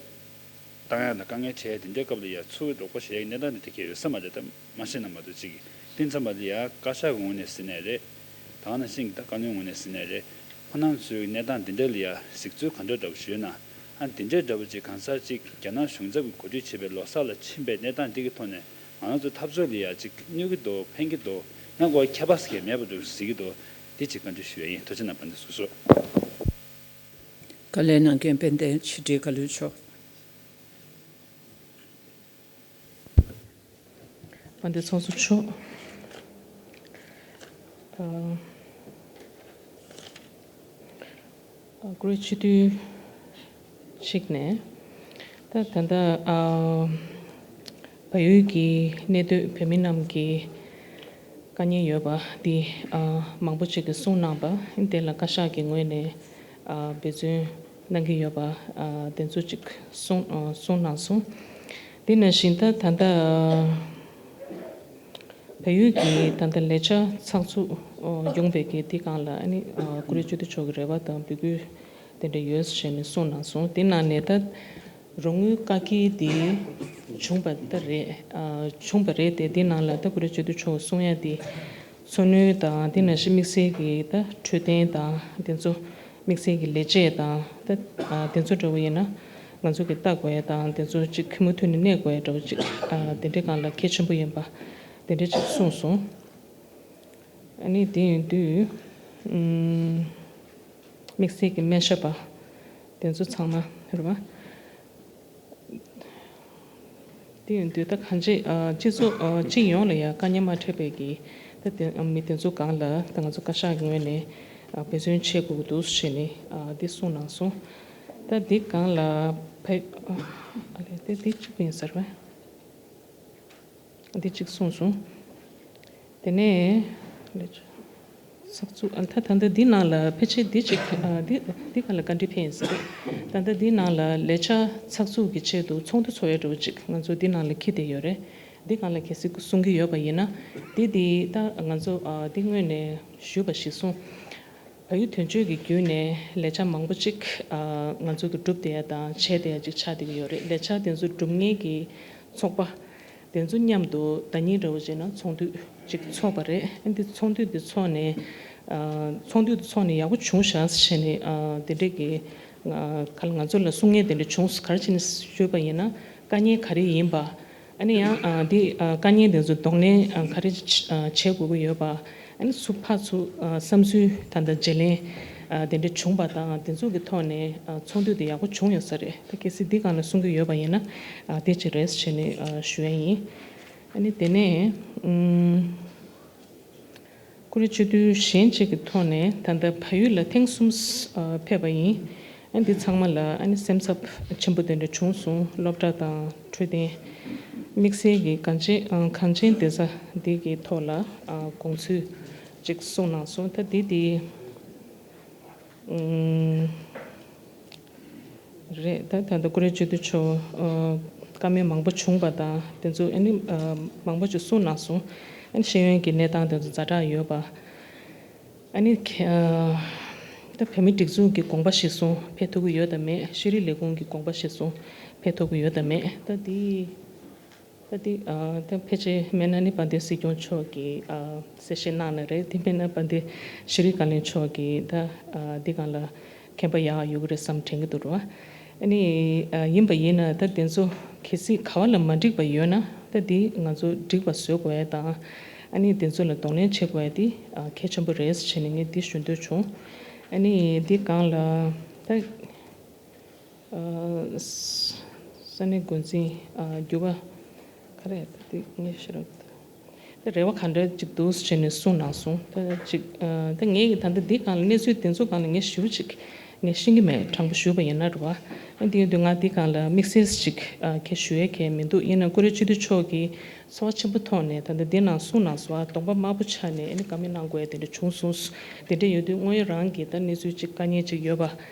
བཏང་ཡ་ལ་དཀའ་ངལ་འཕྲད་དེ་འདྲའི་སྐབས་ལ་ཡ་ཚུར་རོགས་པ་བྱེད་ཡ་གི་གནས་སྟངས་དེ་དེ་ག་ཡོད་ས་མ་རེད། ད་མ་ཤེས་ན་མ་གཏོགས་ཅིག་གི། དེ་ཙམ་པ་ལ་ཡ་བཀའ་ཤག་གི་ངོས་ནས་ཟེར་ནའི་རེད། ད་ག་ནང་བཞིན་གྱི་ད་བཀའ་བློན་ངོས་ནས་ཟེར་ནའི་རེད། ཁོ་རང་ཚོའི་གནས་སྟངས་འདི་འདྲ་ལ་ཡ་གཟིགས་ཚུལ་ག་འདྲ་འདྲ་པོ་ཞིག་ཡོད་ན། ཨ། འདི་འདྲའི་འདྲ་པོ་ཅིག་གང་ཟག་ཅིག་རྒྱ་ནག་གཞུང་ཚབ་ཀྱིས་གོ་སྒྲིག་བྱས་པའི་ལོ་གསར་ལ་ཕྱིན་པའི་གནས་སྟངས་འདི་གི་ཐོག་ནས་ང་རང་ཚོ་འཐབ་རྩོད་ལ་ཡ་ཅིག་གནོད་ཀྱི་འདུག་ཕན་གྱི་འདུག་ཡང་ཁོ་ཁྱད་པར་གང་ཡང་མེད་པ་འདུག་ཟེར་གྱི་འདུག་འདི་ཅིག་བཀའ་འདྲི་ཞུ་ཡ་ཡིན། ཐུགས་རྗེ་གནང་། དཔལ་ལྡན་ཚོགས་གཙོ། བཀའ་ལན་གནང་མཁན་དཔལ་ལྡན་ཕྱི་དྲིལ་བཀའ་བློན་མཆོག་དཔལ་ལྡན་ཚོགས་གཙོ་མཆོག་ཨ། ཨ། བཀུར་འོས་སྤྱི་འཐུས་གཅིག་ནས། ད་ད་ལྟ། ཨ། བལ་ཡུལ་གྱི་གནས་སྡོད་བོད་མི་རྣམས་ཀྱི་དཀའ་ངལ་ཡོད་པ་འདི། ཨ། མང་པོ་ཅིག་གིས་གསུངས་གནང་བ། དེ་ལ་བཀའ་ཤག་གི་ངོས་ནས། ཨ། འབད་བརྩོན་གནང་གི་ཡོད་པ། ཨ། དེ་ཚོ་ཅིག་གསུངས། ཨ། གསུངས་གནང་སོང་། དེ་ནང་བཞིན་ད་ད་ལྟ་བལ་ཡུལ་གྱི་ད་ལྟ་ལས་འཆར་ཚགས་ཚུད་ཡོང་བའི་གི་དེ་སྒང་ལ། ཨ་ནི། ཨ། བཀུར་འོས་སྤྱི་འཐུས་མཆོག་གི་རེ་བ་དང་འབོད་སྐུལ་དེ་འདྲ་ཡོད་ཟེར་ནས་གསུངས་གནང་སོང་། དེ་ནང་ནས་ད་རོགས་དངུལ་བཀག་སྐྱིལ་དེ་བྱུང་བ་ད་རེད། ཨ། བྱུང་བ་རེད་དེ། དེ་ནང་ལ་ད་བཀུར་འོས་སྤྱི་འཐུས་མཆོག་གསུང་ཡ་དེ། འཚོ་སྣོན་དང་དེ་ནང་བཞིན་དམིགས་བསལ་གྱི་ད་འཕྲོད་བསྟེན་དང་དེ་ཚོ། དམིགས་བསལ་གྱི་ལས་བྱེད་དང་ད། ཨ། དེ་ཚོ་འདྲ་བོ་ཡིན་ན་ང་ཚོ་གི་ལྟ་དགོས་ཡ་དང་དེ་ཚོ་ཅིག་མུ་མཐུད་ནས་གནས་དགོས་ཡ་འདྲ་བོ་ཅིག་ཨ། དེ་འདྲའི་སྒང་ལ་གལ་ཆེན་པོ་ཡིན་པ་དེ་འདྲ་ཅིག་གསུངས་སོང་། ཨ་ནི་དེ་ཡིན་དུས། ཨུམ། དམིགས་བསལ་གྱི་སྨན་ཞབས་པ་དེ་ཚོ་ཚང་མ་རེད་བ། དེ་ཡིན་དུས་ད་གང་ཅི། ཨ། སྤྱི་ཚོགས། ཨ། སྤྱི་ཡོངས་ལ་ཡང་དཀའ་ངལ་མ་འཕྲད་པའི་གི་ད་དེ་མི་དེ་ཚོ་སྒང་ལ་ད་ང་ཚོ་བཀའ་ཤག་གི་ངོས་ནས། ཨ། འབད་བརྩོན་བྱེད་དགོས་ཀྱི་འདུག་ཟེར་ནས། ཨ། འདི་གསུངས་གནང་སོང་། ད་འདི་སྒང་ལ་ཕ། ཨ་ལས་དེ་འདི་གཅིག་པུ་ཡིན་ཟེར་བས། འདི་གཅིག་གསུངས་སོང་། དེ་ནས་ཚགས་ཚུད། ཨ། ད་ད་ལྟ་འདི་ནང་ལ་ཕལ་ཆེར་འདི་གཅིག་ཨ། འདི་འདི་སྒང་ལ་བཀའ་འདྲི་ཕེབས་ཡིན་ཟེར། ད་ལྟ་འདི་ནང་ལ་ལས་འཆར་ཚགས་ཚུད་ཀྱི་ཆེད་དུ་ཚོགས་འདུ་ཚོགས་ཡ་འདྲ་བོ་ཅིག་ང་ཚོ་འདི་ནང་ལ་འཁྱེར་བསྡད་ཡོད་རེད། འདི་སྒང་ལ་གལ་སྲིད་གསུང་གི་ཡོད་པ་ཡིན་ན། འདི་འདི་ད་ང་ཚོ། ཨ། འདི་སྔོན་ནས་ཞུས་པ་ཞིག་གསུངས། བལ་ཡུལ་དོན་གཅོད་ཀྱི་བརྒྱུད་ནས་ལས་འཆར་མང་པོ་ཅིག་ཨ། ང་ཚོ་གི་བསྒྲུབས་བསྡད་ཡ་དང་བྱས་བསྡད་ཡ་ཅིག་ཆགས་བསྡད་ཀྱི་ཡོད་རེད། ལས་འཆར་དེ་ཚོ་སྒྲུབ་མཁན་གྱི་ཚོགས་པ་དེ་ཚོ་མཉམ་དུ་ཟླ་ཉིན་འདྲ་བོ་བྱས་ན་ཚོགས་འདུ་ཅིག་ཚོགས་པ་རེད། ཨ། འདི་ཚོགས་འདུ་འདི་ཚོགས་ནས། ཨ། ཚོགས་འདུ་འདི་ཚོགས་ནས་ཡག་པོ་བྱུང་ཤག་ཟེར་ནས། ཨ། དེ་འདྲས་ཀྱི། ཨ། ག་ལ་ང་ཚོ་ལ་གསུང་མཁན་དེ་འདྲ་བྱུང་སོང་། ག་རེ་བྱས་ནས་ཞུས་པ་ཡིན་ན། དཀའ་ངལ་ག་རེ་ཡིན་པ། ཨ་ནི་ཡང་། ཨ། འདི། ཨ། དཀའ་ངལ་དེ་ཚོ་གདོང་ལེན། ཨ། ག་རེ་བྱེད་དགོས་ཀྱི་ཡོད་པ། ཨ་ནི་ཚུར་ཕར་ཚུར། ཨ། བསམ་ཚུལ་ད་ལྟ་བརྗེ་ལེན། ཨ། དེ་འདྲ་བྱུང་བ་དང་། དེ་ཚོ་གི་ཐོག་ནས། ཨ། ཚོགས་འདུ་དེ་ཡག་པོ་བྱུང་ཡོད་ས་རེད། ད་གལ་སྲིད་འདི་སྒང་ལ་གསུང་གི་ཡོད་པ་ཡིན་ན། ཨ། དེ་ཅིག་རེད་ཟེར་ནས། ཨ། ཞུ་ཡ་ཡིན། ཨ་ནི་དེ་ནས། ཨུམ། བཀུར་འོས་སྤྱི་འཐུས་གཞན་གཅིག་གི་ཐོག་ནས་ད་ལྟ་བལ་ཡུལ་ལ་ཐེངས་གསུམ། ཨ། ཕེབས་པ་ཡིན། ཨ། འདི་ཚང་མ་ལ། ཨ་ནི་སེམས་འཚབ་ཆེན་པོ་དེ་འདྲ་བྱུང་སོང་། སློབ་གྲྭ་དང་འཕྲོད་བསྟེན་ དམིགས་བསལ་གྱི་གངས་ཅན་ཨ་གངས་ཅན་བདེ་རྩ་འདི་གི་ཐོག་ལ་ཨ་དགོངས་ཚུལ་ཅིག་གསུངས་གནང་སོང་། ད་འདི་དེ་ཨུམ་རེད། ད་ད་ལྟ་ཀུ་རེ་སྤྱི་འཐུས་མཆོག་ཨ་བཀའ་མོལ་མང་པོ་བྱུང་བ་དང་དེ་ཚོ་ཨ་ནི་ཨ་མང་པོ་ཅིག་གསུངས་གནང་སོང་། ཨ་ནི་ཤེས་ཡོན་གྱི་གནས་སྟངས་དེ་ཚོ་ཛ་དྲག་ཡོད་པ། ཨ་ནི་ཁེ་ཨ་ད་བོད་མིའི་སྒྲིག་འཛུགས་ཀྱི་དགོངས་པ་གཞིར་བཟུང་ཕེབས་ཐུབ་ཀྱི་ཡོད་དམ་མེད། ཤེས་རིག་ལས་ཁུངས་ཀྱི་དགོངས་པ་གཞིར་བཟུང་ཕེབས་ཐུབ་ཀྱི་ཡོད་དམ་མེད། ད་འདི་ད་འདི་ཨ་ད་ཕལ་ཆེར་སྨན་སྣ་ནི་བན་དེ་སྲིད་སྐྱོང་མཆོག་གིས་ཨ་གསལ་བཤད་གནང་ནི་རེད། དེ་སྨན་སྣ་བན་དེ་ཤེས་རིག་བཀའ་བློན་མཆོག་གིས་ད་ཨ་འདི་སྒང་ལ་མཁྱེན་པ་ཡག་ཡོད་ཀྱི་རེད་བསམ་དྲན་གྱི་འདུག་ར། ཨ་ནི་ཨ་ཡིན་པ་ཡིན་ན་ད་དེ་ཚོ་གལ་སྲིད་ག་བ་ལ་མ་འགྲིག་པ་ཡོད་ན་ད་འདི་ང་ཚོ་འགྲིག་པ་བཟོ་དགོས་ཡ་དང་། ཨ་ནི་དེ་ཚོ་ལ་གདོང་ལེན་བྱེད་དགོས་ཡ་དེ་ཨ་གལ་ཆེན་པོ་རེད་ཟེར་བྱས་ནས་ངས་འདི་ཞུ་འདོད་བྱུང་། ཨ་ནི་འདི་སྒང་ལ་ད་ཨ་ས་གནས་འགོ་འཛིན་ཨ་འགྱུར་བ་ག་རེ་ད་འདི་ངས་ཤེས་རབ་ད་རེ་བ་ག་འདྲ་ཅིག་འདུག་ཟེར་བྱས་ནས་གསུངས་གནང་སོང་། ད་ཅིག་ཨ་ད་ངས་ད་ལྟ་འདི་སྒང་ལ་གནས་ཚུལ་དེ་ཚོ་སྒང་ལ་ངས་ཞེ་པོ་ཅིག་ངས་ཤེས་ཀྱི་མེད། དྲང་པོ་ཞུས་པ་ཡིན་ན་རེད་བ། ཨ་འདི་ཡོད་དུས་ང་འདི་སྒང་ལ་དམིགས་བསལ་ཅིག་ཨ་ཁྱེད་ཞུ་ཡས་ཁྱད་མི་འདུག་ཡིན་ན་ཀུ་རེ་སྤྱི་འཐུས་མཆོག་གིས་ཚོར་བ་ཆེན་པོ་ཐོག་ནས་ད་ལྟ་འདི་ནང་གསུངས་གནང་སོང་། ཨ་གདོང་པ་དམར་པོ་ཆགས་ནས་ཨ་ནི་བཀའ་མོལ་གནང་དགོས་ཡ་དེ་འདྲ་བྱུང་སོང་། དེ་འདྲ་ཡོད་དུས་དངོས་ཡོད་རང་གི་ད་གནས་ཚུལ་ཅིག་དཀའ་ངལ་ཅིག་ཡོད་པ་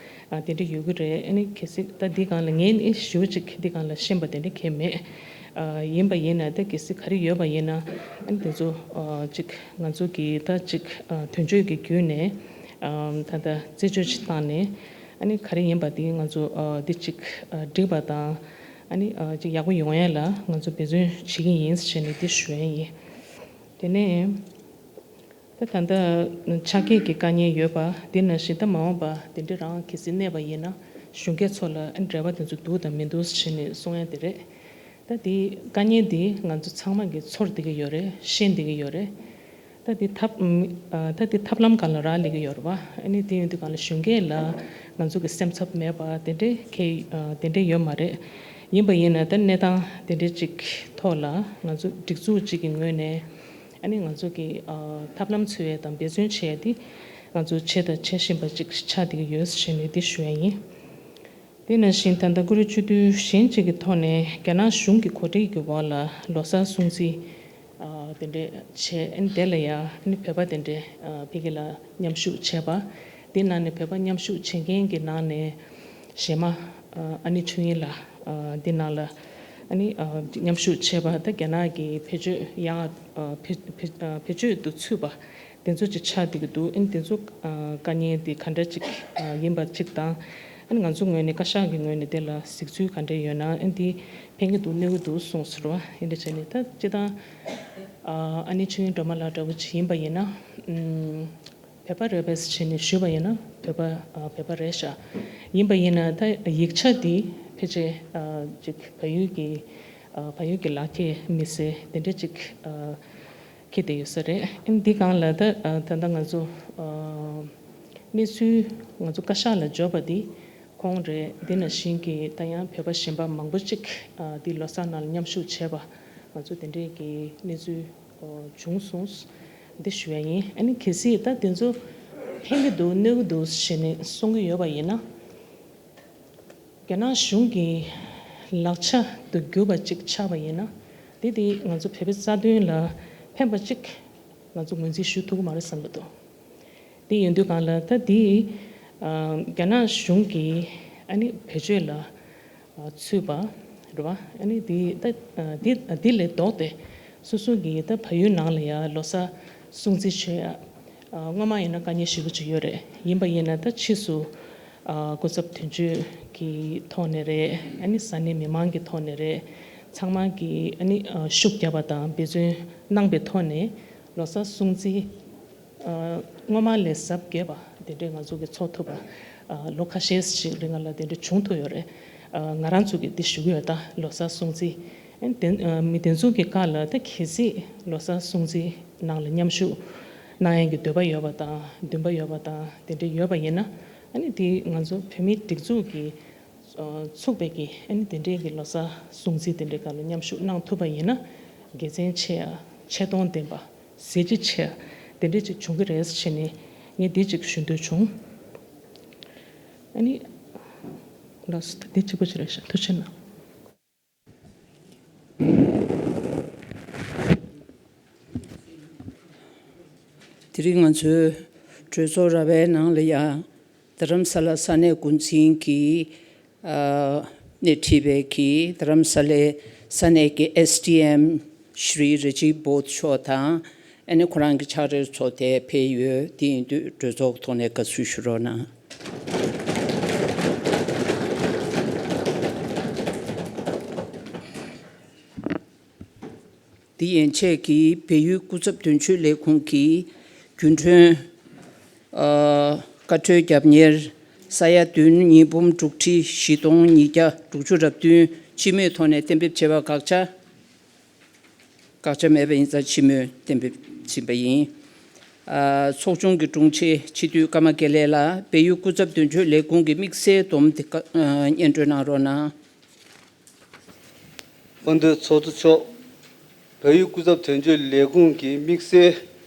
ཨ་དེ་འདྲ་ཡོད་ཀྱི་རེད། ཨ་ནི་གལ་སྲིད་ད་འདི་སྒང་ལ་ངས་ནི་ཞེ་པོ་ཅིག་འདི་སྒང་ལ་ཤེས་པ་དེ་འདྲ་གང་ཡང་མེད། ཨ་ཡིན་པ་ཡིན་ན་ད་གལ་སྲིད་ག་རེ་ཡོད་པ་ཡིན་ན་ཨ་ནི་དེ་ཚོ་ཨ་ཅིག་ང་ཚོ་གི་ད་ཅིག་ཨ་དོན་གཅོད་ཀྱི་བརྒྱུད་ནས་ཨ་ད་ད་རྩད་གཅོད་ཅིག་བཏང་ནས་ཨ་ནི་ག་རེ་ཡིན་པ་དེ་ང་ཚོ་ཨ་འདི་ཅིག་ཨ་འགྲིག་པ་དང་ཨ་ནི་ཨ་ཅིག་ཡག་པོ་ཡོང་ཡ་ལ་ང་ཚོ་འབད་བརྩོན་བྱེད་ཀྱི་ཡིན་ཟེར་ནས་འདི་ཞུ་ཡ་ཡིན། དེ་ནས། ད་ད་ལྟ་ཆ་རྐྱེན་གྱི་དཀའ་ངལ་ཡོད་པ་དེ་ནང་བཞིན་ད་མ་འོངས་པ་དེ་འདྲ་རང་གལ་སྲིད་གནས་པ་ཡིན་ན་གཞོན་སྐྱེས་ཚོ་ལ་ཨ་འབྲེལ་བ་དེ་ཚོ་འདུག་དང་མི་འདུག་ཟེར་ནས་གསུང་ཡ་དེ་རེད། ད་དེ་དཀའ་ངལ་དེ་ང་ཚོ་ཚང་མ་གིས་ཚོར་བསྡད་ཀྱི་ཡོད་རེད། ཤེས་བསྡད་ཀྱི་ཡོད་རེད། ད་དེ་ཐབས་ཨ་ད་དེ་ཐབས་ལམ་སྒང་ལ་རག་ལས་ཀྱི་ཡོད་རེད་བ། ཨ་ནི་དེ་ཡོང་དུས་སྒང་ལ་གཞོན་སྐྱེས་ལ་ང་ཚོ་གི་སེམས་འཚབ་མེད་པ་དེ་འདྲའི་གལ་ཨ་དེ་འདྲའི་ཡོད་མ་རེད། ཡིན་པ་ཡིན་ན་ད་གནས་སྟངས་དེ་འདྲའི་ཅིག་ཐོག་ལ་ང་ཚོ་སྒྲིག་འཛུགས་ཅིག་གི་ངོས་ནས། ཨ་ནི་ང་ཚོ་གི་ཨ་ཐབས་ལམ་འཚོལ་ཡས་དང་འབད་བརྩོན་བྱེད་ཡས་དེ་ང་ཚོ་བྱས་དང་བྱེད་བཞིན་པ་ཅིག་ཆགས་བསྡད་ཀྱི་ཡོད་ཟེར་ནས་འདི་ཞུ་ཡ་ཡིན། དེ་ནང་བཞིན་ད་ལྟ་ཀུ་རེ་སྤྱི་འཐུས་གཞན་ཅིག་གི་ཐོག་ནས་རྒྱ་ནག་གཞུང་གི་གོ་སྒྲིག་གི་འོག་ལ་ལོ་གསར་སྲུང་བརྩི་ཨ་དེ་འདྲས་བྱས། ཨ་ནི་དེ་ལ་ཡ་ཨ་ནི་བོད་པ་དེ་འདྲས་ཨ་ཕ་གི་ལ་མཉམ་ཞུགས་བྱས་པ། དེ་ནང་ནས་བོད་པ་མཉམ་ཞུགས་བྱེད་མཁན་གྱི་ནང་ནས་གཞན་མ་ཨ་ཨ་ནི་ཆོས་དབྱིངས་ལགས་ཨ་འདི་ནང་ལ་ཨ་ནི་ཨ་མཉམ་ཞུགས་བྱས་པ། ད་རྒྱ་ནག་གི་བེད་སྤྱོད་ཡང་ཨ་བེད་བེད་ཨ་བེད་སྤྱོད་དུ་ཚུད་པ་དེ་ཚོ་ཅིག་ཆགས་བསྡད་ཀྱི་འདུག་ཨ་ནི་དེ་ཚོ་ཨ་དཀའ་ངལ་དེ་ག་འདྲ་ཅིག་ཨ་ཡིན་པ་ཅིག་དང་། ཨ་ནི་ང་ཚོ་ངོས་ནས་བཀའ་ཤག་གི་ངོས་ནས་དེ་ལ་གཟིགས་ཚུལ་ག་འདྲ་ཡོད་ན། ཨ་ནི་འདི་ཕན་གྱི་འདུག་གནོད་ཀྱི་འདུག་གསུངས་ཟེར་བ། ཨ་ནི་འདྲ་བྱས་ནས་ད་སྤྱིར་བཏང་ཨ་ཨ་ནི་ཆོས་དབྱིངས་སྒྲོལ་མ་ལགས་འདྲ་བོ་ཅིག་ཡིན་པ་ཡིན་ན་ཨམ། བོད་པ་རེད་པས་ཟེར་བྱས་ནས་ཞུས་པ་ཡིན་ན་བོད་པ་ཨ་བོད་པ་རེད་ཤག་ཡིན་པ་ཡིན་ན་ད་ཡིག་ཆ་འདི་ཕལ་ཆེར་ཨ་ཅིག་བལ་ཡུལ་གྱི་ཨ་བལ་ཡུལ་གྱི་ལག་འཁྱེར་མི་སེར་དེ་འདྲ་ཅིག་ཨ་འཁྱེར་བསྡད་ཡོད་ས་རེད། ཨ་འདི་སྒང་ལ་ད་ཨ་ད་ལྟ་ང་ཚོ་ཨ་གནས་ཚུལ་ང་ཚོ་བཀའ་ཤག་ལ་འབྱོར་བ་འདི་ཁོང་རེད། འདི་ནང་བཞིན་གྱི་ད་ཡང་བོད་པ་གཞན་པ་མང་པོ་ཅིག་ཨ་འདི་ལོ་གསར་ནང་ལ་མཉམ་ཞུགས་བྱས་པ་ང་ཚོ་དེ་འདྲའི་གི་གནས་ཚུལ། བྱུང་སོང་། འདི་ཞུ་ཡ་ཡིན། ཨ་ནི་གལ་སྲིད་ད་དེ་ཚོ་ཕན་གྱི་འདུག་གནོད་ཀྱི་འདུག་ཟེར་ནས་གསུང་གི་ཡོད་པ་ཡིན་ན། རྒྱ་ནག་གཞུང་གི་ལག་ཆ་དུ་གྱུར་པ་ཅིག་ཆགས་པ་ཡིན་ན། དེ་དེ་ང་ཚོ་བོད་པའི་རྩ་དོན་ལ་ཕན་པ་ཅིག་ང་ཚོ་ངོས་འཛིན་ཞུ་ཐུབ་ཀྱི་མ་རེད་བསམ་གྱི་འདུག་དེ་ཡིན་དུས་སྒང་ལ་ད་དེ་རྒྱ་ནག་གཞུང་གི་ཨ་ནི་བེད་སྤྱོད་ལ། ཚུད་པ་རེད་བ། ཨ་ནི་དེ་ད་དེ་དེ་ལས་ལྡོག་སྟེ་སོ་སོ་གི་ད་བལ་ཡུལ་ནང་ལ་ཡ་ལོ་གསར་སྲུང་བརྩི་བྱེད་ཡ། སྔོན་མ་ཡིན་ན་དཀའ་ངལ་ཞེ་པོ་ཅིག་ཡོད་རེད། ཡིན་པ་ཡིན་ན་ད་ཕྱིས་སུ་སྐུ་ཚབ་དོན་གཅོད་ཀྱི་ཐོག་ནས་རེད། ཨ་ནི་ས་གནས་མི་མང་གི་ཐོག་ནས་རེད། ཚང་མ་གི་ཨ་ནི་ཤུགས་བརྒྱབ་པ་དང་འབད་བརྩོན་གནང་པའི་ཐོག་ནས་ལོ་གསར་སྲུང་བརྩི། སྔོན་མ་ལས་གཟབ་རྒྱས་པ་དེ་འདྲས་ང་ཚོ་གི་ཚོགས་ཐུབ་པ། ལོ་ཁ་ཤས་ཤིག་རིང་ལ་དེ་འདྲས་བྱུང་ཐུབ་ཡོད་རེད། ང་རང་ཚོ་གི་འདི་ཞུ་གི་ཡོད། ད་ལོ་གསར་སྲུང་བརྩི་དེ་མི་དེ་ཚོ་གི་ཁ་ལ་ད་གལ་སྲིད་ལོ་གསར་སྲུང་བརྩི་ནང་ལ་མཉམ་ཞུགས་གནང་ཡས་ཀྱི་འདོད་པ་ཡོད་པ་དང་འདུན་པ་ཡོད་པ་དང་དེ་འདྲས་ཡོད་པ་ཡིན་ན། ཨ་ནི་དེ་ང་ཚོ་བོད་མིའི་སྒྲིག་འཛུགས་ཀྱི་ཚུགས་པའི་གི་ཨ་ནི་དེ་འདྲས་ཀྱི་ལོ་གསར་སྲུང་བརྩི་དེ་འདྲས་ཁ་ལ་མཉམ་ཞུགས་གནང་ཐུབ་པ་ཡིན་ན་དགེ་མཚན་ཆེ་ཡ་ཆེ་མཐོང་ལྡན་པ། གཟི་བརྗིད་ཆེ་དེ་འདྲས་ཅིག་བྱུང་གི་རེད་ཟེར་ནས་ངས་འདི་ཅིག་ཞུ་འདོད་བྱུང་། ཨ་ནི་ལགས་སོ། ད་འདི་གཅིག་པོ་ཅིག་རེད་ཤག་ཐུགས་རྗེ་གནང་། དེ་རིང་ང་ཚོའི་གྲོས་ཚོགས་ར་བའི་ནང་ལ་ཡང་རྡ་རམ་ས་ལ་ས་གནས་འགོ་འཛིན་གྱིས་ཨ་ནས་ཁྲིད་པའི་གི་རྡ་རམ་ས་ལའི་ས་གནས་ཀྱི་ཨེས་ཌི་ཨེམ་ཤྲི་ར་ཇིབ་བོད་མཆོག་དང་ཨ་ནི་ཁོ་རང་གི་ཕྱག་རོགས་ཚོ་དེ་ཕེབས་ཡོད། དེ་ཡིན་དུས་གྲོས་ཚོགས་ཐོག་ནས་དགའ་བསུ་ཞུ་རོགས་གནང་། འདི་ཡན་ཆད་ཀྱིས་བལ་ཡུལ་སྐུ་ཚབ་དོན་གཅོད་ལས་ཁུངས་ཀྱི་རྒྱུན་གྲོན་ཨ་བཀའ་འཁྲོལ་རྒྱབ་གཉེར་ས་ཡ་བདུན་ཉིས་འབུམ་དྲུག་ཁྲི་བཞི་སྟོང་ཉིས་བརྒྱ་དྲུག་ཅུ་རེ་བདུན་སྤྱི་མོས་ཐོག་ནས་གཏན་འབེབས་བྱས་པ་དགག་བྱ། དགག་བྱ་མེད་པ་ཡིན་ཙང་སྤྱི་མོས་གཏན་འབེབས་ཕྱིན་པ་ཡིན། ཨ་ཚོགས་ཆུང་གི་དྲུང་ཆེ་སྤྱི་འཐུས་ཀརྨ་དགེ་ལེགས་ལགས་བལ་ཡུལ་སྐུ་ཚབ་དོན་གཅོད་ལས་ཁུངས་ཀྱི་དམིགས་བསལ་སྡོམ་དེ་བཀའ་ཨ་སྙན་སྒྲོན་གནང་རོགས་གནང་། དཔལ་ལྡན་ཚོགས་གཙོ་མཆོག་བལ་ཡུལ་སྐུ་ཚབ་དོན་གཅོད་ལས་ཁུངས་ཀྱི་དམིགས་བསལ་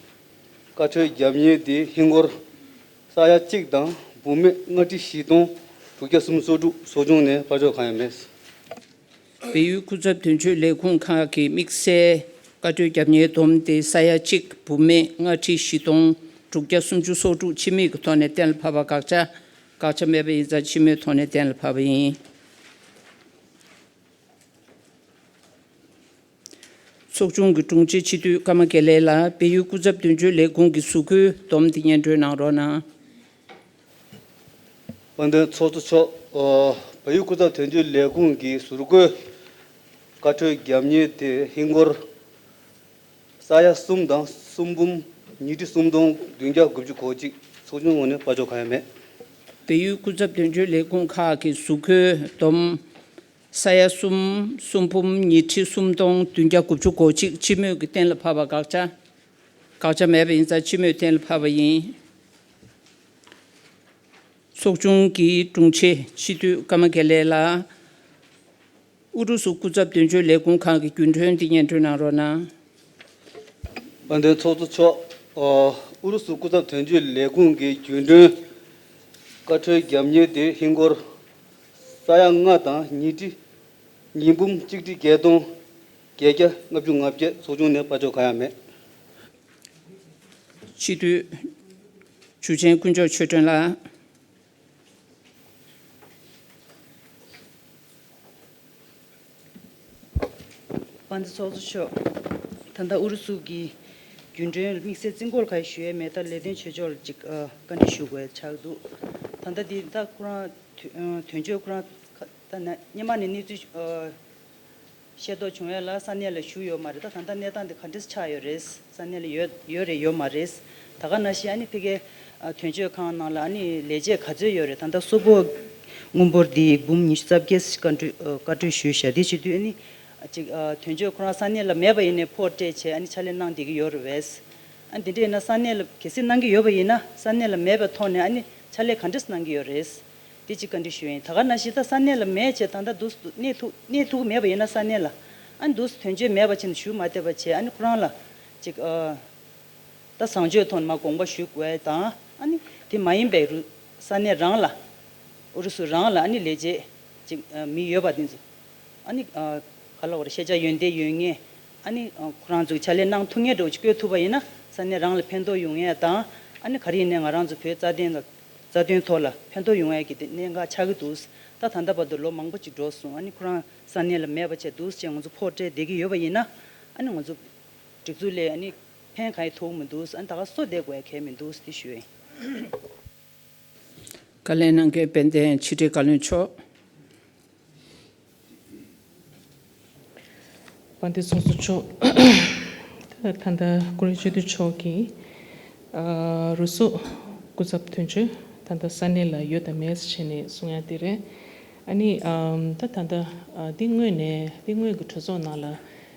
བཀའ་འཁྲོལ་རྒྱབ་གཉེར་དེ་ཧིན་སྒོར་ས་ཡ་གཅིག་དང་འབུམ་མེད་ལྔ་ཁྲི་བཞི་སྟོང་དྲུག་བརྒྱ་སུམ་ཅུ་སོ་དྲུག་ཚོགས་ཆུང་ནས་དཔལ་འབྱོར་གང་ཡང་མེད། བལ་ཡུལ་སྐུ་ཚབ་དོན་གཅོད་ལས་ཁུངས་ཁག་གི་དམིགས་བསལ་བཀའ་འཁྲོལ་རྒྱབ་གཉེར་སྡོམ་དེ་ས་ཡ་གཅིག་འབུམ་མེད་ལྔ་ཁྲི་བཞི་སྟོང་དྲུག་བརྒྱ་སུམ་ཅུ་སོ་དྲུག་ཕྱི་མིག་གི་ཐོག་ནས་གཏན་ལ་ཕབ་པ་དགག་བྱ། དགག་བྱ་མེད་པ་ཡིན་ཙང་སྤྱི་མོས་ཐོག་ནས་གཏན་ལ་ཕབ་པ་ཡིན། ཚོགས་ཆུང་གི་དྲུང་ཆེ་སྤྱི་འཐུས་ཀརྨ་དགེ་ལེགས་ལགས་བལ་ཡུལ་སྐུ་ཚབ་དོན་གཅོད་ལས་ཁུངས་ཀྱི་ཟུར་བཀོལ་སྡོམ་དེ་སྙན་སྒྲོན་གནང་རོགས་གནང་། དཔལ་ལྡན་ཚོགས་གཙོ་མཆོག་ཨ་བལ་ཡུལ་སྐུ་ཚབ་དོན་གཅོད་ལས་ཁུངས་ཀྱི་ཟུར་བཀོལ་བཀའ་འཁྲོལ་རྒྱབ་གཉེར་དེ་ཧིན་སྒོར་ས་ཡ་གསུམ་དང་གསུམ་འབུམ་ཉི་ཁྲི་གསུམ་སྟོང་བདུན་བརྒྱ་དགུ་བཅུ་གོ་གཅིག་ཚོགས་ཆུང་ངོས་ནས་དཔལ་འབྱོར་གང་ཡང་མེད། བལ་ཡུལ་སྐུ་ཚབ་དོན་གཅོད་ལས་ཁུངས་ཁག་གི་ཟུར་བཀོལ་སྡོམ་ས་ཡ་གསུམ་གསུམ་འབུམ་ཉི་ཁྲི་གསུམ་སྟོང་བདུན་བརྒྱ་དགུ་བཅུ་གོ་གཅིག་སྤྱི་མོས་ཀྱིས་གཏན་ལ་ཕབ་པ་དགག་བྱ། དགག་བྱ་མེད་པ་ཡིན་ཙང་སྤྱི་མོས་གཏན་ལ་ཕབ་པ་ཡིན། ཚོགས་ཆུང་གི་དྲུང་ཆེ་སྤྱི་འཐུས་ཀརྨ་དགེ་ལེགས་ལགས། ཨུ་རུ་སུ་སྐུ་ཚབ་དོན་གཅོད་ལས་ཁུངས་ཁང་གི་རྒྱུན་གྲོན་འདི་སྙན་སྒྲོན་གནང་རོགས་གནང་། དཔལ་ལྡན་ཚོགས་གཙོ་མཆོག་ཨ་ཨུ་རུ་སུ་སྐུ་ཚབ་དོན་གཅོད་ལས་ཁུངས་ཀྱི་རྒྱུན་གྲོན་བཀའ་འཁྲོལ་རྒྱབ་གཉེར་དེ་ཧིན་སྒོར་ས་ཡ་ལྔ་དང་ཉིས་ཁྲི་ཉིས་འབུམ་གཅིག་ཁྲི་བརྒྱད་སྟོང་བརྒྱད་བརྒྱ་ལྔ་བཅུ་ང་བརྒྱད་ཚོགས་ཆུང་ནས་དཔལ་འབྱོར་གང་ཡང་མེད། སྤྱི་འཐུས་ཇུ་ཆེན་དཀོན་མཆོག་ཆོས་སྒྲོན་ལགས། དཔལ་ལྡན་ཚོགས་གཙོ་མཆོག་ད་ལྟ་ཨུ་རུ་སུ་གི་རྒྱུན་གྲོན་དམིགས་བསལ་རྩིས་འཁོར་ག་ཞུ་ཡས་མེད། ད་ལས་དོན་བྱེད་ཕྱོགས་ལ་ཅིག་ཨ་བཀའ་འདྲི་ཞུ་དགོས་ཆགས་འདུག་ད་ལྟ་འདི་ད་ཁོ་རང་དོན་ཨ་དོན་གཅོད་ཁོ་རང་ཁ་ད་ན་སྔོན་མ་ནས་གནས་ཚུལ་ཨ་ཤེས་རྟོགས་བྱུང་ཡས་ལ་ས་གནས་ལ་ཞུ་ཡོད་མ་རེད། ད་ད་ལྟ་གནས་སྟངས་འདི་ག་འདྲས་ཆགས་ཡོད་རེད། ས་གནས་ལ་ཡོད་ཡོད་རེད་ཡོད་མ་རེད། ད་ག་ནང་བཞིན་ཨ་ནི་ཕ་གིའི་ཨ་དོན་གཅོད་ཁང་ནང་ལ་ཨ་ནི་ལས་བྱེད་ག་ཚོད་ཡོད་རེད། ད་ལྟ་གསོལ་ཕོགས་སྔོན་འབོར་འདི་འབུམ་ཉི་ཤུ་རྩ་བརྒྱད་བཀའ་འཁྲོལ་ཨ་བཀའ་འཁྲོལ་ཞུས་བཞག་འདི་བྱེད་དུས་ཨ་ནི་ཅིག་ཨ་དོན་གཅོད་ཁོ་རང་ས་གནས་ལ་མེད་པ་ཡིན་ནའི་ཕོགས་སྤྲད་བྱས་ཨ་ནི་ཕྱག་ལས་གནང་བསྡད་ཀྱི་ཡོད་རེད་པས། ཨ་འདི་འདྲ་ཡིན་ན་ས་གནས་ལ་གལ་སྲིད་གནང་གི་ཡོད་པ་ཡིན་ན་ས་གནས་ལ་མེད་པའི་ཐོག་ནས་ཨ་ནི་ཕྱག་ལས་ག་འདྲས་གནང་གི་ཡོད་རེད། དེ་གཅིག་བཀའ་འདྲི་ཞུ་ཡིན། ད་ག་ནང་བཞིན་ད་ས་གནས་ལ་མེད་བྱས་ད་ལྟ་འདུག་གནས་ཐུབ་གནས་ཐུབ་ཀྱི་མེད་པ་ཡིན་ན་ས་གནས་ལ་ཨ་ནི་འདུག་དོན་གཅོད་མེད་པ་བྱས་ནས་ཞུ་མ་བསྡད་པ་བྱས་ཨ་ནི་ཁོ་རང་ལ་ཅིག་ཨ་ད་བཟང་སྤྱོད་ཐོག་ནས་མར་དགོངས་པ་ཞུ་དགོས་དང་ཨ་ནི་དེ་མ་ཡིན་པའི་རུ་ས་གནས་རང་ལ་ཨུ་རུ་སུ་རང་ལ་ཨ་ནི་ལས་བྱེད་ཅིག་ཨ་མི་ཡོད་པ་དེ་ཚོ་ཨ་ནི་ཨ་ག་ལ་བར་ཤེས་བྱ་ཡོན་ཏན་ཡོད་མཁན་ཨ་ནི་ཨ་ཁོ་རང་ཚོ་ཕྱག་ལས་གནང་ཐུབ་མཁན་འདྲ་བོ་ཅིག་བསྐོས་ཐུབ་པ་ཡིན་ན་ས་གནས་རང་ལ་ཕན་ཐོགས་ཡོང་ཡས་དང་ཨ་ནི་ག་རེ་ཡིན་ནའི་ང་རང་ཚོ་བོད་རྩ་དོན་ལ་རྩ་དོན་ཐོག་ལ་ཕན་ཐོགས་ཡོང་ཡས་ཀྱི་དེ་གནད་འགག་ཆགས་ཀྱི་འདུག་ད་ད་ལྟ་བར་དུ་ལོ་མང་པོ་ཅིག་འགྲོ་སོང་། ཨ་ནི་ཁོ་རང་ས་གནས་ལ་མེད་པ་བྱས་འདུག་ཅེས་ང་ཚོ་ཕོགས་སྤྲད་བསྡད་ཀྱི་ཡོད་པ་ཡིན་ན་ཨ་ནི་ང་ཚོ་སྒྲིག་འཛུགས་ལས་ཨ་ནི་ཕན་གང་ཡང་ཐོགས་མི་འདུག་ཨ་ནི་ད་ག་སོ་བསྡད་དགོས་ཡ་གལ་མི་འདུག་དེ་ཞུ་ཡིན། བཀའ་ལན་གནང་མཁན་དཔལ་ལྡན་ཕྱི་དྲིལ་བཀའ་བློན་མཆོག་དཔལ་ལྡན་ཚོགས་གཙོ་མཆོག་ད་ད་ལྟ་ཀུན་རིག་སྤྱི་འཐུས་མཆོག་གིས་ཨ་རུ་སོག་སྐུ་ཚབ་དོན་གཅོད་ད་ལྟ་ས་གནས་ལ་ཡོད་དམ་མེད་བྱས་ནས་གསུང་ཡ་དེ་རེད། ཨ་ནི་ཨམ་ད་ད་ལྟ་ཨ་འདི་སྔོན་ནས་འདི་སྔོན་གྱི་གྲོས་ཚོགས་ནང་ལ་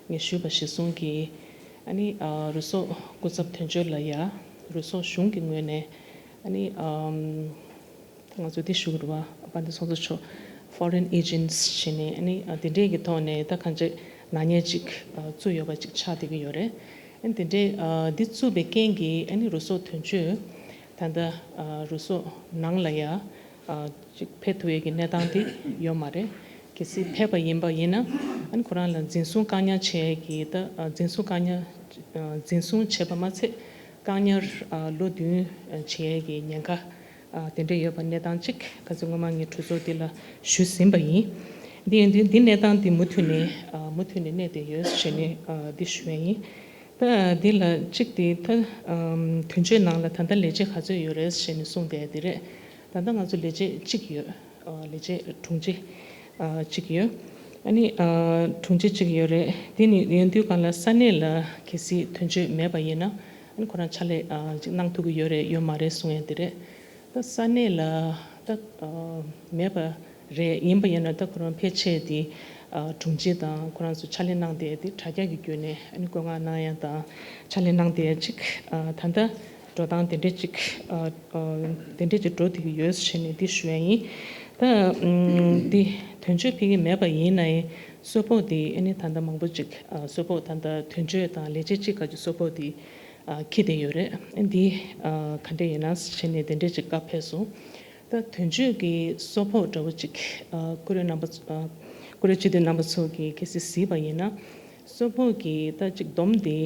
ངས་ཞུས་པ་གཞིར་བཟུང་གིས་ཨ་ནི་ཨ་རུ་སོག་སྐུ་ཚབ་དོན་གཅོད་ལ་ཡ་རུ་སོག་གཞུང་གི་ངོས་ནས་ཨ་ནི་ཨམ། ད་ང་ཚོ་འདི་ཞུ་གི་རེད་བ། དཔལ་ལྡན་ཚོགས་གཙོ་མཆོག Foreign Agents་བྱས་ནས་ཨ་ནི་ཨ་དེ་འདྲས་ཀྱི་ཐོག་ནས་ད་གང་ཅི་ནག་ཉེས་ཅིག་ཨ་བཙུགས་ཡོད་པ་ཅིག་ཆགས་བསྡད་ཀྱི་ཡོད་རེད། ཨ་ནི་དེ་འདྲས་ཨ་འདི་བཙུགས་པའི་རྐྱེན་གྱིས་ཨ་ནི་རུ་སོག་དོན་གཅོད་ད་ལྟ་ཨ་རུ་སོག་ནང་ལ་ཡ་ཨ་ཅིག་ཕེབས་ཐུབ་ཡས་ཀྱི་གནས་སྟངས་དེ་ཡོད་མ་རེད། གལ་སྲིད་ཕེབས་པ་ཡིན་པ་ཡིན་ན་ཨ་ནི་ཁོ་རང་ལ་འཛིན་བཟུང་བཀག་ཉར་བྱེད་ཡས་ཀྱི་ད་ཨ་འཛིན་བཟུང་བཀག་ཉར་ཨ་འཛིན་བཟུང་བྱས་པ་མ་ཚད། བཀག་ཉར་ཨ་ལོ་བདུན་བྱེད་ཡས་ཀྱི་ཉེན་ཁ་ཨ་དེ་འདྲ་ཡོད་པ་གནས་སྟངས་གཅིག་ཁ་སང་སྔོན་མ་ངས་གྲོས་ཚོགས་འདི་ལ་ཞུས་ཟིན་པ་ཡིན། འདི་ཡིན་དུས་འདི་གནས་སྟངས་འདི་མུ་མཐུད་ནས་ཨ་མུ་མཐུད་ནས་གནས་བསྡད་ཡོད་ཞེས་ནས་ཨ་འདི་ཞུ་ཡས་ཡིན། ད་འདི་ལ་གཅིག་དེ་ད་ཨམ་དོན་གཅོད་ནང་ལ་ད་ལྟ་ལས་བྱེད་ག་ཚོད་ཡོད་རེད་ཞེས་ནས་གསུངས་བསྡད་དེ་རེད། ད་ལྟ་ང་ཚོ་ལས་བྱེད་གཅིག་ཡོད། ཨ་ལས་བྱེད་དྲུང་ཆེ་ཨ་གཅིག་ཡོད། ཨ་ནི་ཨ་དྲུང་ཆེ་གཅིག་ཡོད་རེད། དེ་ནི་ཡིན་དུས་གང་ལ་ས་གནས་ལ་གལ་སྲིད་དོན་གཅོད་མེད་པ་ཡིན་ན་ཨ་ནི་ཁོ་རང་ཕྱག་ལས་ཨ་ཅིག་གནང་ཐུབ་ཀྱི་ཡོད་རེད་ཡོད་མ་རེད་གསུང་ཡ་དེ་རེད། ད་ས་གནས་ལ་ད་ཨ་མེད་པ་རེད། ཡིན་པ་ཡིན་ན་ད་ཁོ་རང་ཕལ་ཆེར་དེ་ཨ་དྲུང་ཆེ་དང་ཁོ་རང་ཚོ་ཕྱག་ལས་གནང་བསྡད་དེ་དྲ་རྒྱ་གི་བརྒྱུད་ནས་ཨ་ནི་བཀོད་མངགས་གནང་ཡ་དང་ཕྱག་ལས་གནང་བསྡད་ཡ་ཅིག་ཨ་ད་ལྟ་འགྲོ་སྟངས་དེ་འདྲས་ཅིག་ཨ་ཨ་དེ་འདྲས་ཅིག་འགྲོ་བསྡད་ཀྱི་ཡོད་ཟེར་ནས་འདི་ཞུ་ཡ་ཡིན། ད་ཨམ་འདི་དོན་གཅོད་ཕ་གི་མེད་པ་ཡིན་ན་ཡང་གསོལ་ཕོགས་འདི་ཨ་ནི་ད་ལྟ་མང་པོ་ཅིག་ཨ་གསོལ་ཕོགས་ད་ལྟ་དོན་གཅོད་དང་ལས་བྱེད་གཅིག་ག་གི་གསོལ་ཕོགས་འདི་ཨ་འཁྱེར་བསྡད་ཡོད་རེད། འདི་ཨ་ག་འདྲས་ཡིན་ན་ཟེར་ནས་དེ་འདྲས་ཅིག་བཀའ་ཕེབས་སོང་། ད་དོན་གཅོད་ཀྱི་གསོལ་ཕོགས་འདྲ་བོ་ཅིག་ཨ་བཀུར་འོས་རྣམ་པ་ཚོ་ཨ་བཀུར་འོས་སྤྱི་འཐུས་རྣམ་པ་ཚོ་གིས་གལ་སྲིད་གཟིགས་པ་ཡིན་ན། གསོལ་ཕོགས་ཀྱི་ད་ཅིག་སྡོམ་དེ་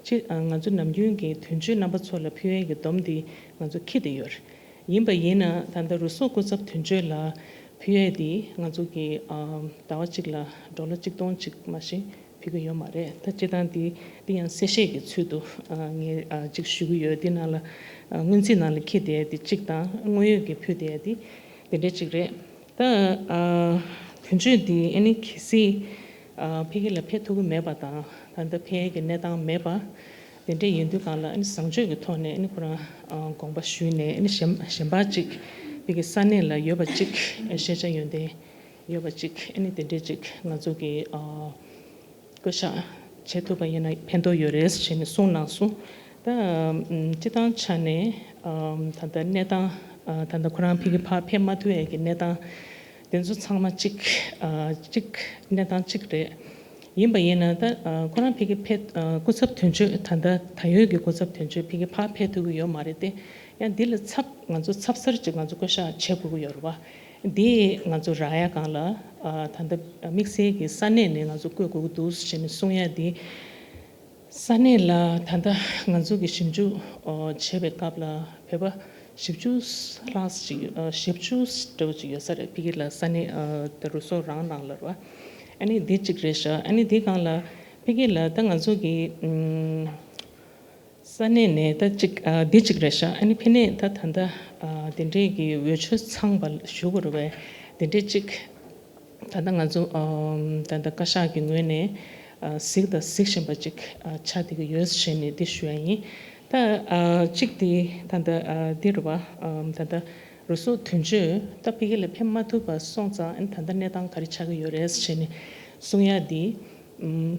ཅིག་ཨ་ང་ཚོ་ནམ་རྒྱུན་གྱི་དོན་གཅོད་རྣམ་པ་ཚོ་ལ་ཕུལ་ཡས་ཀྱི་སྡོམ་དེ་ང་ཚོ་འཁྱེར་བསྡད་ཡོད་རེད། ཡིན་པ་ཡིན་ན་ད་ལྟ་རུ་སོག་སྐུ་ཚབ་དོན་གཅོད་ལ་ཕུལ་ཡས་དེ་ང་ཚོ་གི་ཨ་ཟླ་བ་གཅིག་ལ་ཌོ་ལར་གཅིག་སྟོང་གཅིག་མ་གཏོགས་ཕུལ་གྱི་ཡོད་མ་རེད། ད་སྤྱིར་བཏང་དེ་དེ་ཡང་གསལ་བཤད་ཀྱི་ཚུལ་དུ་ཨ་ངས་ཨ་ཅིག་ཞུ་གི་ཡོད། དེ་ནང་ལ་ཨ་སྔོན་རྩིས་ནང་ལ་འཁྱེར་བསྡད་ཡས་དེ་གཅིག་དང་དངོས་ཡོད་ཀྱི་ཕུལ་བསྡད་ཡས་དེ་དེ་འདྲས་གཅིག་རེད། ད་ཨ་དོན་གཅོད་འདི་ཨ་ནི་གལ་སྲིད་ཨ་ཕ་གི་ལ་ཕེབས་ཐུབ་ཀྱི་མེད་པ་དང་ད་ལྟ་ཕེབས་ཡས་ཀྱི་གནས་སྟངས་མེད་པ་དེ་འདྲས་ཡིན་དུས་གང་ལ་ཨ་ནི་བཟང་སྤྱོད་ཀྱི་ཐོག་ནས་ཨ་ནི་ཁོ་རང་ཨ་དགོངས་པ་ཞུས་ནས་ཨ་ནི་གཞན་གཞན་པ་ཅིག་ཕ་གི་ས་གནས་ལ་ཡོད་པ་ཅིག་ཤེས་བྱ་ཡོན་ཏན་ཡོད་པ་ཅིག་ཨ་ནི་དེ་འདྲས་ཅིག་ང་ཚོ་གི་ཨ་བསྐོ་བཞག་བྱེད་ཐུབ་པ་ཡིན་ན་ཕན་ཐོགས་ཡོད་རེད་ཞེས་ནས་གསུངས་གནང་སོང་། ད་ཨམ་སྤྱི་བཏང་ཆ་ནས་ཨམ་ད་ལྟ་གནས་སྟངས་ཨ་ད་ལྟ་ཁོ་རང་ཕ་གི་ཕར་ཕེབས་མ་ཐུབ་ཡས་ཀྱི་གནས་སྟངས་དེ་ཚོ་ཚང་མ་གཅིག་ཨ་གཅིག་གནས་སྟངས་གཅིག་རེད། ཡིན་པ་ཡིན་ན་ད་ཨ་ཁོ་རང་ཕ་གི་ཕེབས་ཨ་སྐུ་ཚབ་དོན་གཅོད་ད་ལྟ་ད་ཡོད་ཀྱི་སྐུ་ཚབ་དོན་གཅོད་ཕ་གི་ཕར་ཕེབས་ཐུབ་ཀྱི་ཡོད་མ་རེད་དེ། ཡང་འདི་ལ་ཚབ་ང་ཚོ་ཚབ་གསར་ཅིག་ང་ཚོ་བསྐོ་བཞག་བྱེད་དགོས་ཀྱི་ཡོད་རེད་བ། འདི་ང་ཚོ་རག་ཡ་སྒང་ལ་ཨ་ད་ལྟ་དམིགས་བསལ་གྱི་ས་གནས་ནས་ང་ཚོ་བསྐོ་དགོས་ཀྱི་འདུག་ཟེར་ནས་གསུང་ཡ་འདི། ས་གནས་ལ་ད་ལྟ་ང་ཚོ་གི་ཞིབ་འཇུག་ཨ་བྱེད་པའི་སྐབས་ལ་བོད་པ་བཞི་བཅུ་ལྷག་ཅིག་ཨ་བཞི་བཅུ་འདྲ་བོ་ཅིག་ཡོད་ས་རེད། ཕ་གི་ལ་ས་གནས་ཨ་ད་རུ་སོག་རང་ནང་ལ་རེད་བ། ཨ་ནི་འདི་གཅིག་རེད་ཤག་ཨ་ནི་འདི་སྒང་ལ་ཕ་གི་ལ་ད་ང་ཚོ་གི་ཨམ། ས་གནས་ནས་ད་ཅིག་ཨ་འདི་གཅིག་རེད་ཤག་ཨ་ནི་ཕ་གི་ནས་ད་ད་ལྟ་ཨ་དེ་འདྲས་ཀྱི་འོས་ཆོས་ཚང་བ་ཞུ་དགོས་རེད་པས། དེ་འདྲས་ཅིག་ད་ལྟ་ང་ཚོ་ཨམ་ད་ལྟ་བཀའ་ཤག་གི་ངོས་ནས་ཨ་གཟིགས་དང་གཟིགས་བཞིན་པ་ཅིག་ཨ་ཆགས་བསྡད་ཀྱི་ཡོད་ཟེར་ནས་འདི་ཞུ་ཡ་ཡིན། ད་ཨ་གཅིག་དེ་ད་ལྟ་ཨ་འདི་རེད་པ། ཨམ་ད་ལྟ་རུ་སོག་དོན་གཅོད་ད་ཕ་གི་ལ་ཕེབས་མ་ཐུབ་པ་སོང་ཙང་ཨ་ནི་ད་ལྟ་གནས་སྟངས་ག་རེ་ཆགས་ཀྱི་ཡོད་རེད་ཟེར་ནས་གསུང་ཡ་འདི།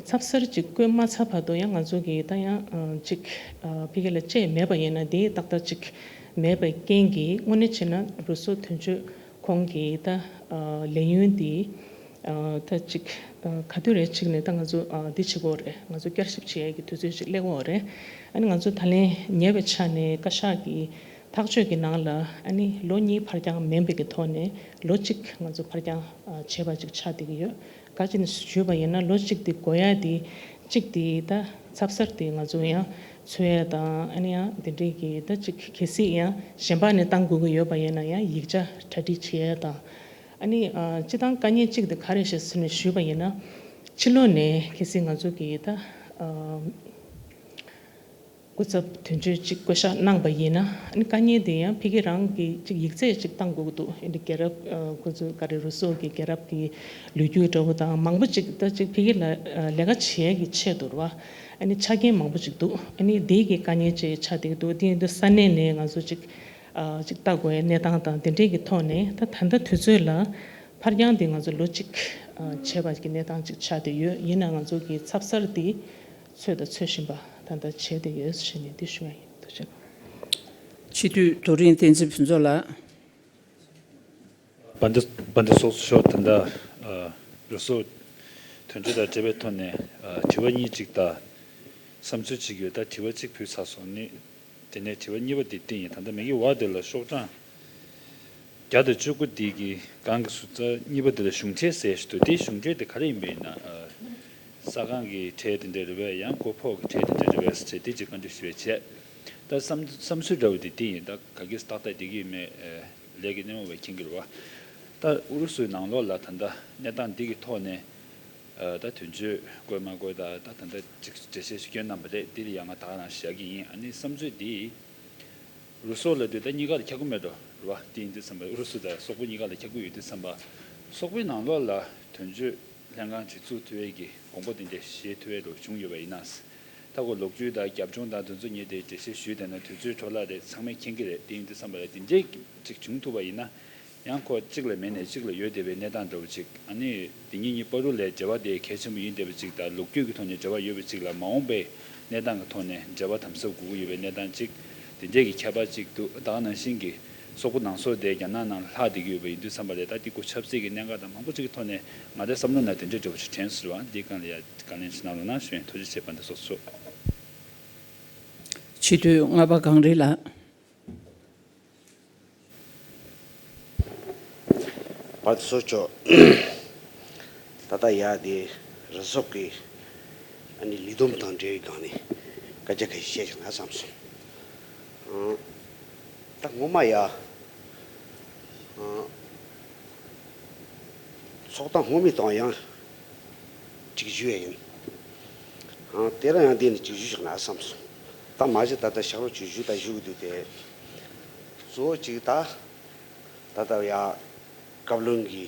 ཚབ་གསར་ཅིག་བསྐོས་མ་ཚར་བར་དུ་ཡང་ང་ཚོ་གིས་ད་ཡང་ཅིག་ཕ་གི་ལ་བཅད་མེད་པ་ཡིན་ན་དེ་ཏག་ཏག་ཅིག་མེད་པའི་རྐྱེན་གྱིས་དངོས་གནས་བྱས་ན་རུ་སོག་དོན་གཅོད་ཁོང་གིས་ད་ལས་ཡུན་འདི་ད་ཅིག་ག་དུས་རེ་ཅིག་ནས་ད་ང་ཚོ་འདི་བྱེད་དགོས་རེད། ང་ཚོ་བསྐྱར་ཞིབ་བྱེད་ཡས་ཀྱི་དུས་ཚོད་ཅིག་སླེབས་ཡོད་རེད། ཨ་ནི་ང་ཚོ་ད་ལན་ཉེ་བའི་ཆ་ནས་བཀའ་ཤག་གི་ཐག་གཅོད་ཀྱི་ནང་ལ་ཨ་ནི་ལོ་གཉིས་ཕར་འགྱངས་མིན་པའི་གི་ཐོག་ནས་ལོ་གཅིག་ང་ཚོ་ཕར་འགྱངས་བྱས་པ་ཅིག་ཆགས་བསྡད་ཀྱི་ཡོད། ག་ཅི་ནས་ཞུས་པ་ཡིན་ན་ལོ་གཅིག་དེ་འགོར་ཡ་དེ་གཅིག་དེ་ད་ཚབ་གསར་དེ་ང་ཚོ་ཡང་འཚོལ་ཡ་དང་ཨ་ནི་ཡང་དེ་འདྲའི་གི་ད་གཅིག་གལ་སྲིད་ཡང་གཞན་པ་ནས་བཏང་དགོས་ཀྱི་ཡོད་པ་ཡིན་ན་ཡང་ཡིག་ཆ་གྲ་སྒྲིག་བྱེད་ཡ་དང་ཨ་ནི་སྤྱི་བཏང་དཀའ་ངལ་གཅིག་དེ་ག་རེ་རེད་ཟེར་ནས་ཞུས་པ་ཡིན་ན་ཕྱི་ལོགས་ནས་གལ་སྲིད་ང་ཚོ་གི་ད། སྐུ་ཚབ་དོན་གཅོད་ཅིག་བསྐོ་བཞག་གནང་པ་ཡིན་ན་ཨ་ནི་དཀའ་ངལ་དེ་ཡང་ཕ་གི་རང་གི་ཅིག་ཡིག་ཚད་ཅིག་བཏང་དགོས་ཀྱི་འདུག་ཨ་ནི་རྒྱལ་རབས་ཁོ་ཚོ་ག་རེ་རུ་སོག་གི་རྒྱལ་རབས་ཀྱི་ལོ་རྒྱུས་འདྲ་བོ་དང་མང་པོ་ཅིག་ད་ཅིག་ཕ་གི་ལ་ལས་ཀ་བྱེད་ཡས་ཀྱི་ཆེད་དུ་རེད་བ། ཨ་ནི་ཆ་རྐྱེན་མང་པོ་ཅིག་འདུག་ཨ་ནི་དེ་གི་དཀའ་ངལ་ཅིག་ཆགས་བསྡད་ཀྱི་འདུག་དེ་ཡིན་དུས་ས་གནས་ནས་ང་ཚོ་ཅིག་ཅིག་ལྟ་དགོས་ཡས་གནས་སྟངས་དང་དེ་འདྲས་ཀྱི་ཐོག་ནས་ད་ད་ལྟ་དུས་ཚོད་ལ་ཕར་འགྱངས་དེ་ང་ཚོ་ལོ་གཅིག་བྱས་པ་གི་གནས་སྟངས་ཅིག་ཆགས་བསྡད་ཡོད། ཡིན་ན་ང་ཚོ་གི་ཚབ་གསར་དེ། འཚོལ་དང་འཚོལ་བཞིན་པ་ད་ལྟ་བྱས་བསྡད་ཡོད་ཞེས་ནས་འདི་ཞུ་བ་ཡིན། ཐུགས་རྗེ་གནང་། སྤྱི་འཐུས་རྡོ་རིང་བསྟན་འཛིན་ཕུན་ཚོགས་ལགས། བན་དེ་བན་དེ་སོགས་སུ་ཤོག་ད་ལྟ་རུ་སོག་དོན་གཅོད་དང་འབྲེལ་བའི་ཐོག་ནས་དྲི་བ་གཉིས་གཅིག་དང་བསམ་ཚུལ་གཅིག་ཡོད། ད་དྲི་བ་གཅིག་ཕུལ་ཚར་སོང་ནི། དེ་ནས་དྲི་བ་གཉིས་པ་དེ་བཏིང་ཡིན། ད་ལྟ་མ་གི་བར་དེ་ལ་ཤོག་གྲངས་བརྒྱ་དང་བཅུ་དགུ་དེ་གི་སྒང་གི་ཟུར་རྩ་གཉིས་པ་དེ་ལ་གཞུང་འབྲེལ་ཟེར་ཞིག་འདུག་དེ་གཞུང་འབྲེལ་དེ་ག་རེ་ཡིན་པ་ཡིན་ན། ས་ཁང་གི་ཁྲལ་དེ་འདྲ་རེད་པས། ཡང་སྒོ་ཕོགས་ཀྱི་ཁྲལ་དེ་འདྲ་རེད་པས་ཟེར་དེ་གཅིག་བཀའ་འདྲི་ཞུ་བའི་ཆེད། ད་ ད་བསམ་བསམ་ཚུལ་འདྲ་བོ་དེ་དེ་ཡིན། ད་ག་གེ་ཏག་ཏག་བསྡད་ཀྱི་ཡོད་མེད་ལས་ཀྱི་སྣེ་མོ་བས་མཁྱེན་གྱི་རེད་བ། ད་ཨུ་རུ་སུའི་ནང་ལོགས་ལ་ད་ལྟ་གནས་སྟངས་འདི་གི་ཐོག་ནས་ད་དོན་གཅོད་དགོས་མ་དགོས་ད་ད་ད་ལྟ་ཅིག་འགྲེལ་བཤད་ཞུ་མཁན་རྣམ་པ་རེད། འདི་ལ་ཡང་ང་ད་ག་རང་བཞག་གི་ཡིན། ཨ་ནི་བསམ་ཚུལ་འདི་རུ་སོག་ལབ་དུས་ད་གཉིས་ཀ་ལ་ཁྱབ་ཀྱི་མེད་འགྲོ་རེད་བ། དེ་ཡིན་དུས་ཙམ་པ་ཨུ་རུ་སུ་དང་སོག་པོ་གཉིས་ཀ་ལ་ཁྱབ་ཀྱི་ཡོད་དུས་ཙམ་པ་སོག་པོའི་ནང་ལོགས་ལ་དོན་གཅོད་ལྷན་ཁང་ཅིག་བཙུགས་ཐུབ་ཡས་ཀྱི་དགོངས་པ་དེ་འདྲ་བཞེས་ཐུབ་ཡས་ལོ་བྱུང་ཡོད་པ་ཡིན་ན། ད་ཁོ་ལོ་རྒྱུས་དང་རྒྱབ་ལྗོངས་དང་དེ་ཚོ་ངས་དེ་འགྲེལ་བཤད་ཞུས་བསྡད་ན་དུས་ཚོད་འཕྲོ་བརླག་རེད། ཚང་མས་མཁྱེན་གྱི་རེད། དེ་ཡིན་དུས་ཙམ་པ་ལ་དེ་འདྲའི་ཅིག་བྱུང་ཐུབ་པ་ཡིན་ན། ཡང་ཁོ་གཅིག་ལ་མེད་ནས་གཅིག་ལ་ཡོད་བསྡད་པའི་གནས་སྟངས་འདྲ་བོ་ཅིག་ཨ་ནི་དེ་གཉིས་གཉིས་བར་དུ་ལས་འབྲེལ་བ་དེ་གལ་ཆེན་པོ་ཡིན་བསྡད་པ་ཅིག་དང་ལོ་རྒྱུས་ཀྱི་ཐོག་ནས་འབྲེལ་བ་ཡོད་པ་ཅིག་ལ་མ་འོངས་པའི་གནས་སྟངས་ཀྱི་ཐོག་ནས་འབྲེལ་བ་དམ་ཟབ་དགོས་ཀྱི་ཡོད་པའི་གནས་སྟངས་ཅིག་དེ་འདྲས་ཀྱི་ཁྱད་པར་ཅིག་འདུག་ད་ག་ནང་བཞིན་གྱི་སོག་པོ་ནང་སོག་དེ་རྒྱ་ནག་ནང་ལྷག་བསྡད་ཀྱི་ཡོད་པ་ཡིན་དུས་ཙམ་པ་ལས། ད་འདི་སྐོར་ཆབ་སྲིད་ཀྱི་གནད་འགག་དང་མང་པོ་ཅིག་གི་ཐོག་ནས་ང་རའི་བསམ་བློ་ནང་དེ་འདྲས་འདྲ་བོ་ཅིག་དྲན་སོང་བ། འདིའི་སྒང་ལ་ཡ་བཀའ་ལན་ཞུ་གནང་རོགས་གནང་ཞུ་ཡིན། ཐུགས་རྗེ་ཆེ། དཔལ་ལྡན་ཚོགས་གཙོ། སྤྱི་འཐུས་ལྔ་པ་གངས་རི་ལགས། དཔལ་ལྡན་ཚོགས་གཙོ། ད་ལྟ་ཡ་དེ་རུ་སོག་གི་ཨ་ནི་ལས་དོན་དང་འབྲེལ་བའི་སྒང་ནས་སྐད་ཆ་ཁ་ཤས་བཤད་བཞག་ན་བསམ་སོང་། ཨང་། ད་ངོ་མ་ཡ། ཨང་། ཚོགས་སྟངས་སྔོན་མའི་དང་ཡང་གཅིག་ཞུ་ཡ་ཡིན། ཨང་། དེ་ལ་ཡང་དེ་ནས་གཅིག་ཞུ་བཞག་ན་བསམ་སོང་། ད་མ་གཞི་ད་ལྟ་ཕྱག་རོགས་གཅིག་ཞུ་ད་ཞུ་གི་འདུག་སྟེ། གཙོ་བོ་གཅིག་ད། ད་ལྟ་ཡ། བཀའ་བློན་གྱི་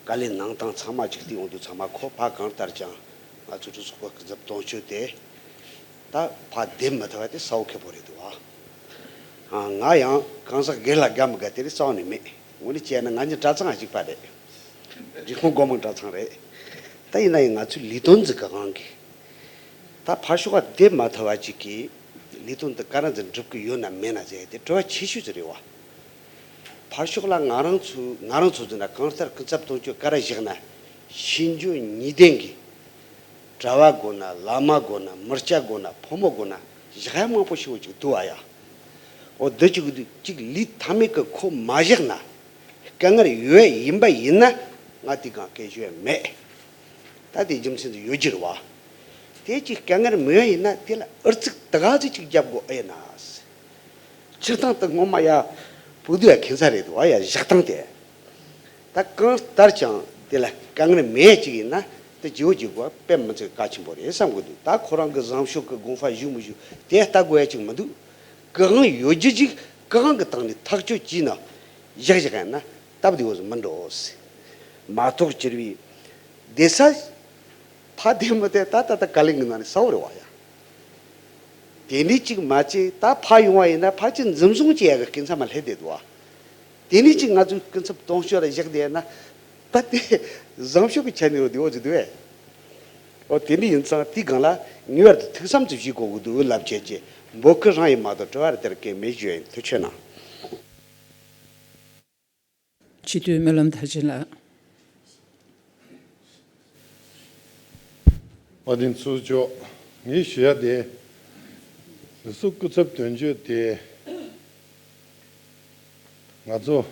བཀའ་ལན་གནང་སྟངས་ཚང་མ་གཅིག་བལྟས་ཡོང་དུས་ཚང་མ་ཁོ་ཕར་གང་ལྟར་ཀྱང་ང་ཚོ་གྲོས་ཚོགས་སྐབས་ཀྱི་མཛུབ་སྟོན་ཆོད་དེ། ད་ཕར་བསྡད་མ་ཐུབ་པ་དེ་གསལ་པོ་ཁེ་པོ་རེད་འདུག་ཨ། ང་ཡང་གང་ཟག་སྒེར་ལ་དགའ་མི་དགའ་དེ་རིགས་རྩ་བ་ནས་མེད། དངོས་གནས་བྱས་ན་ང་གཉིས་གྲྭ་ཚང་གཅིག་པ་རེད། རི་ཀོན་སྒོ་མང་གྲྭ་ཚང་རེད། ད་ཡིན་ན་ཡང་ང་ཚོའི་ལས་དོན་འཛིན་ག་གང་གི། ད་ཕར་ཕྱོགས་ལ་བསྡད་མ་ཐུབ་པ་ཅིག་གིས་ལས་དོན་འདི་ག་རང་ཚོ་འགྲུབ་ཀྱི་ཡོད་ན་མེད་ན་ཟེར་དེ་དྲི་བ་ཆེ་ཤོས་ཅིག་རེད་བ། ཕར་ཕྱོགས་ལ་ང་རང་ཚོ་ང་རང་ཚོ་འཛིན་ན་གང་ལྟར་སྐུ་ཚབ་དོན་གཅོད་ག་རེ་བཞག་ན་ཤེས་འཇོན་གཉིས་ལྡན་གྱི་གྲྭ་བ་དགོས་ན་བླ་མ་དགོས་ན་མི་སྐྱ་དགོས་ན་ཕོ་མོ་དགོས་ན་བཞག་ཡ་མང་པོ་ཞིག་ཅིག་འདུག་ཨ་ཡ། འོ་འདི་ཅིག་འདུག་ཅིག་ལས་མཐའ་མེད་ཀྱི་ཁོ་མ་བཞག་ན་དཀའ་ངལ་ཡོད་ཡིན་པ་ཡིན་ན་ང་དེ་གང་སྐད་ཤོད་མེད། ད་དེ་རྒྱུ་མཚན་དུ་ཡོད་ཀྱི་རེད་བ། དེ་ཅིག་དཀའ་ངལ་མེད་ཡིན་ན་དེ་ལ་ཨུ་ཚུགས་ད་ག་ཚོད་ཅིག་རྒྱབ་དགོས་ཨེ་ན། སྤྱིར་བཏང་དུ་སྔོན་མ་ཡ་བུ་དུ་ཡ་ཁེན་ས་རེད་འདུག་བ་ཡ་བཞག་སྟངས་དེ། ད་གང་ལྟར་ཀྱང་དེ་ལ་དཀའ་ངལ་མེད་ཅིག་ཡིན་ན་དེ་ཇི་བོ་ཇི་བོ་དཔེ་མི་ཚིག་གལ་ཆེན་པོ་རེད་བསམ་གི་འདུག་ད་ཁོ་རང་གི་བཟང་ཕྱོགས་ཀྱི་དགོངས་པ་ཞུ་མི་ཞུ་དེ་ལྟ་དགོས་ཡ་ཅིག་མི་འདུག་གང་ཡོད་རྒྱུ་ཅིག་གང་གི་སྟེང་ནས་ཐག་གཅོད་བྱས་ན་བཞག་བཞག་ཡ་ན་སྟབས་བདེ་བོ་ཟིག་མི་འགྲོ་ཟེར། མ་གཏོགས་སྤྱིར་བའི་བསྡད་ས་ཕ་བདེ་མི་བདེ་ད་ད་ད་ག་ལེ་ངི་ན་ནི་ས་བོ་རེ་བ་ཡ། དེ་འདྲའི་གཅིག་མ་བྱེད་ད་ཕ་ཡོང་བ་ཡིན་ན་ཕ་ཅིག་འཛིན་བཟུང་བྱེད་ཡ་གི་སྐུ་ཚབ་མ་སླེབས་བསྡད་འདུག་བ། དེ་འདྲའི་གཅིག་ང་ཚོའི་སྐུ་ཚབ་དོན་གཅོད་ལ་བཞག་བསྡད་ན་ད་དེ་བཟང་ཕྱོགས་ཀྱི་ཆ་ནས་རོ་བདེ་བོ་ཅིག་འདུག་བས། འོ་དེ་འདྲ་ཡིན་ཙང་དེའི་སྒང་ལ་ངེས་པར་དུ་ཐུགས་བསམ་ཅིག་བཞེས་དགོས་ཀྱི་འདུག་ལབ་བྱས་ཀྱི་འབོད་སྐུལ་རང་ཡིན་མ་གཏོགས་དྲི་བ་རེ་དེར་གལ་མེད་ཞུ་ཡ་ཡིན། ཐུགས་ཆེ་གནང་། སྤྱི་འཐུས་སྨོན་ལམ་མཐར་ཕྱིན་ལགས། དཔལ་ལྡན་ཚོགས་གཙོ། ངས་ཞུ་ཡ་དེ། རུ་སུ་སྐུ་ཚབ་དོན་གཅོད་དེ། ང་ཚོ་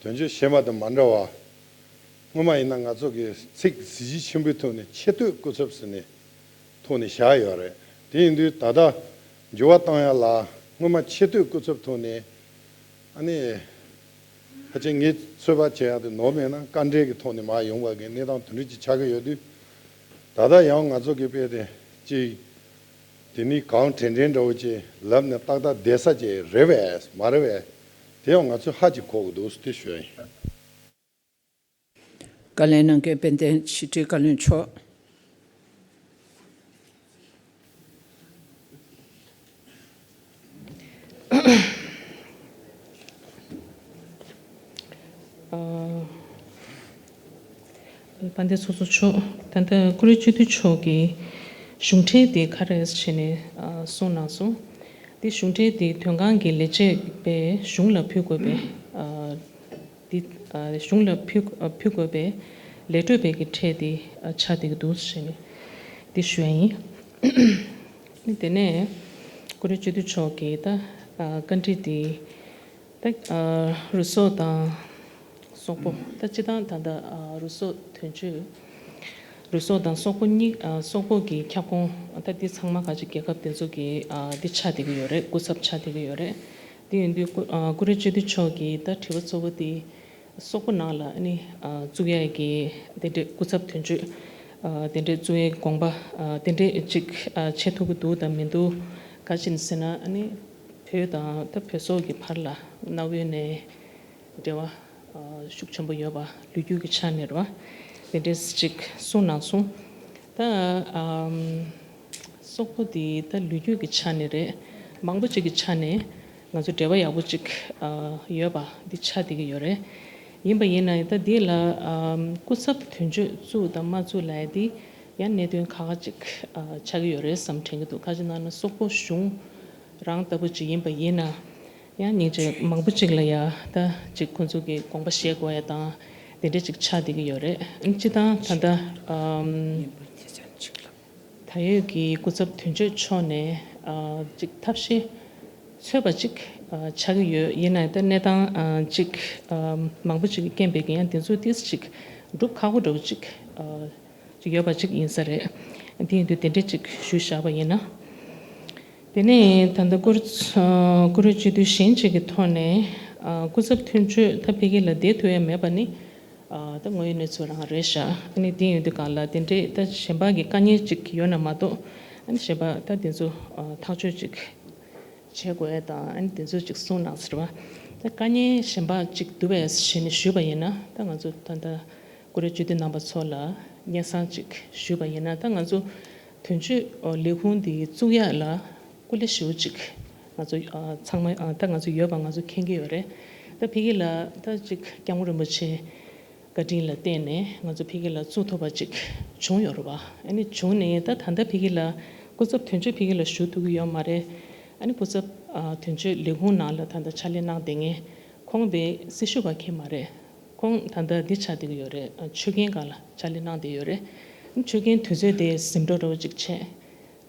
དོན་གཅོད་གཞན་པ་དང་མ་འདྲ་བ། སྔོན་མ་ཡིན་ན་ང་ཚོ་གི་ཚིག་གཟི་བརྗིད་ཆེན་པོའི་ཐོག་ནས་ཆེ་བསྟོད་སྐུ་ཚབ་ཟེར་ནས་ཐོག་ནས་བཞག་ཡོད་རེད། དེ་ཡིན་དུས་ད་ལྟ་འགྱུར་བ་བཏང་ཡ་ལ་སྔོན་མ་ཆེ་བསྟོད་སྐུ་ཚབ་ཐོག་ནས་ཨ་ནི། ཕལ་ཆེར་ངས་ཚོད་དཔག་བྱས་ཡག་དེ་ནོར་མེད་ན་དཀའ་འགྲེལ་གྱི་ཐོག་ནས་མར་ཡོང་བ་གི་གནས་སྟངས་དེ་འདྲ་ཅིག་ཆགས་ཀྱི་ཡོད་དུས། ད་ལྟ་ཡང་ང་ཚོ་གི་དཔེ་དེ་ཅིག་དེ་ནི་གང་དྲན་དྲན་འདྲ་བོ་ཅིག་ལབ་ནས་ཏག་ཏག་བསྡད་ས་ཅིག་རེད་པས་མ་རེད་པས་དེ་ཡང་ང་ཚོས་ཧ་ཅིག་གོ་གི་འདུག་ཟེར་དེ་ཞུ་ཡ་ཡིན། བཀའ་ལན་གནང་མཁན་དཔལ་ལྡན་ཕྱི་དྲིལ་བཀའ་བློན་མཆོག་ཨ། དཔལ་ལྡན་ཚོགས་གཙོ་མཆོག་ད་ལྟ་བཀུར་འོས་སྤྱི་འཐུས་མཆོག་གིས་གཞུང་འབྲེལ་དེ་ག་རེ་བྱས་ནས་ཨ་གསུངས་གནང་སོང་། དེ་གཞུང་འབྲེལ་དེ་དོན་ཁང་གི་ལས་བྱེད་པས་གཞུང་ལ་ཕུལ་དགོས་པའི་ཨ། འདི་ཨ་གཞུང་ལ་ཕུལ་ཨ་ཕུལ་དགོས་པའི་ལས་སྤྲོད་པའི་གི་ཁྲལ་དེ་ཨ་ཆགས་བསྡད་ཀྱི་འདུག་ཟེར་ནས་འདི་ཞུ་ཡ་ཡིན། དེ་ནས་བཀུར་འོས་སྤྱི་འཐུས་མཆོག་གིས་ད་ཨ་བཀའ་འདྲི་འདི་ད་ཨ་རུ་སོག་དང་སོག་པོ་ད་སྤྱི་བཏང་ད་ལྟ་ཨ་རུ་སོག་དོན་གཅོད་ རུ་སོག་དང་སོག་པོ་གཉིས་ཨ་སོག་པོ་གི་ཁྱབ་ཁོངས་ད་འདི་ཚང་མ་ག་ཅིག་རྒྱལ་ཁབ་དེ་ཚོ་གི་ཨ་འདི་ཆགས་བསྡད་ཀྱི་ཡོད་རེད། སྐུ་ཚབ་ཆགས་བསྡད་ཀྱི་ཡོད་རེད། དེ་ཡིན་དུས་ཀུ་ཨ་ཀུ་རེ་སྤྱི་འཐུས་མཆོག་གིས་ད་དྲི་བ་གཙོ་བོ་དེ་སོག་པོ་ནང་ལ་ཨ་ནི་ཨ་བཙུགས་ཡས་ཀྱི་དེ་འདྲའི་སྐུ་ཚབ་དོན་གཅོད་ཨ་དེ་འདྲའི་བཙུགས་ཡས་དགོངས་པ་ཨ་དེ་འདྲའི་ཅིག་ཨ་བྱེད་ཐུབ་ཀྱི་འདུག་དང་མི་འདུག་ག་ཅིག་ཟེར་ན་ཨ་ནི་བོད་དང་ད་བོད་སོག་གི་བར་ལ་གནའ་བོའི་ནས་འབྲེལ་བ་ཨ་ཤུགས་ཆེན་པོ་ཡོད་པ་ལོ་རྒྱུས་ཀྱི་ཆ་ནས་རེད་བ། དེ་འདྲས་ཅིག་གསུངས་གནང་སོང་། ད་ཨམ་སོག་པོ་འདི་ད་ལོ་རྒྱུས་ཀྱི་ཆ་ནས་རེད། མང་པོ་ཅིག་གི་ཆ་ནས་ང་ཚོ་འབྲེལ་བ་ཡག་པོ་ཅིག་ཨ་ཡོད་པ་འདི་ཆགས་བསྡད་ཀྱི་ཡོད་རེད། ཡིན་པ་ཡིན་ན་ད་འདི་ལ་ཨམ་སྐུ་ཚབ་དོན་གཅོད་བཙུགས་དང་མ་བཙུགས་ལབ་ཡ་འདི་ཡང་གནད་དོན་ཁག་ཁག་ཅིག་ཨ་ཆགས་ཀྱི་ཡོད་རེད་བསམ་དྲན་གྱི་འདུག་ག་ཅི་ན་ན་སོག་པོ་གཞུང་རང་ལྟ་བུ་ཅིག་ཡིན་པ་ཡིན་ན། ཡང་སྙིང་རྗེ་མང་པོ་ཅིག་ལ་ཡ་ད་ཅིག་ཁོང་ཚོ་གི་དགོངས་པ་བཞེས་དགོས་ཡ་དང་དེ་འདྲ་ཅིག་ཆགས་བསྡད་ཀྱི་ཡོད་རེད། སྤྱི་བཏང་ད་ལྟ་ཨམ་ད་ཡོད་ཀྱི་སྐུ་ཚབ་དོན་གཅོད་མཆོག་ནས་ཨ་ཅིག་ཐབས་ཤེས་འཚོལ་བ་ཅིག་ཨ་ཆགས་ཀྱི་ཡོད། ཡིན་ན་ད་གནས་སྟངས་ཨ་ཅིག་ཨ་མང་པོ་ཅིག་གི་རྐྱེན་པས་ཀྱི་ཡང་དེ་ཚོ་ཏིས་ཅིག་སྒྲུབ་ཁག་པོ་འདྲ་བོ་ཅིག་ཨ་ཅིག་ཡོད་པ་ཅིག་ཡིན་ས་རེད། དེ་ཡིན་དུས་དེ་འདྲ་ཅིག་ཞུས་བཞག་པ་ཡིན་ན། དེ་ནས་ད་ལྟ་ཀུར་ཀུ་རུ་སྤྱི་འཐུས་གཞན་གཅིག་གི་ཐོག་ནས་ཨ་སྐུ་ཚབ་དོན་གཅོད་ད་ཕ་གི་ལ་བསྡད་ཐུབ་ཡ་མེད་པ་ནི་ཨ་ད་དངོས་ཡོད་གནས་ཚུལ་རང་རེད་ཤག་ཨ་ནི་དེ་ཡིན་དུས་གང་ལ་དེ་འདྲའི་ད་གཞན་པ་གི་དཀའ་ངལ་ཅིག་ཡོད་ན་མ་གཏོགས་ཨ་ནི་གཞན་པ་ད་དེ་ཚོ་ཨ་ཐག་གཅོད་ཅིག་བྱེད་དགོས་ཡ་དང་ཨ་ནི་དེ་ཚོ་ཅིག་གསུངས་གནང་ཟེར་བ། ད་དཀའ་ངལ་གཞན་པ་ཅིག་འདུག་པས་ཞེས་ནས་ཞུས་པ་ཡིན་ན་ད་ང་ཚོ་ད་ལྟ་ཀུ་རེ་སྤྱི་འཐུས་རྣམ་པ་ཚོ་ལ་སྙན་སེང་ཅིག་ཞུས་པ་ཡིན་ན་ད་ང་ཚོ་དོན་གཅོད་ལས་ཁུངས་འདི་བཙུགས་ཡག་ལ་སྐུ་ལས་ཞེ་པོ་ཅིག་ང་ཚོ་ཨ་ཚང་མ་ཨ་ད་ང་ཚོ་ཡོད་པ་ང་ཚོ་མཁྱེན་གྱི་ཡོད་རེད། ད་ཕ་གི་ལ་ད་ཅིག་སྐྱབས་མགོན་རིན་པོ་ཆེ་བཀའ་དྲིན་ལ་བརྟེན་ནས་ང་ཚོ་ཕ་གི་ལ་བཙུགས་ཐུབ་པ་ཅིག་བྱུང་ཡོད་རེད་བ། ཨ་ནི་བྱུང་ནས་ད་ད་ལྟ་ཕ་གི་ལ་སྐུ་ཚབ་དོན་གཅོད་ཕ་གི་ལ་ཞུ་ཐུབ་ཀྱི་ཡོད་མ་རེད། ཨ་ནི་སྐུ་ཚབ་ཨ་དོན་གཅོད་ལས་ཁུངས་ནང་ལ་ད་ལྟ་ཕྱག་ལས་གནང་བསྡད་མཁན་ཁོང་པའི་སྲི་ཞུ་བ་མཁན་མ་རེད། ཁོང་ད་ལྟ་འདི་ཆགས་བསྡད་ཀྱི་ཡོད་རེད། ཆོད་གན་སྒང་ལ་ཕྱག་ལས་གནང་བསྡད་ཡོད་རེད། ཆོད་གན་དུས་ཚོད་དེ་ཟིན་འགྲོ་འདྲ་བོ་ཅིག་བྱས་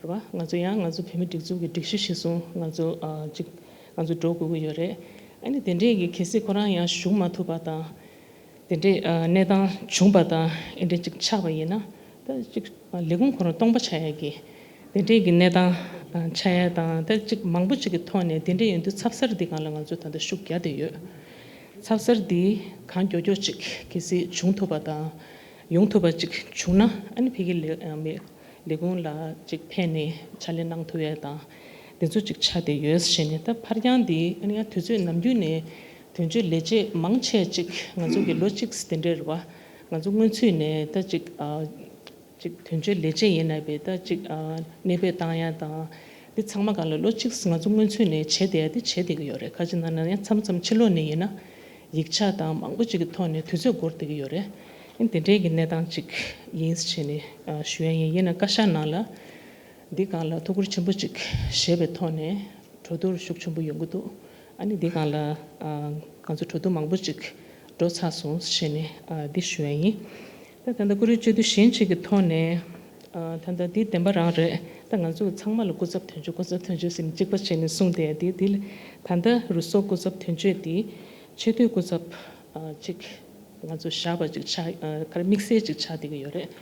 རེད་བ། ང་ཚོ་ཡང་ང་ཚོ་བོད་མི་སྒྲིག་འཛུགས་ཀྱི་སྒྲིག་གཞི་གཞིར་བཟུང་ང་ཚོ་ཨ་ཅིག་ང་ཚོ་འགྲོ་དགོས་ཀྱི་ཡོད་རེད། ཨ་ནི་དེ་འདྲས་ཀྱི་གལ་སྲིད་ཁོ་རང་ཡང་ཞུགས་མ་ཐུབ་པ་དང་དེ་འདྲས་ཨ་གནས་སྟངས་བྱུང་པ་དང་ཨེ་འདྲས་ཅིག་ཆགས་པ་ཡིན་ན་ད་ཅིག་ལས་ཁུངས་ཁོ་རང་སྟོང་པ་ཆགས་ཡ་གི་དེ་འདྲས་ཀྱི་གནས་སྟངས་ཨ་ཆགས་ཡ་དང་ད་ཅིག་མང་པོ་ཅིག་གི་ཐོག་ནས་དེ་འདྲས་ཡིན་དུས་ཚབ་གསར་འདི་སྒང་ལ་ང་ཚོ་ད་ལྟ་ཤུགས་རྒྱག་བསྡད་ཡོད། ཚབ་གསར་འདི་གང་མགྱོགས་མགྱོགས་ཅིག་གལ་སྲིད་བྱུང་ཐུབ་པ་དང་ཡོང་ཐུབ་པ་ཅིག་བྱུང་ན་ཨ་ནི་ཕ་གི་ལས་ཨ་མི་ལས་ཁུངས་ལ་ཅིག་ཕེབས་ནས་ཕྱག་ལས་གནང་ཐུབ་ཡ་དང་དེ་ཚོ་ཅིག་ཆགས་བསྡད་ཡོད་ཟེར་ནས། ད་ཕར་འགྱངས་འདི་ཨ་ནི་ཡང་དུས་ཚོད་ནམ་རྒྱུན་ནས་དོན་གཅོད་ལས་བྱེད་མང་ཆེ་ཅིག་ང་ཚོ་གི་ལོ་གཅིག་དེ་འདྲས་རེད་བ། ང་ཚོ་སྔོན་ཚུད་ནས་ད་ཅིག་ཨ་ཅིག་དོན་གཅོད་ལས་བྱེད་ཡིན་ན་བས་ད་ཅིག་ཨ་གནས་སྤོས་བཏང་ཡ་དང་འདི་ཚང་མ་སྒང་ལ་ལོ་གཅིག་ང་ཚོ་སྔོན་ཚུད་ནས་བྱེད་བསྡད་ཡ་དེ་བྱེད་བསྡད་ཀྱི་ཡོད་རེད། ག་ཅི་ན་ན་ཡང་མཚམས་མཚམས་ཕྱི་ལོགས་ནས་ཡིན་ན་ཡིག་ཆ་དང་མང་པོ་ཅིག་གི་ཐོག་ནས་དུས་ཚོད་འགོར་བསྡད་ཀྱི་ཡོད་རེད། ཨ་ནི་དེ་འདྲའི་གི་གནས་སྟངས་ཅིག་ཡིན་ཟེར་ནས་ཨ་ཞུ་ཡ་ཡིན། ཡིན་ན་བཀའ་ཤག་ནང་ལ་འདི་སྒང་ལ་ཐུགས་ཁུར་ཆེན་པོ་ཅིག་བཞེས་པའི་ཐོག་ནས་གྲོས་བསྡུར་ཤུགས་ཆེན་པོ་ཡོང་གི་འདུག་ཨ་ནི་འདི་སྒང་ལ་ཨ་ང་ཚོ་གྲོས་བསྡུར་མང་པོ་ཅིག་འགྲོ་ཚར་སོང་ཟེར་ནས་ཨ་འདི་ཞུ་ཡ་ཡིན། ད་ད་ལྟ་ཀུ་རེ་སྤྱི་འཐུས་གཞན་ཅིག་གི་ཐོག་ནས་ཨ་ད་ལྟ་འདི་བདེན་པ་རང་རེད། ད་ང་ཚོ་ཚང་མ་ལ་སྐུ་ཚབ་དོན་གཅོད་སྐུ་ཚབ་དོན་གཅོད་ཟེར་ནས་གཅིག་པ་བྱས་ནས་གསུངས་བསྡད་ཡ་འདི་འདི་ལ་ད་ལྟ་རུ་སོག་སྐུ་ཚབ་དོན་གཅོད་འདི་ཆེས་མཐོའི་སྐུ་ཚབ་ཨ་ཅིག་ང་ཚོ་བཞག་པ་ཅིག་ཆགས་ཨ་ག་རེ་དམིགས་བསལ་ཅིག་ཆགས་བསྡད་ཀྱི་ཡོད་རེད།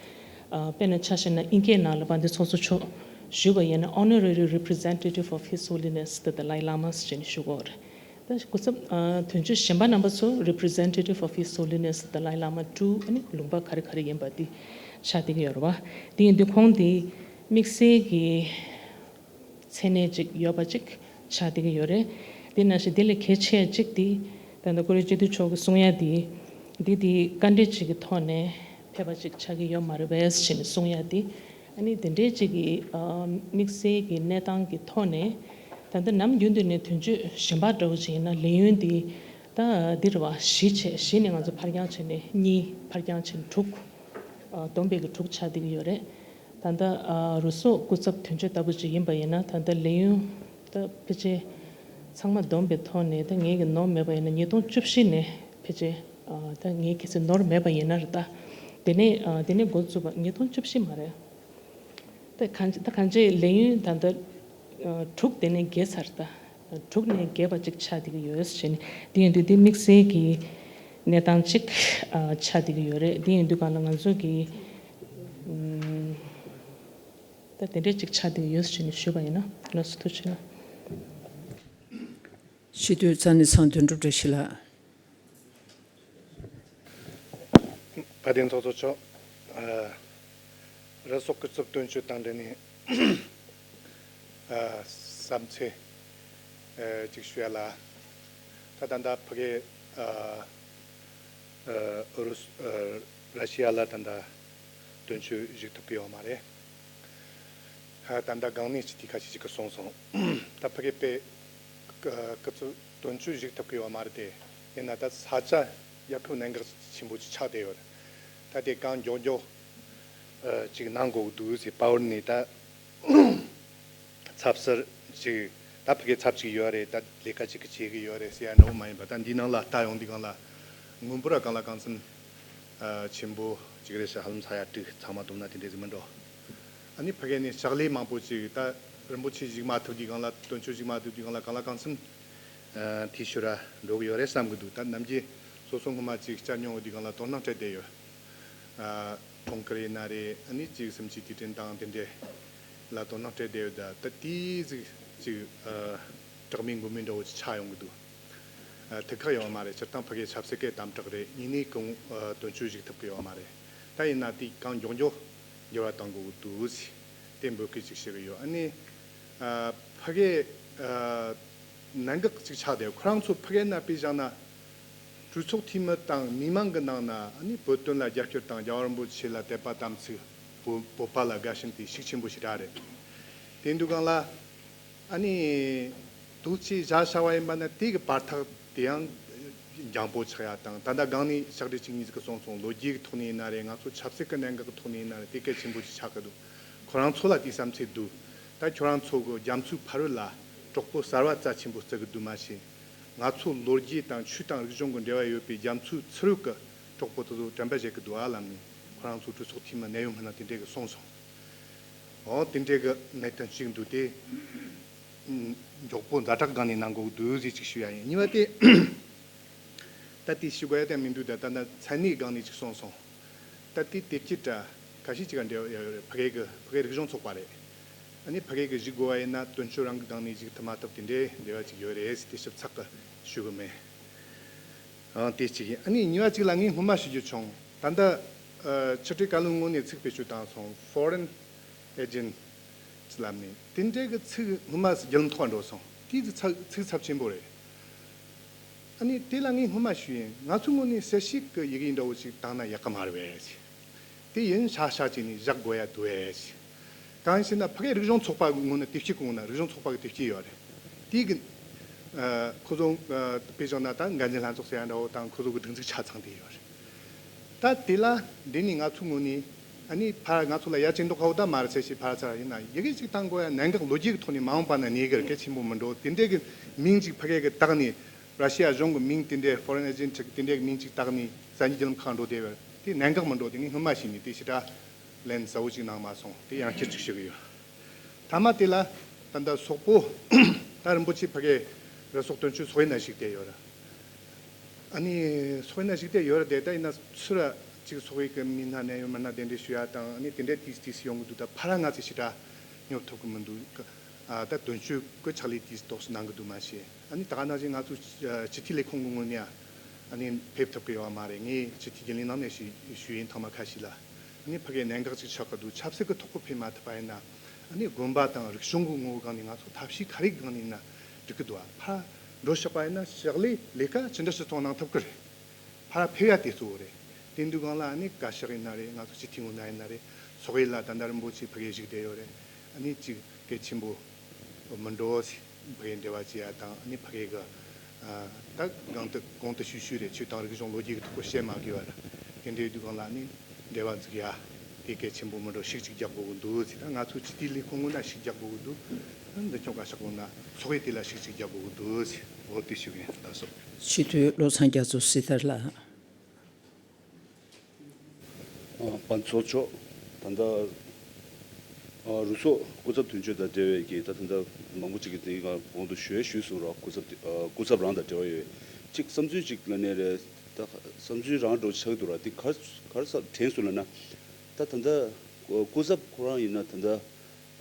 ཨ་དཔེར་ན་ཆ་བཞག་ན་དབྱིན་སྐད་ནང་ལ་བ་འདི་ཚོགས་གཙོ་མཆོག་ཞུས་པ་ཡིན་ན་Honorary Representative of His Holiness the Dalai Lama ཟེར་ནས་ཞུ་དགོས་རེད། ད་སྐུ་ཚབ་ཨ་དོན་གཅོད་གཞན་པ་རྣམ་པ་ཚོ་Representative of His Holiness the Dalai Lama two ཨ་ནི་ལུང་པ་ག་རེ་ག་རེ་ཡིན་པ་འདི་ཆགས་བསྡད་ཀྱི་ཡོད་རེད་བ། དེ་ཡིན་དུས་ཁོང་འདི་དམིགས་བསལ་གྱི་མཚན་གནས་ཅིག་ཡོད་པ་ཅིག་ཆགས་བསྡད་ཀྱི་ཡོད་རེད། དེ་ནང་བཞིན་དེ་ལས་གལ་ཆེ་ཅིག་དེ་ད་ལྟ་ཀུ་རེ་སྤྱི་འཐུས་མཆོག་གིས་གསུང་ཡ་དེ་འདི་དེ་བཀའ་འདྲི་ཅིག་གི་ཐོག་ནས་ཕེབས་པ་ཅིག་ཆགས་ཀྱི་ཡོད་མ་རེད་པས་ཞེས་ནས་གསུང་ཡ་དེ་ཨ་ནི་དེ་འདྲའི་ཅིག་གི་ཨ་དམིགས་བསལ་གྱི་གནས་སྟངས་ཀྱི་ཐོག་ནས་ད་ལྟ་ནམ་རྒྱུན་དུ་ནས་དོན་གཅོད་གཞན་པ་འདྲ་བོ་ཅིག་ཡིན་ན་ལས་ཡུན་དེ་ད་འདི་རེད་བ་བཞི་བྱས་བཞི་ནས་ང་ཚོ་ཕར་འགྱངས་བྱས་ནས་གཉིས་ཕར་འགྱངས་བྱས་ནས་དྲུག་ཨ་བསྡོམས་པས་ཀྱི་དྲུག་ཆགས་བསྡད་ཀྱི་ཡོད་རེད། ད་ལྟ་ཨ་རུ་སོག་སྐུ་ཚབ་དོན་གཅོད་ལྟ་བུ་ཅིག་ཡིན་པ་ཡིན་ན་ད་ལྟ་ལས་ཡུན་ད་ཕལ་ཆེར་ཚང་མ་བསྡོམས་པའི་ཐོག་ནས་ད་ངེད་ཀྱི་ནོར་མེད་པ་ཡིན་ན་ཉིས་སྟོང་བཅུ་བཞི་ནས་ཕལ་ཆེར་ཨ་ད་ངས་གལ་སྲིད་ནོར་མེད་པ་ཡིན་ན་རེད་ད། དེ་ནས་ཨ་དེ་ནས་འགོ་བཙུགས་པ་ཉིས་སྟོང་བཅུ་བཞི་མ་རེད། ད་གང་ད་གང་ཅི་ལས་ཡུན་ད་ལྟ་ཨ་དྲུག་དེ་ནས་བརྒལ་ཚར་ད། དྲུག་ནས་བརྒལ་བ་ཅིག་ཆགས་བསྡད་ཀྱི་ཡོད་ཟེར་ནས་དེ་ཡིན་དུས་དེ་དམིགས་བསལ་གྱི་གནས་སྟངས་ཅིག་ཨ་ཆགས་བསྡད་ཀྱི་ཡོད་རེད། དེ་ཡིན་དུས་གང་ལ་ང་ཚོ་གི་ ད་དེ་འདྲས་ཅིག་ཆགས་བསྡད་ཡོད་ཟེར་ནས་ཞུས་པ་ཡིན་ན་ལགས་སོ། ཐུགས་རྗེ་ཆེ། སྤྱི་འཐུས་རྩ་ནས་ཚང་དོན་གྲུབ་བཀྲ་ཤིས་ལགས། བཀའ་དྲིན་ཚོགས་གཙོ་མཆོག་ཨ། རུ་ཚོགས་སྐུ་ཚབ་དོན་གཅོད་དང་འབྲེལ་ནས་ཨ། བསམ་ཚུལ་ཨ། ཅིག་ཞུ་ཡ་ལ། ད་ད་ལྟ་ཕ་གི་ཨ། ཨ། རུ་ཨ། ར་ཤི་ཡ་ལ་ད་ལྟ་དོན་གཅོད་བཞུགས་ཐུབ་ཀྱི་ཡོད་མ་རེད། ད་ལྟ་སྒང་ནས་སྤྱི་འཐུས་ཁ་ཤས་ཅིག་གིས་གསུངས་སོང་། ད་ཕ་གི་པའི་སྐུ་ཚབ་དོན་གཅོད་བཞུགས་ཐུབ་ཀྱི་ཡོད་མ་རེད་དེ། ཡིན་ན་ད་ས་ཆ་རྒྱལ་ཁབ་གནད་འགག་ཆེན་པོ་ཅིག་ཆགས་བསྡད་ཡོད་རེད། ད་དེ་གང་མགྱོགས་མགྱོགས་ཅིག་གནང་དགོས་འདུག་ཟེར། པ་ཝར་ནས་ད་ཚབ་ཟུར་ཅིག་ད་ཕ་གི་ཚབ་ཅིག་ཡོད་རེད། ད་ལས་ཀ་ཅིག་གི་བྱེད་ཀྱི་ཡོད་རེད་ཟེར་ཡ་འདྲ་བོ་མ་ཡིན་པ། ད་འདིའི་ནང་ལ་ལྟ་ཡོང་དུས་སྒང་ལ་སྔོན་པོ་ར་གང་ལ་གང་འཚམ་ཨ། ཆེན་པོ་ཅིག་རེད་ཤག་ཧ་ལམ་ས་ཡ་དྲུག་ཚང་མ་བསྡོམས་ན་དེ་འདྲས་ཟིག་མི་འགྲོ། ཨ་ནི་ཕ་གི་ནས་ཕྱག་ལས་མང་པོ་ཅིག་ད་རིན་པོ་ཆེ་བཞུགས་མ་ཐུབ་དུས་སྒང་ལ། དོན་གཅོད་བཞུགས་མ་ཐུབ་དུས་སྒང་ལ་གང་ལ་གང་འཚམ་ཨ། འཐུས་ཤོར་ར་འགྲོ་གི་ཡོད་རེད་བསམ་གི་འདུག་ད་ནམ་རྒྱུན་སོ་སོ་སྔོན་མ་ཅིག་བཅར་མྱོང་བའི་དུས་སྒང་ལ་དོ་སྣང་སྤྲད་བསྡད་ཡོད། ཨ། གྲོང་ཁྱེར་ཡིན་ན་རེད། ཨ་ནི་ཅིག་སུམ་ཅུ་དུས་དྲན་དང་དེ་འདྲས་ལ་དོ་སྣང་སྤྲད་བསྡད་ཡོད། ད་ད་དེའི་ཟིག་ཅིག་ཨ། དྲག་མིན་འགོ་མིན་འདྲ་བོ་ཅིག་ཆགས་ཡོང་གི་འདུག་ཨ། ཐུགས་ཁག་ཡོད་མ་རེད། སྤྱིར་བཏང་ཕ་གིའི་ཆབ་སྲིད་ཀྱི་དམ་དྲག་རེད། ཡིན་ནའི་གང་ཨ། དོན་གཅོད་བཞུགས་ཐུབ་ཀྱི་ཡོད་མ་རེད། ད་ཡིན་ན་དེ་གང་མགྱོགས་མགྱོགས་འགྱུར་བ་གཏོང་དགོས་ཀྱི་འདུག་ཟེར་དེ་འབོད་སྐུལ་ཅིག་བྱེད་ཀྱི་ཡོད། ཨ་ནི་ཨ། ཕ་གི་ཨ། གནད་འགག་ཅིག་ཆགས་བསྡད། ཁོ་རང་ཚོ་ཕ་གི་ནང་དཔེ་བཞག་ན་གྲོས་ཚོགས་འཐུས་མི་དང་མི་མང་གི་ནང་ན། ཨ་ནི་བོད་དོན་ལ་རྒྱབ་སྐྱོར་དང་རྒྱལ་བ་རིན་པོ་ཆེ་ལ་དད་པ་དམ་ཚིག་བོད་བོད་པ་ལ་དགའ་ཞེན་དེ་ཤུགས་ཆེན་པོ་ཞེ་དྲག་རེད། དེ་འདུག་སྒང་ལ་ཨ་ནི་དུས་ཚོད་བཞག་བཞག་པ་ཡིན་པ་ན་དེ་གི་བར་ཐག་དེ་ཡང་འགྱངས་པོ་ཆགས་ཡ་དང་། ད་ལྟ་སྒང་ནས་ཕྱག་སྦྲེལ་གཅིག་གཉིས་ཟིག་གིས་གསུངས་སོང་། ལོ་རྒྱུས་ཀྱི་ཐོག་ནས་ཡིན་ན་རེད། ང་ཚོ་ཆབ་སྲིད་ཀྱི་གནད་འགག་གི་ཐོག་ནས་ཡིན་ན་རེད། དེ་གལ་ཆེན་པོ་ཅིག་ཆགས་ཀྱི་འདུག་ཁོ་རང་ཚོ་ལ་དེའི་བསམ་ཚུལ་འདུག་ད་ཁྱོད་རང་ཚོ་གི་རྒྱ་མཚོའི་ཕ་རོལ་ལ་གྲོགས་པོ་གསར་བ་རྩ་ཆེན་པོ་བརྩི་གི་འདུག་མ་གཞི། ང་ཚོ་ལོ་རྒྱུས་དང་ཆོས་དང་རིག་གཞུང་གི་འབྲེལ་བ་ཡོད་པའི་རྒྱ་མཚོའི་ཚུར་རོལ་གི་གྲོགས་པོ་དེ་ཚོ་དྲན་པ་བརྗེད་གི་འདུག་ཨ་ལབ་ནས། ཁོ་རང་ཚོ་གྲོས་ཚོགས་འཐུས་མི་ནད་ཡམས་སྨན་ན་དེ་འདྲས་གི་གསུངས་སོང་། འོ་དེ་འདྲས་གི་གནད་དོན་ཞིག་འདུག་དེ་མགྱོགས་པོ་ཛ་དྲག་སྒང་ནས་གནང་དགོས་འདུག་ཟེར་ཅིག་ཞུ་ཡ་ཡིན། གཉིས་པ་དེ། ད་དེ་ཞུ་དགོས་ཡ་དེ་མི་འདུག་ད་ད་ད་མཚན་གནས་སྒང་ནས་ཅིག་གསུངས་སོང་། ད་དེ་དེབ་སྐྱེལ་དྲ་ཁ་ཤས་ཅིག་ག་འབྲེལ་བ་ཡོད་རེད། ཕ་གི་གི་ཕ་གི་རིག་གཞུང་ཚོགས་པ་རེད། ཨ་ནི་ཕ་གི་གི་ཞུ་དགོས་པ་ཡིན་ན་དོན་གཅོད་རང་གི་སྒང་ནས་ཞུ་ཐུབ་མ་ཐུབ་དེ་འདྲའི་འབྲེལ་བ་ཅིག་ཡོད་རེད་ཟེར། དེ་ཞིབ་ཚགས་གི་ཞུ་གི་མེད། ཨང་། དེ་གཅིག་ཡིན། ཨ་ནི་གཉིས་པ་གཅིག་ལ་ངས་སྔོན་མ་ཞུ་རྒྱུ་བྱུང་། ད་ལྟ་ཨ། ཕྱི་དྲིལ་བཀའ་བློན་ངོས་ནས་ཚིག་བེད་སྤྱོད་བཏང་སོང་། Foreign Agent ལབ་ནས། དེ་འདྲའི་གི་ཚིག་སྔོན་མ་བརྒྱུད་ལམ་ཐོག་འགྲོ་སོང་། དེ་ཚིག་ཚ་ཚིག་ཚབས་ཆེན་པོ་རེད། ཨ་ནི་དེ་ལ་ངས་སྔོན་མ་ཞུས་ཡིན། ང་ཚོའི་ངོས་ནས་གསལ་བཤད་ཀྱི་ཡི་གེ་འདྲ་བོ་ཞིག་བཏང་ན་ཡག་གི་མ་རེད་པས། དེ་ཡིན་ཤག་ཤག་བྱས་ནས་བཞག་དགོས་ཡ་འདུག་པས། གང་ཡིན་ཟེར་ན་ཕ་གིའི་རིག་གཞུང་ཚོགས་པ་ངོས་ནས་དེབ་སྐྱེལ་གི་ངོས་ན་རིག་གཞུང་ཚོགས་པ་གི་དེབ་སྐྱེལ་ཡོད་རེད། དེ་གི་ཨ། ཁོ་ཚོ་ཨ། དཔེ་བཞག་ན་ད་འགན་འཛིན་ལྷན་ཚོགས་ཟེར་ཡ་འདྲ་བོ་དང་ཁོ་ཚོ་གི་སྒྲིག་འཛུགས་ཆ་ཚང་དེ་ཡོད་རེད། ད་དེ་ལ་འདི་ནི་ང་ཚོའི་ངོས་ནས་ཨ་ནི་ཕར་ང་ཚོ་ལ་ཡ་ཅིག་འདོགས་ཁ་བོ་ད་མ་རེད་ཟེར་ཞིག་ཕར་ཚར་ཡིན་ན་ཡི་གེ་ཅིག་བཏང་དགོས་ཡ། གནད་འགག་ལོ་རྒྱུས་ཀྱི་ཐོག་ནས་མ་འོངས་པ་ན་གནས་གི་རེད། གལ་ཆེན་པོ་མི་འགྲོ། དེ་འདྲའི་གི་མིང་ཅིག་ཕ་གི་གི་བཏགས་ནས། ར་ཤི་ཡ་གཞུང་གི་མིང་དེ་འདྲའི་Foreign Agent དེ་འདྲའི་མིང་ཅིག་བཏགས་ནས་གསར་འགྱུར་བརྒྱུད་ལམ་ཁག་འགྲོ་བསྡད་པ་དེ་གནད་འགག་མི་འགྲོ། དེ་ངས་སྔོན་མ་ཞུས་ནས་དེ་ཞེ་དྲག་ལན་གསལ་བོ་ཅིག་གནང་མ་སོང་། དེ་ཡང་བསྐྱར་ཅིག་ཞུ་གི་ཡོད། མཐའ་མ་དེ་ལ་ད་ལྟ་སོག་པོ་ད་རིན་པོ་ཆེ་ཕ་གིའི་རུ་ཚོགས་དོན་གཅོད་ཚོགས་གཡུག་ན་བཞུགས་བསྡད་ཡོད་རེད། ཨ་ནི་ཚོགས་གཡུག་ན་བཞུགས་བསྡད་ཡོད་རེད་དེ། ད་ཡིན་ན་ཚུར་ཅིག་ཚོགས་གཡུག་གི་མི་སྣ་ནས་ཡོད་མི་སྣ་གདན་འདྲེན་ཞུ་ཡ་དང་། ཨ་ནི་དེ་འདྲའི་དུས་དུས་སུ་ཡོང་གི་འདུག་ད་ཕར་ང་ཚོས་ཞེ་དྲག་སྙོབ་ཐུབ་གི་མི་འདུག་ཨ། ད་དོན་གཅོད་ཀྱི་ཕྱག་ལས་དུས་ཏོག་ཙམ་གནང་གི་འདུག་མ་གཞི། ཨ་ནི་ད་ག་ནང་བཞིན་ང་ཚོ་སྤྱི་འཐུས་ལས་ཁུངས་ཀྱི་ངོས་ནས་ཨ་ནི་ཕེབས་ཐུབ་ཀྱི་ཡོད་མ་རེད། ངས་སྤྱི་འཐུས་རྒྱུན་ལས་ནང་ནས་ཞུ་ཞུས་ཡིན། ཐེངས་མ་ཁ་ཤས་ལ། ཨ་ནི་ཕ་གིའི་གནད་འགག་ཅིག་ཆགས་ཀྱི་འདུག་ཆབ་སྲིད་ཀྱི་ཐོག་གི་ཕེབས་མ་ཐུབ་པ་ཡིན་ན། ཨ་ནི་དགོན་པ་དང་རིག་གཞུང་གི་ངོ་བོ་སྒང་ནས་ང་ཚོ་ཐབས་ཤེས་ག་རེ་སྒང་ནས་ཡིན་ན་འགྲིག་གི་འདུག་ཨ། ཕར་འགྲོ་ཆོག་པ་ཡིན་ན་ཕྱག་ལས་ལས་ཀ་ཅི་འདྲ་ཞིག་གཏོང་གནང་ཐུབ་ཀྱི་རེད། ཕར་ཕེབས་ཡ་དེ་གཙོ་བོ་རེད། དེ་འདུག་སྒང་ལ་ཨ་ནི་བཀའ་ཤག་ཡིན་ན་རེད། ང་ཚོ་སྤྱི་འཐུས་ངོས་ན་ཡིན་ན་རེད། ཚོགས་གཡུག་ལ་ད་ལྟ་རིན་པོ་ཆེ་ཕ་གིར་བཞུགས་བསྡད་ཡོད་རེད། ཨ་ནི་ཅིག་གལ་ཆེན་པོ་མི་འགྲོ་ཟེར། ཕ་གིར་འབྲེལ་བ་བྱེད་ཡ་དང་། ཨ་ནི་ཕ་གི་གི་ཨ། ད་གོང་དུ་གོང་དུ་ཞུས་ཞུས་རེད། ཆོས་དང་རིག་གཞུང་ལོ་རྒྱུས་ཀྱི་ཐོག་གི་བཤད་མ་དགོས་པ་རེད། དེ་འདྲའི་དུས་སྒང་ལ་ནི་འབྲེལ་བ་འཛུགས་ཡ་དེ་གལ་ཆེན་པོ་མི་འགྲོ། ཤུགས་ཅིག་རྒྱག་དགོས་ཀྱི་འདུག་ཟེར། ད་ང་ཚོ་སྤྱི་འཐུས་ལས་ཁུངས་ངོས་ན་ཤུགས་རྒྱག་དགོས་ཀྱི་འདུག་འདི་ཁྱོད་བཀའ་ཤག་ངོས་ན་ཚོགས་གཡུག་དེ་ལ་ཤུགས་ཅིག་རྒྱག་དགོས་ཀྱི་འདུག་ཟེར། འོ་དེ་ཞུ་གི་ཡིན། ལགས་སོ། སྤྱི་འཐུས་བློ་བཟང་རྒྱ་མཚོ་སྲི་ཐར་ལགས། ཨ། པ་ཚོགས་མཆོག་ད་ལྟ་ཨ། རུ་ཚོགས་སྐུ་ཚབ་དོན་གཅོད་དང་འབྲེལ་བའི་གི་ད་ད་ལྟ་མང་པོ་ཅིག་གིས་དེའི་སྒང་གོང་དུ་ཞུ་ཡས་ཞུས་སོང་ར། སྐུ་ཚབ་ཨ། སྐུ་ཚབ་རང་དང་འབྲེལ་བ་ཡོད་ཅིག་བསམ་ཚུལ་ཅིག་ལ་ནས་རེད། ད་བསམ་ཚུལ་རང་འགྲོ་ཆགས་འདུག་ར། དེ་ག་ག་རེ་ས་དྲན་སོང་ལབ་ན། ད་ད་ལྟ་སྐུ་ཚབ་ཁོ་རང་ཡིན་ན་ད་ལྟ་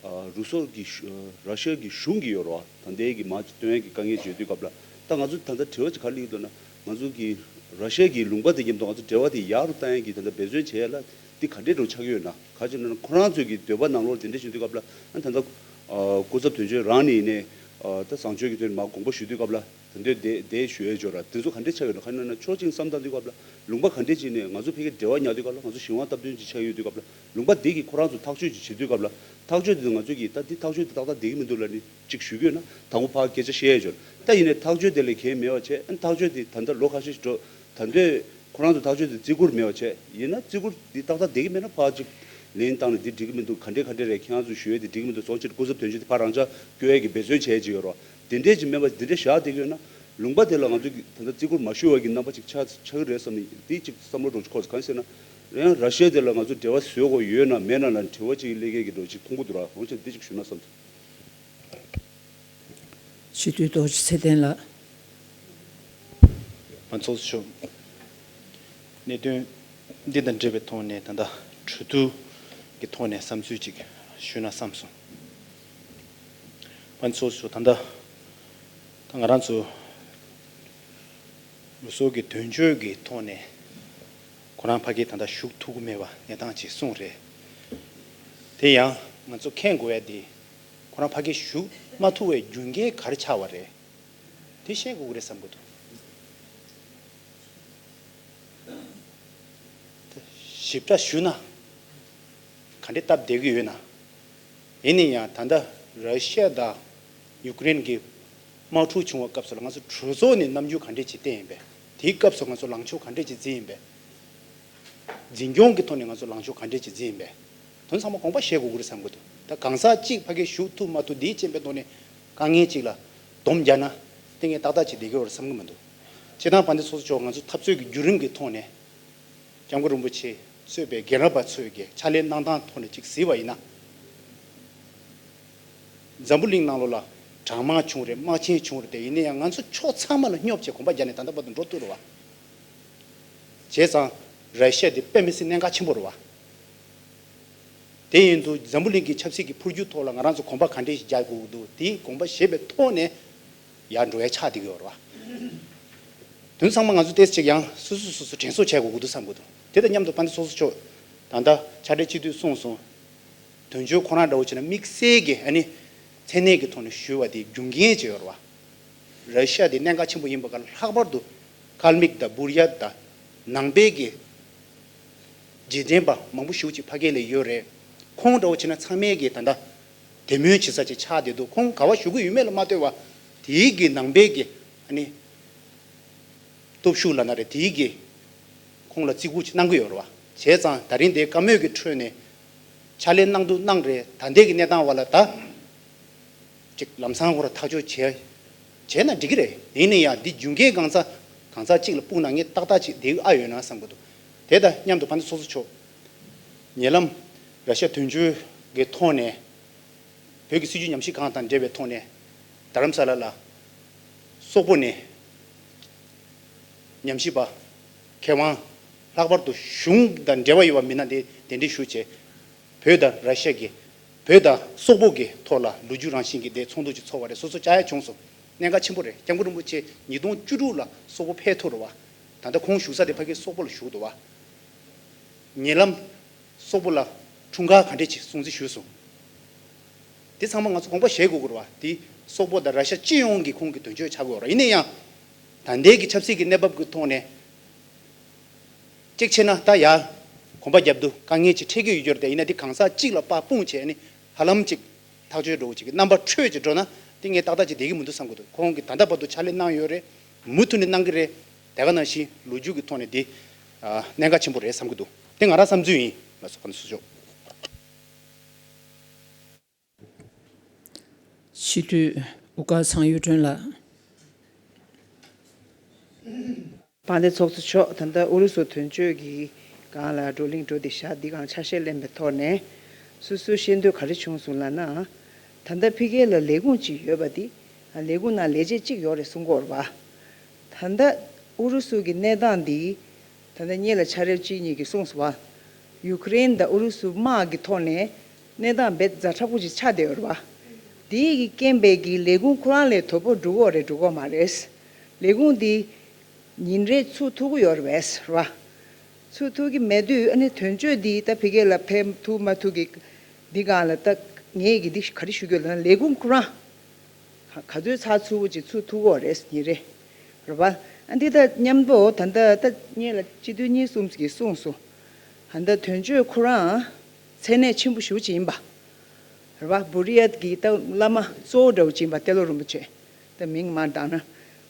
ཨ་རུ་སོ་གི་གཞུ- ར་ཤི་ཡ་གི་གཞུང་གི་ཡོད་རེད་བ། ད་ལྟའི་གི་མ་སྟོན་ཡས་ཀྱི་དཀའ་ངལ་བརྗོད་དུས་སྐབས་ལ། ད་ང་ཚོ་ད་ལྟ་དྲི་བ་ཅིག་ག་རེ་སླེབས་ཀྱི་འདུག་ན། ང་ཚོ་གི་ར་ཤི་ཡ་གི་ལུང་པ་དེ་མཉམ་དུ་ང་ཚོ་འབྲེལ་བ་དེ་ཡག་རུ་བཏང་ཡས་ཀྱི་ད་ལྟ་འབད་བརྩོན་བྱེད་ཡས་ལ་འདི་ག་འདྲས་འགྲོ་ཆགས་ཀྱི་ཡོད་ན། ག་ཅི་ན་ཁོ་རང་ཚོའི་གི་འདོད་པ་ནང་ལོགས་དེ་འདྲས་བྱེད་དུས་སྐབས་ལ། ཨ་ད་ལྟ་ཨ་སྐུ་ཚབ་དོན་གཅོད་རང་ནས་ཡིན་ནའི་ཨ་ད་བཟང་སྤྱོད་ཀྱི་དོན་མ་དགོངས་པ་ཞུ་དུས་སྐབས་ལ། དེ་འདྲའི་དེ་དེ་ཞུ་ཡས་ཅིག་ཡོད་ར། དེ་ཚོ་ག་འདྲས་ཆགས་ཡོད་ན། ག་ཡིན་ན་ཕྱོགས་གཅིག་བསམ་བཏང་དུས་སྐབས་ལ་ལུང་པ་ག་འདྲས་ཅིག་ནས་ང་ཚོ་ཕ་གིར་འབྲེལ་བ་ཉར་དུས་སྐབས་ལ། ང་ཚོ་གཞན་དབང་སྟབས་བསྟུན་ཅིག་ཆགས་ཡོད་དུས་སྐབས་ལ། ལུང་པ་དེ་གིས་ཁོ་རང་ཚོ་ཐག་གཅོད་ཅིག་བྱེད་དུས་སྐབས་ལ། ཐག་གཅོད་དེ་ང་ཚོ་གིས་ད་འདི་ཐག་གཅོད་དེ་ཏག་ཏག་བསྡད་ཀྱི་མི་འདུག་ལབ་ནས་ཅིག་ཞུ་གི་ཡོད་ན། དང་པོ་ཕར་སྐད་ཆ་བཤད་ཡས་ཅིག་ཡོད་ར། ད་ཡིན་ནའི་ཐག་གཅོད་དེ་ལ་འགན་མེད་པ་བྱས། ཨ་ཐག་གཅོད་དེ་ད་ལྟ་ལོ་ཁ་ཤས་ཤིག་འགྲོ། ད་ལྟའི་ཁོ་རང་ཚོ་ཐག་གཅོད་དེ་བརྩི་བཀུར་མེད་པ་བྱས། ཡིན་ན་བརྩི་བཀུར་འདི་ཏག་ཏག་བསྡད་ཀྱི་མེད་ན། ཕར་ཅིག་ལན་བཏང་ནས་འདི་འགྲིག་གི་མི་འདུག་ག་འདྲས་ག་འདྲས་རེད། ཁྱེད་རང་ཚོས་ཞུ་ཡས་དེ་འགྲིག་གི་མི་འདུག་ཟེར་ཅིག་སྐུ་ཚབ་དོན་གཅོད་དེ་ཕར་རང་འཇགས་སྐྱོར་ཡས་ཀྱི་འབད་བརྩོན་བྱས་ཅིག་ཡོད་ར། དེ་འདྲས་ཅིག་མེད་པ་དེ་འདྲས་བཞག་བསྡད་ཀྱི་ཡོད་ན། ལུང་པ་དེ་ལ་ང་ཚོ་གིས་ད་ལྟ་བརྩི་བཀུར་མ་ཞུ་བ་གི་རྣམ་པ་ཅིག་ཆགས་ཆགས་ཀྱི་རེད་བསམ་ནས་འདི་ཅིག་བསམ་བློ་འདྲ་ཅིག་འཁོར་སོང་། གང་ཡིན་ཟེར་ན། ཡང་ར་ཤི་ཡ་དེ་ལ་ང་ཚོ་འབྲེལ་བ་བཟོ་དགོས་ཡོད་ན་མེད་ན་ལ་དྲི་བ་ཅིག་སླེབས་མཁན་གྱི་འདྲ་ཅིག་མཐོང་གི་འདུག་ར། འོན་ཀྱང་འདི་ཅིག་ཞུས་ན་བསམ་སོང་། སྤྱི་འཐུས་རྡོ་རྗེ་ཚེ་བརྟན་ལགས། ཨ་ཚོགས་གཙོ་མཆོག་གནད་དོན་འདི་དང་འབྲེལ་བའི་ཐོག་ནས་ད་ལྟ་གྲོས་བསྡུར་གྱི་ཐོག་ནས་བསམ་ཚུལ་ཅིག་ཞུས་ན་བསམ་སོང་། ཨ་ཚོགས་གཙོ་མཆོག་ད་ལྟ་ད་ང་རང་ཚོ་རུ་སོ་གི་དོན་གཅོད་ཀྱི་ཐོག་ནས་ཁོ་རང་ཕ་གིར་ད་ལྟ་ཞུགས་ཐུབ་ཀྱི་མེད་པ་གནས་སྟངས་ཅིག་གསུངས་རེད། དེ་ཡང་ང་ཚོ་མཁྱེན་དགོས་ཡ་དེ། ཁོ་རང་ཕ་གིར་ཞུགས་མ་ཐུབ་པའི་རྒྱུ་རྐྱེན་ག་རེ་ཆགས་པ་རེད། དེ་ཤེས་དགོས་ཀྱི་རེད་བསམ་གྱི་འདུག་དེ་ཞིབ་ཕྲ་ཞུས་ན་ག་འདྲའི་སྟབས་བདེ་གི་ཡོད་ན། ཡིན་ན་ཡང་ད་ལྟ་ར་ཤི་ཡ་དང་ཡུཀ་རེན་གྱི་དམག་འཁྲུག་བྱུང་བའི་སྐབས་སུ་ལ་ང་ཚོ་གྲོས་ཚོགས་ནས་རྣམ་འགྱུར་ག་འདྲས་ཅིག་བསྟན་ཡིན་པས། དེའི་སྐབས་སུ་ང་ཚོ་ལངས་ཕྱོགས་ག་འདྲས་ཅིག་འཛིན་ཡིན་པས། འཛིན་སྐྱོང་གི་ཐོག་ནས་ང་ཚོ་ལངས་ཕྱོགས་ག་འདྲས་ཅིག་འཛིན་ཡིན་པས། དོན་ཚང་མ་དགོངས་པ་བཞེས་དགོས་ཀྱི་རེད་བསམ་གྱི་འདུག་ད་གང་ཟག་གཅིག་ཕ་གིར་ཞུགས་ཐུབ་མ་ཐུབ་འདིའི་རྐྱེན་པས་ཐོག་ནས་དཀའ་ངལ་གཅིག་ལ་སྡོམ་རྒྱག་ན་དེ་ངས་ཏག་ཏག་ཅིག་བསྡད་ཀྱི་ཡོད་རེད་བསམ་གྱི་མི་འདུག་སྤྱིར་བཏང་དཔལ་ལྡན་ཚོགས་གཙོ་མཆོག་ང་ཚོ་འཐབ་རྩོད་ཀྱི་བརྒྱུད་རིམ་གྱི་ཐོག་ནས་སྐྱབས་མགོན་རིན་པོ་ཆེ་གཙོས་པའི་རྒན་རབས་པ་ཚོས་ཀྱི་ཕྱག་ལས་གནང་སྟངས་ཐོག་ནས་ཅིག་གཟིགས་པ་ཡིན་ན། འཛམ་བུ་གླིང་ནང་ལོགས་ལ་གྲང་དམག་བྱུང་རེད། དམག་ཆེན་བྱུང་རེད་དེ། ཡིན་ན་ཡང་ང་ཚོ་ཕྱོགས་ཚང་མ་ལ་སྙོབ་བྱས་གོམ་པ་རྒྱག་ནས་ད་ལྟ་བར་དུ་འགྲོ་ཐུབ་རེད་བ། བྱས་ཙང་ར་ཤི་ཡ་དེ་དཔེ་མི་སྲིད་གནད་འགག་ཆེན་པོ་རེད་བ། དེ་ཡིན་དུས་འཛམ་བུ་གླིང་གི་ཆབ་སྲིད་ཀྱི་འཕོ་འགྱུར་ཐོག་ལ་ང་རང་ཚོ་གོམ་པ་ག་འདྲས་ཤིག་རྒྱག་དགོས་ཀྱི་འདུག་དེའི་དགོངས་པ་བཞེས་པའི་ཐོག་ནས་ཡར་འགྲོ་ཡ་ཆགས་བསྡད་ཀྱི་ཡོད་རེད་བ། དོན་ཚང་མ་ང་ཚོ་ཏོག་ཙམ་ཅིག་ཡང་སོ་སོ་སོ་སོ་དྲན་གསོ་བྱེད་དགོས་ཀྱི་འདུག་བསམ་གྱི་འདུག་དེ་དང་མཉམ་དུ་དཔལ་ལྡན་ཚོགས་གཙོ་མཆོག་ད་ལྟ་ཕྱག་སྦྲེལ་སྤྱི་འཐུས་གསུངས་སོང་། དོན་གཅོད་ཁོ་རང་འདྲ་བོ་བྱས་ན་དམིགས་བསལ་གྱི་ཨ་ནི་མཚན་གནས་ཀྱི་ཐོག་ནས་ཞུས་པ་དེ་རྒྱུ་རྐྱེན་ཅིག་ཡོད་རེད་བ། ར་ཤི་ཡ་དེ་གནད་འགག་ཆེན་པོ་ཡིན་པ་ག་ལྷག་པར་དུ་ཀལ་མིག་དང་བུར་ཡ་དང་ནང་པའི་གི་རྗེས་དྲན་པ་མང་པོ་ཞེ་པོ་ཅིག་ཕ་གི་ལ་ཡོད་རེད། ཁོང་འདྲ་བོ་བྱས་ན་ཚང་མས་གི་ད་ལྟ་དད་མོས་བྱེད་ས་ཅིག་ཆགས་བསྡད་འདུག་ཁོང་ག་པར་བཞུགས་ཀྱི་ཡོད་མེད་ལ་མ་ལྟོས་པ། དེའི་གི་ནང་པའི་གི་ཨ་ནི་སྟོབས་ཤུགས་ལབ་ན་རེད། དེའི་གི་ཁོང་ལ་བརྩི་བཀུར་ཅིག་གནང་གི་ཡོད་རེད་བ། བྱས་ཙང་ད་རིང་འདིའི་བཀའ་མོལ་གྱི་ཁྲོད་ནས་ཕྱག་ལས་གནང་འདུག་གནང་རེད། ད་ལྟའི་གི་གནས་སྟངས་བ་ལ་ད་ཅིག་ལམ་སང་ཁོ་ར་ཐག་གཅོད་བྱས་བྱས་ན་འགྲིག་གི་རེད། ཡིན་ན་ཡང་འདི་རྒྱུ་རྐྱེན་གང་ས་གང་ས་གཅིག་ལ་སྤུངས་ན་ངས་ཏག་ཏག་ཅིག་བསྡད་ཨ་ཡོད་ན་བསམ་གི་འདུག་དེ་དང་མཉམ་དུ་དཔལ་ལྡན་ཚོགས་གཙོ་མཆོག་ཉེ་ལམ་ར་ཤ་ཡ་དོན་གཅོད་ཀྱི་ཐོག་ནས་བོད་ཀྱི་སྲིད་བྱུས་ཉམས་ཞིབ་ཁང་དང་འབྲེལ་བའི་ཐོག་ནས་རྡ་རམ་ས་ལ་ལ་སོག་པོ་ནས་ཉམས་ཞིབ་པ་མཁས་དབང་ལྷག་པར་དུ་གཞུང་དང་འབྲེལ་བ་ཡོད་པ་མི་སྣ་དེ་གདན་འདྲེན་ཞུས་བྱས། བོད་དང་ར་ཤ་ཡ་གི་བོད་དང་སོག་པོ་གི་ཐོག་ལ་ལོ་རྒྱུས་རང་བཞིན་གྱི་དེ་ཚོགས་འདུ་ཅིག་ཚོགས་པ་རེད། སོ་སོ་བཅར་ཡ་བྱུང་སོང་། གནད་འགག་ཆེན་པོ་རེད། སྐྱབས་མགོན་རིན་པོ་ཆེ་ཉིས་སྟོང་བཅུ་དྲུག་ལ་སོག་པོ་ཕེབས་ཐུབ་རེད་བ། ད་ལྟ་ཁོང་བཞུགས་ས་དེ་ཕ་གི་སོག་པོ་ལ་བཞུགས་འདུག་བ། ཉེ་ལམ་སོག་པོ་ལ་འཁྲུངས་སྐར་ག་འདྲས་ཅིག་སྲུང་བརྩི་ཞུས་སོང་། དེ་ཚང་མ་ང་ཚོ་དགོངས་པ་བཞེས་དགོས་ཀྱི་རེད་བ། དེ་སོག་པོ་དང་ར་ཤ་སྤྱི་ཡོངས་ཀྱི་ཁོང་གི་དོན་གཅོད་ཆགས་ཀྱི་ཡོད་རེད། ཡིན་ན་ཡང་ད་ལྟའི་གི་ཆབ་སྲིད་ཀྱི་གནས་བབ་ཀྱི་ཐོག་ནས་གཅིག་བྱས་ན་ད་ཡ་གོམ་པ་རྒྱབ་དུས་དཀའ་ངལ་ཅིག་འཕྲད་ཀྱི་ཡོད་རྒྱུ་རེད་དེ། ཡིན་ན་དེ་གང་ཟག་གཅིག་ལ་དཔའ་སྤུངས་བྱས་ནས་ཧ་ལམ་ཅིག་ཐག་གཅོད་འགྲོ་ཅིག་རྣམ་པ་འཕྲོད་ཅིག་འགྲོ་ན་དེ་ངས་ཏག་ཏག་ཅིག་བསྡད་ཀྱི་མི་འདུག་བསམ་གྱི་འདུག་ཁོང་གིས་ད་ལྟ་བར་དུ་ཕྱག་ལས་གནང་ཡོད་རེད། མུ་མཐུད་ནས་གནང་གི་རེད། དེ་ག་ནང་བཞིན་ལོ་རྒྱུས་ཀྱི་ཐོག་ནས་དེ་ཨ་གནད་འགག་ཆེན་པོ་རེད་བསམ་གྱི་འདུག་དེ་ང་རང་བསམ་ཚུལ་ཡིན། ལགས་སོ། དཔལ་ལྡན་ཚོགས་གཙོ་མཆོག་སྤྱི་འཐུས་དབུ་དཀར་ཚང་གཡུ་སྒྲོན་ལགས། དཔལ་ལྡན་ཚོགས་གཙོ་མཆོག་ད་ལྟ་ཨུ་རུ་སུ་དོན་གཅོད་ཀྱི་སྒང་ལ་བགྲོ་གླེང་འགྲོ་བསྡད་ཤག་འདི་སྒང་ཆ་ཤས་ལེན་པའི་ཐོག་ནས་སོ་སོའི་ཤེས་འདོད་ག་རེ་བྱུང་སོང་ལབ་ན། ད་ལྟ་ཕ་གི་ལ་ལས་ཁུངས་གཅིག་ཡོད་པ་འདི་ལས་ཁུངས་ནང་ལས་བྱེད་གཅིག་ཡོད་རེད་གསུང་གི་ཡོད་རེད་བ། ད་ལྟ་ཨུ་རུ་སུ་གི་གནས་སྟངས་འདི་ད་ལྟ་སྔོན་ལ་ཕྱག་རལ་གཅིག་གཉིས་ཀྱིས་གསུངས་སོང་བ། ཡུ་ཀེ་རེན་དང་ཨུ་རུ་སུ་དམག་གི་ཐོག་ནས་ གནས་སྟངས་རྦད་ཛ་དྲག་པོ་ཅིག་ཆགས་བསྡད་ཡོད་རེད་བ། དེ་ཡི་གི་རྐྱེན་པས་ཀྱི་ལས་ཁུངས་ཁོ་རང་ལས་དོ་ཕོག་འགྲོ་གི་ཡོད་རེད་འགྲོ་གི་ཡོད་མ་རེད། ལས་ཁུངས་དེ་ཉིན་རེ་ཚུགས་ཐུབ་ཀྱི་ཡོད་རེད་བ། ཚུགས་ཐུབ་ཀྱི་མེད་དུས་ཨ་ནི་དོན་གཅོད་འདི་ད་ཕ་གི་ལ་ཕེབས་ཐུབ་མ་ཐུབ་ཀྱི་འདི་སྒང་ལ་ད་ངས་ཀྱི་འདི་ག་རེ་ཞུ་རྒྱུ་ལབ་ན་ལས་ཁུངས་ཁོ་རང་ག་ག་ཚོད་ཚགས་ཚུད་པོ་ཅིག་ཚུགས་ཐུབ་ཀྱི་ཡོད་རེད་ཉིན་རེ། རེད་བ། ཨ་འདི་ད་མཉམ་པོ་ད་ལྟ་ད་སྔོན་ལ་སྤྱི་འཐུས་གཉིས་གསུམ་གྱིས་གསུངས་སོང་། ད་ལྟ་དོན་གཅོད་ཁོ་རང་མཚན་གནས་ཆེན་པོ་ཞེ་པོ་ཅིག་ཡིན་པ། རེད་བ། བོ་རི་ཡ་གི་ད་བླ་མ་གཙོ་བོ་འདྲ་བོ་ཅིག་ཡིན་པ་ཏེ་ལོ་རིན་པོ་ཆེ། ད་མིང་མ་བཏགས་ན།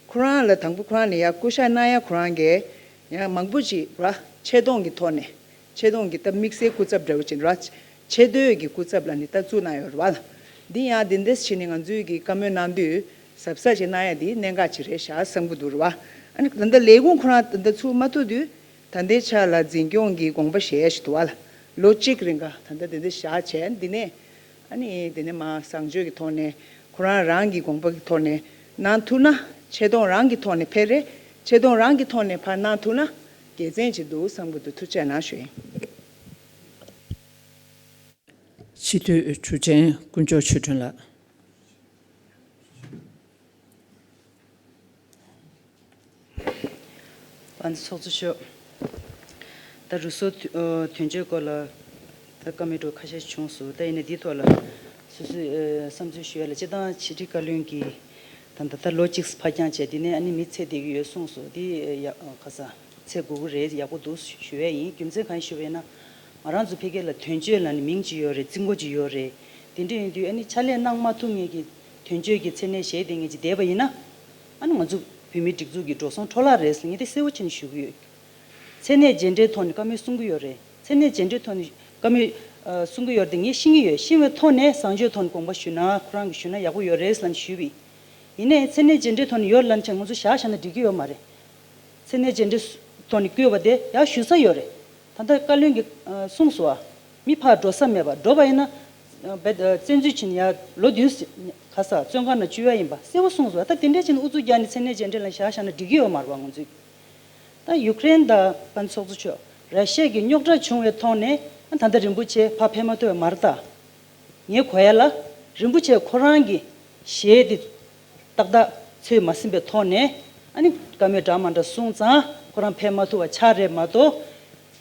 ཁོ་རང་ལ་དང་པོ་ཁོ་རང་ནས་ཡར་སྐུ་ཞབས་གནང་ཡ་ཁོ་རང་གིས་ཡང་མང་པོ་ཅིག་རེད་བ། ཆེ་མཐོང་གི་ཐོག་ནས། ཆེ་མཐོང་གི་ད་དམིགས་བསལ་སྐུ་ཚབ་འདྲ་བོ་ཅིག་རེད་བ། ཆེ་བསྟོད་ཀྱི་སྐུ་ཚབ་ལ་ནི་ད་བཙུགས་གནང་ཡོད་རེད་བ། འདི་ཡང་འདི་འདྲས་བྱས་ནས་ང་ཚོས་ཀྱི་བཀའ་མོལ་གནང་དུས་གཟབ་གཟབ་ཅིག་གནང་ཡ་འདི་གནད་འགག་ཅིག་རེད་ཤག་བསམ་གྱི་འདུག་རེད་བ། ཨ་ནི་ད་ལྟ་ལས་ཁུངས་ཁོ་རང་ད་ལྟ་ཚུགས་མ་ཐུབ་དུས། ད་ལྟའི་ཆ་ལ་འཛིན་སྐྱོང་གི་དགོངས་པ་བཞེས་ཡ་ཞིག་འདུག་བ་ལ། ལོ་གཅིག་རིང་ག་ད་ལྟ་དེ་འདྲ་བཞག་བྱས་འདི་ནས། ཨ་ནི་དེ་ནས་མ་བཟང་སྤྱོད་ཀྱི་ཐོག་ནས་ཁོ་རང་རང་གི་དགོངས་པ་གི་ཐོག་ནས་གནང་ཐུབ་ན་ཆེ་མཐོང་རང་གི་ཐོག་ནས་ཕེབས་རེད། ཆེ་མཐོང་རང་གི་ཐོག་ནས་ཕར་གནང་ཐུབ་ན་དགེ་མཚན་ཅིག་འདུག་བསམ་གྱི་འདུག་ཐུགས་རྗེ་གནང་ཞུ་ཡིན། སྤྱི་འཐུས་དྲུག་ཅན་དཀོན་མཆོག་ཆོས་སྒྲོན་ལགས། པ་ཚོགས་གཙོ་མཆོག་ད་རུ་སོ་དོན་གཅོད་སྐོར་ལ་ད་བཀའ་མོལ་འདྲ་ཁ་ཤས་བྱུང་སོང་། ད་ཡིན་ན་འདིའི་ཐོག་ལ་སོ་སོའི་བསམ་ཚུལ་ཞུ་ཡ་ལ་སྤྱིར་བཏང་ཕྱི་དྲིལ་བཀའ་བློན་གྱིས་ད་ད་ལྟ་ལོ་གཅིག་ཕར་འགྱངས་བྱས་འདི་ནས་ཨ་ནི་མི་ཚད་བསྡད་ཀྱི་ཡོད་གསུངས་སོང་། འདི་ཡ་ག་ས་ཚད་དགོས་ཀྱི་རེད། ཡག་པོ་འདུག་ཞུ་ཡ་ཡིན། རྒྱུ་མཚན་གང་ཞུ་བ་ཡིན་ན་ང་རང་ཚོ་ཕ་གི་ལ་དོན་གཅོད་ལ་ནི་མིང་ཅིག་ཡོད་རེད། རྩིས་འགོ་ཅིག་ཡོད་རེད། དེ་འདྲ་ཡིན་དུས་ཨ་ནི་ཕྱག་ལས་གནང་མ་ཐུབ་མཁན་གྱི་དོན་གཅོད་ཀྱི་མཚན་གནས་བཞེས་བསྡད་མཁན་ཅིག་བསྡད་པ་ཡིན་ན། ཨ་ནི་ང་ཚོ་བོད་མིའི་སྒྲིག་འཛུགས་ཀྱི་འགྲོ་སོང་འཕྲོ་བརླག་རེད་ཟེར་ངས་དེ་གསལ་པོ་བྱས་ནས་ཞུ་གི་ཡོད། མཚན་གནས་རྗེས་འབྲེལ་ཐོག་ནས་བཀའ་མོལ་གསུང་གི་ཡོད་རེད། མཚན་གནས་རྗེས་འབྲེལ་ཐོག་ནས་བཀའ་མོལ་ཨ་གསུང་གི་ཡོད་རེད་དེ་ངས་ཤེས་ཀྱི་ཡོད། ཤེས་པའི་ཐོག་ནས་བཟང་སྤྱོད་ཐོག་ནས་དགོངས་པ་ཞུས་ན་ཁོ་རང་གིས་ཞུས་ན་ཡག་པོ་ཡོད་རེད་ཟེར་ལབ་ནས་ཞུས་པ་ཡིན། ཡིན་ནའི་མཚན་གནས་རྗེས་འབྲེལ་ཐོག་ནས་ཡོད་ལབ་ནས་ང་ཚོ་བཞག་བཞག་ན་འགྲིག་གི་ཡོད་མ་རེད། མཚན་གནས་རྗེས་འབྲེལ་ཐོག་ནས་བསྐོས་པ་དེ་ཡར་ཞུ་ས་ཡོད་རེད། ད་ལྟ་བཀའ་བློན་གྱིས་ཨ་གསུངས་སོང་ཨ། མི་ཕར་འགྲོ་ས་མེད་པ། འགྲོ་བ་ཡིན་ན་ཨ་བེད་ཨ་བཙན་འཛུལ་བྱས་ནས་ཡར་ལོ་བདུན་ཟིན་ག་ས་བཙོན་ཁང་ནང་བཅུག་ཡ་ཡིན་པ་གསལ་པོ་གསུངས་སོང་ཨ། ད་དེ་འདྲས་བྱས་ནས་ཨུ་ཚུགས་རྒྱག་ནས་མཚན་གནས་རྗེས་འབྲེལ་ལ་བཞག་བཞག་ན་འགྲིག་གི་ཡོད་མ་རེད་པ། ང་ཚོས་ད་ཡུཀ་རེན་དང་པན་ཚོགས་གཙོ་མཆོག་ར་ཤི་ཡ་གི་རྙོག་དྲ་བྱུང་བའི་ཐོག་ནས་ཨ་ད་ལྟ་རིན་པོ་ཆེ་ཕར་ཕེབས་མ་ཐུབ་པ་མ་རེད་ད། ངས་གོ་ཡ་ལ་རིན་པོ་ཆེ་ཁོ་རང་གི་ཞལ་དེ་ཏག་ཏག་ཚོད་མ་ཟིན་པའི་ཐོག་ནས་ཨ་ནི་བཀའ་མོལ་འདྲ་མ་འདྲ་གསུངས་ཙང་ཁོ་རང་ཕེབས་མ་ཐུབ་པ་ཆགས་རེད་མ་གཏོགས།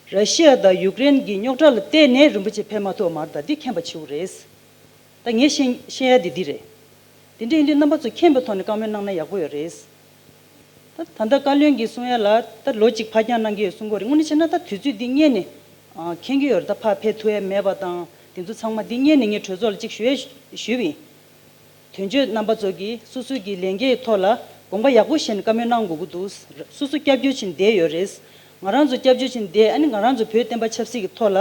ར་ཤི་ཡ་དང་ཡུཀ་རེན་གྱི་རྙོག་དྲ་ལ་བརྟེན་ནས་རིན་པོ་ཆེ་ཕེབས་མ་ཐུབ་པ་མ་རེད་ད། འདི་མཁྱེན་པ་བྱེད་དགོས་རེད། ད་ངས་ཤེས་ཤེས་ཡ་དེ་འདི་རེད། དེ་འདྲ་ཡིན་དུས་རྣམ་པ་ཚོ་མཁྱེན་པའི་ཐོག་ནས་བཀའ་མོལ་གནང་ན་ཡག་པོ་ཡོད་རེད། ད་ད་ལྟ་བཀའ་བློན་གྱིས་གསུང་ཡ་ལ་ད་ལོ་གཅིག་ཕར་འགྱངས་གནང་གི་ཡོད་གསུང་གི་ཡོད་རེད། དངོས་གནས་བྱས་ན་ད་དུས་ཚོད་འདི་སྔོན་ནས་ཨ་མཁྱེན་གྱི་ཡོད་རེད། ད་ཕར་ཕེབས་ཐུབ་ཡ་མེད་པ་དང་དེ་ཚོ་ཚང་མ་འདི་སྔོན་ནས་ངས་གྲོས་ཚོགས་ལ་གཅིག་ཞུ་ཡ་ཞུས་པ་ཡིན། དོན་གཅོད་རྣམ་པ་ཚོ་གིས་སོ་སོའི་གི་ལས་འགན་ཐོག་ལ་དགོངས་པ་ཡག་པོ་བཞེས་ནས་བཀའ་མོལ་གནང་དགོས་ཀྱི་འདུག་སོ་སོ་སྐྱབས་བཅོལ་ཕྱིན་བསྡད་ཡོད་རེད། ང་རང་ཚོ་སྐྱབས་བཅོལ་ཕྱིན་བསྡད་ཨ་ནི་ང་རང་ཚོ་བོད་བསྟན་པ་ཆབ་སྲིད་ཀྱི་ཐོག་ལ་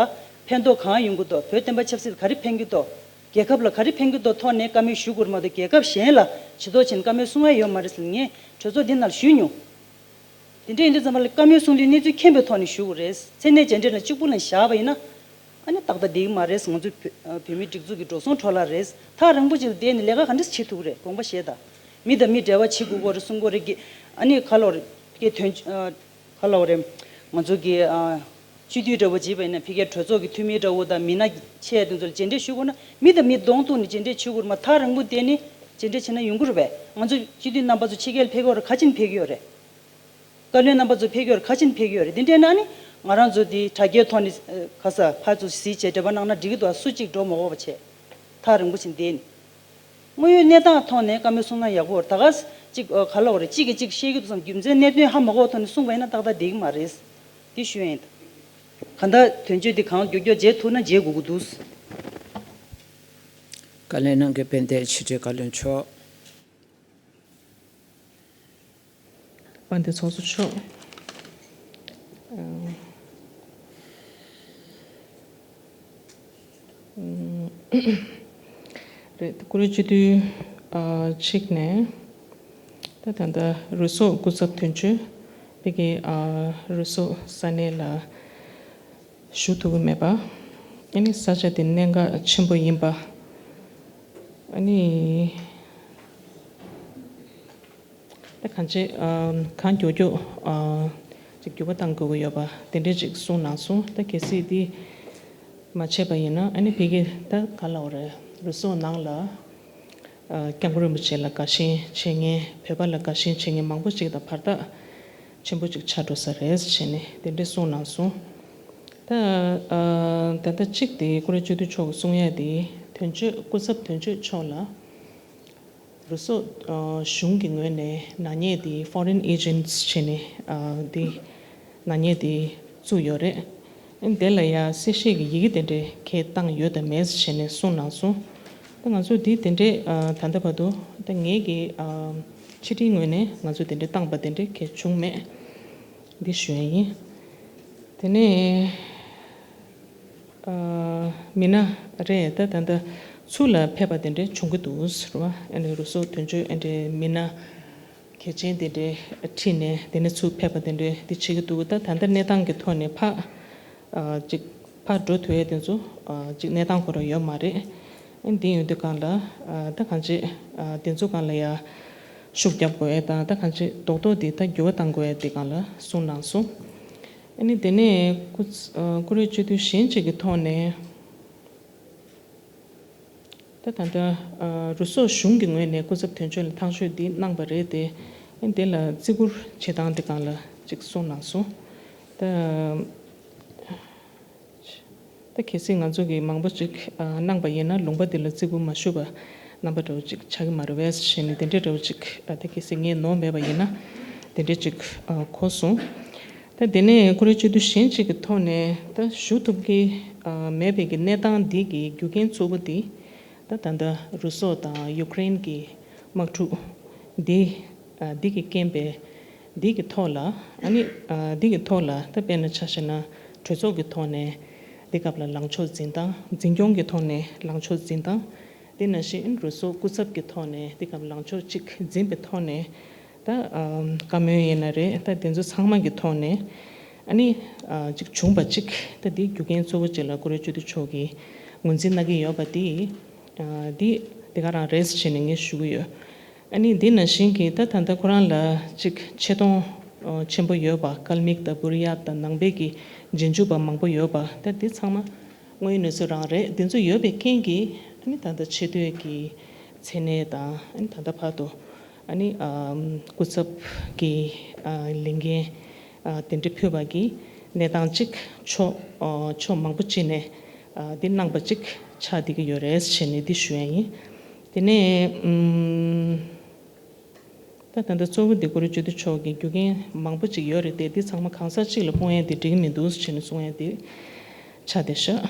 ཕན་ཐོགས་གང་ཡོང་གི་འདུག་བོད་བསྟན་པ་ཆབ་སྲིད་ལ་ག་རེ་ཕན་གྱི་འདུག་རྒྱལ་ཁབ་ལ་ག་རེ་ཕན་གྱི་འདུག་ཐོག་ནས་བཀའ་མོལ་ཞུ་དགོས་རེད་མ་གཏོགས་རྒྱལ་ཁབ་གཞན་ལ་ཇུས་གཏོགས་བྱས་ནས་བཀའ་མོལ་གསུང་ཡ་ཡོད་མ་རེད་ཟེར་ངས་གྲོས་ཚོགས་འདི་ནང་ལ་ཞུས་མྱོང་། དེ་འདྲ་ཡིན་དུས་ཙམ་པ་ལ་བཀའ་མོལ་གསུང་དུས་གནས་ཚུལ་མཁྱེན་པའི་ཐོག་ནས་ཞུ་དགོས་རེད། མཚན་གནས་རྗེས་འབྲེལ་ལ་གཅིག་པུ་ལ་བཞག་པ་ཡིན་ན། ཨ་ནི་ཏག་ཏག་བསྡད་ཀྱི་མ་རེད། ང་ཚོ་བོད་ཨ་བོད་མིའི་སྒྲིག་འཛུགས་ཀྱི་འགྲོ་སོང་འཕྲོ་བརླག་རེད། ཐག་རིང་པོ་ཅིག་ལ་བསྡད་ནས་ལས་ཀ་ག་འདྲས་བྱེད་ཐུབ་ཀྱི་རེད། དགོངས་པ་བཞེས་དང་། མི་དང་མི་འབྲེལ་བ་བྱེད་དགོས་ཀྱི་རེད་གསུང་གི་ཡོད་རེད། ཨ་ནི་ག་ལབ་རེད། ཀྱེ་དོན་ཨ་ག་ལབ་རེད། ང་ཚོ་གི་ཨ་སྤྱི་འཐུས་འདྲ་བོ་བྱེད་པ་ཡིན་ན་ཕ་གིའི་གྲོས་ཚོགས་ཀྱི་འཐུས་མི་འདྲ་བོ་དང་མི་སྣ་ཆེ་དེ་ཚོ་ལ་མཇལ་འཕྲད་ཞུ་དགོས་ན་མི་དང་མི་གདོང་གཏུགས་ནས་མཇལ་འཕྲད་ཞུ་དགོས་རེད་མ། ཐག་རིང་པོ་བསྡད་ནས་མཇལ་འཕྲད་བྱས་ན་ཡོང་གི་རེད་པས། ང་ཚོ་སྤྱི་འཐུས་རྣམ་པ་ཚོ་ཕྱི་རྒྱལ་ཕེབས་ཀྱི་ཡོད་རེད། ག་ཅིན་ཕེབས་ཀྱི་ཡོད་རེད། བཀའ་བློན་རྣམ་པ་ཚོ་ཕེབས་ཀྱི་ཡོད་རེད། ག་ཅིན་ཕེབས་ཀྱི་ཡོད་རེད། འདི་འདྲས་ན་ནི་ང་རང་ཚོ་འདི་དྲ་རྒྱའི་ཐོག་ནས་ཨ་ག་ས་ཕར་ཚུར་གཟིགས་བྱས་འབྲེལ་བ་གནང་ན་འགྲིག་གི་འདུག་སུ་གཅིག་འགྲོ་མ་དགོས་པ་བྱས། ཐག་རིང་པོ་ཕྱིན་བསྡད་ནས། དངོས་ཡོད་གནས་སྟངས་ཐོག་ནས་བཀའ་མོལ་གསུང་ན་ཡག་པོ་རེད། ད་ག་ས་གཅིག་ཨ་ག་ལབ་དགོས་རེད། གཅིག་གིས་གཅིག་བཤད་ཀྱི་འདུག་བསམ་རྒྱུ་མཚན་གནད་དོན་ཧ་མ་གོ་བའི་ཐོག་ནས་གསུངས་པ་ཡིན་ན་ཏག་ཏག་བསྡད་ཀྱི་མ་རེད། འདི་ཞུ་ཡ་ཡིན་ད། གང་ལྟར་དོན་གཅོད་འདི་གང་མགྱོགས་མགྱོགས་མཇལ་ཐུབ་ན་མཇལ་དགོས་ཀྱི་འདུག་བཀའ་ལན་གནང་མཁན་དཔལ་ལྡན་ཕྱི་དྲིལ་བཀའ་བློན་མཆོག་དཔལ་ལྡན་ཚོགས་གཙོ་མཆོག་རེད། ཀུ་རེ་སྤྱི་འཐུས་གཅིག་ནས་ད་ད་ལྟ་རུ་སོག་སྐུ་ཚབ་དོན་གཅོད་ཕ་གི་རུ་སོག་ས་གནས་ལ་བཞུགས་ཐུབ་ཀྱི་མེད་པ། ཨ་ནི་ས་ཆ་དེ་གནད་འགག་ཆེན་པོ་ཡིན་པ། ཨ་ནི། ད་གང་ཅི་ཨ་གང་མགྱོགས་མགྱོགས་ཨ་ཅིག་འགྱུར་བ་གཏང་དགོས་ཀྱི་ཡོད་པ་དེ་འདྲས་ཅིག་གསུངས་གནང་སོང་། ད་གལ་སྲིད་འདི་ མ་བྱས་པ་ཡིན་ན་ཨ་ནི་ཕ་གི་ད་ག་ལབ་དགོས་རེད། རུ་སོག་ནང་ལ་ཨ་སྐྱབས་མགོན་རིན་པོ་ཆེ་ལ་དགའ་ཞེན་བྱེད་མཁན། བོད་པ་ལ་དགའ་ཞེན་བྱེད་མཁན་མང་པོ་ཞིག་དང་བར་ཐག་ཆེན་པོ་ཅིག་ཆགས་འགྲོ་ས་རེད་ཟེར་ནས་དེ་འདྲས་གསུངས་གནང་སོང་། ད་ཨ་ད་ལྟ་གཅིག་དེ་ཀུ་རེ་སྤྱི་འཐུས་མཆོག་གིས་གསུང་ཡ་དེ། དོན་གཅོད་སྐུ་ཚབ་དོན་གཅོད་མཆོག་ལ་རུ་སོག་ཨ་གཞུང་གི་ངོས་ནས་ནག་ཉེས་དེ་foreign agents་བྱས་ནས་ཨ་དེ་ནག་ཉེས་དེ་བཙུགས་ཡོད་རེད། ཨ་དེ་ལ་ཡ་གསལ་བཤད་ཀྱི་ཡི་གེ་དེ་འདྲས་གང་བཏང་ཡོད་དམ་མེད་བྱས་ནས་གསུངས་གནང་སོང་། ད་ང་ཚོ་དེ་དེ་འདྲས་ཨ་ད་ལྟ་བར་དུ་ད་ངེད་ཀྱི་ཨ་ཕྱི་དྲིལ་ངོས་ནས་ང་ཚོ་དེ་འདྲས་བཏང་པ་དེ་འདྲས་གང་བྱུང་མེད། འདི་ཞུ་ཡ་ཡིན། དེ་ནས་ཨ་མི་སྣ་རེ་ད་ད་ལྟ་ཚུར་ལ་ཕེབས་པ་དེ་འདྲས་བྱུང་གི་འདུག་ཟེར་བ། ཨ་ནི་རུ་སོག་དོན་གཅོད་ཨ་འདྲས་མི་སྣ་གལ་ཆེན་དེ་འདྲས་ཁྲིད་ནས་དེ་ནས་ཚུར་ཕེབས་པ་དེ་འདྲས་འདི་བྱེད་ཀྱི་འདུག་ད་ད་ལྟ་གནས་སྟངས་ཀྱི་ཐོག་ནས་ཕར་ཨ་ཅིག་ཕར་འགྲོ་ཐུབ་ཡ་དེ་ཚོ་ཨ་ཅིག་གནས་སྟངས་ཁོ་རང་ཡོད་མ་རེད། ཨ་འདི་ཡོད་དུས་སྒང་ལ་ཨ་ད་གང་ཅི་ཨ་དེ་ཚོ་སྒང་ལ་ཡ་ཤུགས་རྒྱབ་དགོས་ཡ་དང་ད་གང་ཅི་རྡོག་རྡོག་དེ་ད་འགྱུར་བ་གཏང་དགོས་ཡ་དེ་སྒང་ལ་གསུངས་གནང་སོང་། ཨ་ནི་དེ་ནས་ཀུ་ཨ་ཀུ་རེ་སྤྱི་འཐུས་གཞན་གཅིག་གི་ཐོག་ནས་ད་ད་ལྟ་ཨ་རུ་སོག་གཞུང་གི་ངོས་ནས་སྐུ་ཚབ་དོན་གཅོད་ལ་ཐག་གཅོད་འདི་གནང་པ་རེད་དེ། ཨ་ནི་དེ་ལ་བརྩི་བཀུར་བྱེད་སྟངས་དེ་སྒང་ལ་ཅིག་གསུངས་གནང་སོང་། ད་ད་གལ་སྲིད་ང་ཚོ་གིས་མང་པོ་ཅིག་ཨ་གནང་པ་ཡིན་ན་ལུང་པ་འདི་ལ་བརྩི་བཀུར་མ་ཞུ་བ་རྣམ་པ་འདྲ་བོ་ཅིག་ཆགས་ཀྱི་མ་རེད་པས་ཞེས་ནས་དེ་འདྲའི་འདྲ་བོ་ཅིག་ཨ་ད་གལ་སྲིད་ངས་ནོར་མེད་པ་ཡིན་ན་དེ་འདྲའི་ཅིག་ཨ་གོ་སོང་། ད་དེ་ནས་ཀུ་རེ་སྤྱི་འཐུས་གཞན་ཅིག་གི་ཐོག་ནས་ད་ཞུ་ཐུབ་ཀྱི་ཨ་མེད་པའི་གི་གནས་སྟངས་འདི་གི་རྒྱུ་རྐྱེན་གཙོ་བོ་འདི་ད་ད་ལྟ་རུ་སོག་དང་ཡུཀ་རེན་གྱི་དམག་འཁྲུག་འདི་ཨ་འདི་གི་རྐྱེན་པས། འདི་གི་ཐོག་ལ་ཨ་ནི་ཨ་འདི་གི་ཐོག་ལ་ད་དཔེར་ན་ཆ་བཞག་ན་གྲོས་ཚོགས་ཀྱི་ཐོག་ནས་འདི་སྐབས་ལ་ལངས་ཕྱོགས་འཛིན་སྟངས། འཛིན་སྐྱོང་གི་ཐོག་ནས་ལངས་ཕྱོགས་འཛིན་སྟངས། དེ་ནང་བཞིན་རུ་སོག་སྐུ་ཚབ་ཀྱི་ཐོག་ནས་འདི་སྐབས་ལངས་ཕྱོགས་གཅིག་འཛིན་པའི་ཐོག་ནས་ད་ཨ་བཀའ་མོལ་ཡིན་ན་རེད། ད་དེ་ཚོ་ཚང་མ་གི་ཐོག་ནས་ཨ་ནི་ཨ་གཅིག་བྱུང་བ་གཅིག་ད་འདི་རྒྱུ་རྐྱེན་གཙོ་བོ་གཅིག་ལ་ཀུ་རེ་སྤྱི་འཐུས་མཆོག་གིས་ངོས་འཛིན་གནང་གི་ཡོད་པ་འདི་ཨ་འདི་དེ་ག་རང་རེད་ཟེར་ནས་ངས་ཞུ་གི་ཡོད། ཨ་ནི་འདི་ནང་བཞིན་གྱི་ད་ད་ལྟ་ཁོ་རང་ལ་ཅིག་ཆེ་མཐོང་ཆེན་པོ་ཡོད་པ། ཀལ་མིག་དང་བུ་རི་ཡག་དང་ནང་པའི་གི་རྗེས་འཇུག་པ་མང་པོ་ཡོད་པ། ད་འདི་ཚང་མ་དངོས་ཡོད་གནས་ཚུལ་རང་རེད། འདི་ཚོ་ཡོད་པའི་རྐྱེན་གྱིས་ཨ་ནི་ད་ལྟ་ཆེས་མཐོའི་གི་མཚན་གནས་དང་ཨ་ནི་ད་ལྟ་བར་དུ་ཨ་ནི་ཨ་སྐུ་ཚབ་ཀྱི་ཨ་ལས་འགན་ཨ་དེ་འདྲ་ཕུལ་བ་གི་གནས་སྟངས་ཅིག་ཕྱོགས་ཨ་ཕྱོགས་མང་པོ་ཅིག་ནས་ཨ་འདི་གནང་པ་ཅིག་ཆགས་བསྡད་ཀྱི་ཡོད་རེད་ཟེར་ནས་འདི་ཞུ་ཡ་ཡིན། དེ་ནས་ཨུམ། ད་ད་ལྟ་གཙོ་བོ་འདི་ཀུ་རེ་སྤྱི་འཐུས་མཆོག་གི་རྒྱུ་རྐྱེན་མང་པོ་ཅིག་ཡོད་རེད་དེ། འདི་ཚང་མ་གང་ཟག་གཅིག་ལ་སྤུངས་ཡ་དེ་འགྲིག་གི་མི་འདུག་ཟེར་ནས་གསུང་ཡ་དེ་ཆགས་བསྡད་ཤག་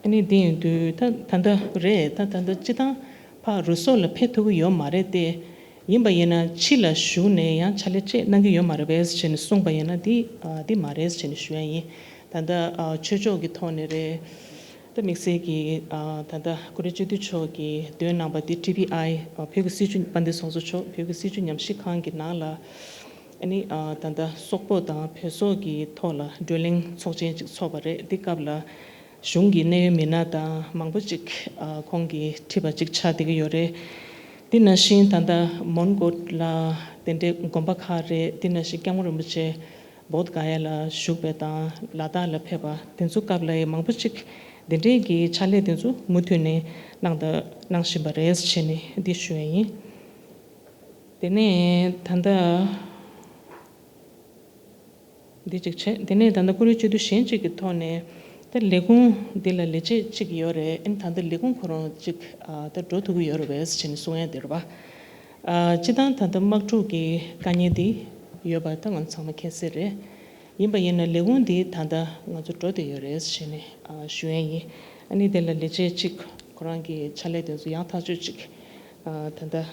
ཨ་ནི་འདི་ཡིན་དུས་ད་ད་ལྟ་རེད། ད་ད་ལྟ་སྤྱི་བཏང་ཕར་རུ་སོག་ལ་ཕེབས་ཐུབ་ཀྱི་ཡོད་མ་རེད་དེ། ཡིན་པ་ཡིན་ན་ཕྱི་ལ་བཞུགས་ནས་ཡང་ཕྱག་ལས་ཅིག་གནང་གི་ཡོད་མ་རེད་པས་ཟེར་ནས་གསུངས་པ་ཡིན་ན་འདི་ཨ་འདི་མ་རེད་ཟེར་ནས་ཞུ་ཡ་ཡིན། ད་ལྟ་ཨ་ཆོས་ཕྱོགས་ཀྱི་ཐོག་ནས་རེད། ད་དམིགས་བསལ་གྱིས་ཨ་ད་ལྟ་ཀུ་རེ་སྤྱི་འཐུས་མཆོག་གིས་འདོན་གནང་པ་དེ་ཊི་བི་ཨའི་ཨ་བོད་ཀྱི་སྲིད་བྱུས། དཔལ་ལྡན་བཟང་པོ་མཆོག་བོད་ཀྱི་སྲིད་བྱུས་ཉམས་ཞིབ་ཁང་གི་ནང་ལ་ཨ་ནི་ཨ་ད་ལྟ་སོག་པོ་དང་བོད་སོག་གི་ཐོག་ལ་བགྲོ་གླེང་ཚོགས་ཆེན་ཅིག་ཚོགས་པ་རེད། འདི་སྐབས་ལ་གཞུང་གི་གནད་ཡོད་མི་སྣ་དང་མང་པོ་ཅིག་ཨ་ཁོང་གིས་ཁྲིད་པ་ཅིག་ཆགས་བསྡད་ཀྱི་ཡོད་རེད། འདི་ནང་བཞིན་ད་ལྟ་མོན་གྷོ་ལ་དེ་འདྲའི་དགོན་པ་ཁག་རེད། འདི་ནང་བཞིན་སྐྱབས་མགོན་རིན་པོ་ཆེ། བོད་ག་ཡ་ལ་བཞུགས་པའི་དང་ལ་དྭགས་ལ་ཕེབས་པ་དེ་ཚོ་སྐབས་ལ་ཡང་མང་པོ་ཅིག་དེ་འདྲའི་གི་ཕྱག་ལས་དེ་ཚོ་མུ་མཐུད་ནས་གནང་ད་གནང་བཞིན་པ་རེད་ཟེར་ནས་འདི་ཞུ་ཡ་ཡིན། དེ་ནས་ད་ལྟ་འདི་གཅིག་བྱས། དེ་ནས་ད་ལྟ་ཀུ་རེ་སྤྱི་འཐུས་གཞན་གཅིག་གི་ཐོག་ནས་ད་ལས་ཁུངས་འདི་ལ་ལས་བྱེད་གཅིག་ཡོད་རེད། ཨ་ནི་ད་ལྟ་ལས་ཁུངས་ཁོ་རང་གཅིག་ཨ་ད་འགྲོ་ཐུབ་ཀྱི་ཡོད་རེད་པས་ཟེར་ནས་གསུང་ཡ་དེ་རེད་པ། ཨ་སྤྱི་བཏང་ད་ལྟ་དམག་འཁྲུག་གི་དཀའ་ངལ་འདི་ཡོད་པ་ད་ང་ཚང་མ་མཁྱེན་གསལ་རེད། ཡིན་པ་ཡིན་ན་ལས་ཁུངས་འདི་ད་ལྟ་ང་ཚོ་འགྲོ་བསྡད་ཡོད་རེད་ཟེར་ནས་ཨ་ཞུ་ཡ་ཡིན། ཨ་ནི་དེ་ལ་ལས་བྱེད་གཅིག་ཁོ་རང་གི་ཕྱག་ལས་དེ་ཚོ་ཡག་ཐག་ཆོད་ཅིག་ཨ་ད་ལྟ་ལས་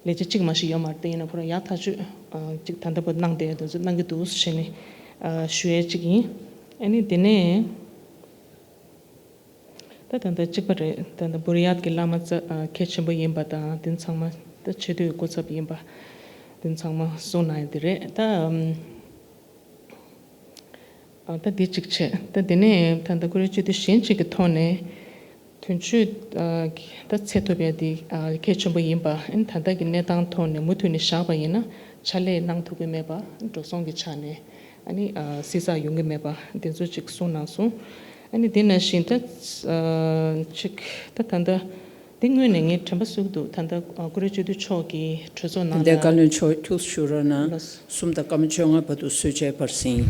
བྱེད་གཅིག་མ་ཞིག་ཡོད་མ་རེད། དེ་ཡིན་ན་ཁོ་རང་ཡག་ཐག་ཆོད་ཨ་ཅིག་ད་ལྟ་བར་གནང་བསྡད་ཡ་དེ་ཚོ་གནང་གི་འདུག་ཟེར་ནས་ཨ་ཞུ་ཡ་གཅིག་ཡིན། ཨ་ནི་དེ་ནས་ད་ད་ལྟ་གཅིག་པ་རེད། ད་ལྟ་བུ་རི་ཡཱད་ཀྱི་བླ་མ་རྩ་ཨ་གལ་ཆེན་པོ་ཡིན་པ་དང་དེ་ཚང་མ་ད་ཆེས་མཐོའི་སྐུ་ཚབ་ཡིན་པ་དེ་ཚང་མ་གསུངས་གནང་ཡ་དེ་རེད། ད་ཨམ། ཨ་ད་འདི་གཅིག་བྱས། ད་དེ་ནས་ད་ལྟ་ཀུ་རེ་སྤྱི་འཐུས་གཞན་གཅིག་གི་ཐོག་ནས་དོན་གཅོད་ཨ་ད་ཚད་ཐུབ་པའི་འདི་ཨ་གལ་ཆེན་པོ་ཡིན་པ། ཨ་ནི་ད་ལྟ་གི་གནས་སྟངས་ཐོག་ནས་མུ་མཐུད་ནས་བཞག་པ་ཡིན་ན་ཕྱག་ལས་གནང་ཐུབ་ཀྱི་མེད་པ། འགྲོ་སོང་གི་ཆ་ནས་ཨ་ནི་ཨ་བསྲི་ཚགས་ཡོང་གི་མེད་པ་དེ་ཚོ་གཅིག་གསུངས་གནང་སོང་། ཨ་ནི་དེ་ནང་བཞིན་ད་ཨ་ཅིག་ད་ད་ལྟ་འདི་སྔོན་ནས་ངས་དྲན་པ་གསོས་འདུག་ད་ལྟ་ཨ་ཀུ་རེ་སྤྱི་འཐུས་མཆོག་གིས་གྲོས་ཚོགས་ནང་ལ། དེ་བཀའ་བློན་མཆོག་ཐུགས་ཞུ་རོགས་གནང་། ལགས་སོ། གསུམ་དང་སྐར་མ་བཅོ་ལྔ་བར་དུ་གསོལ་ཇ་བར་ཟིན།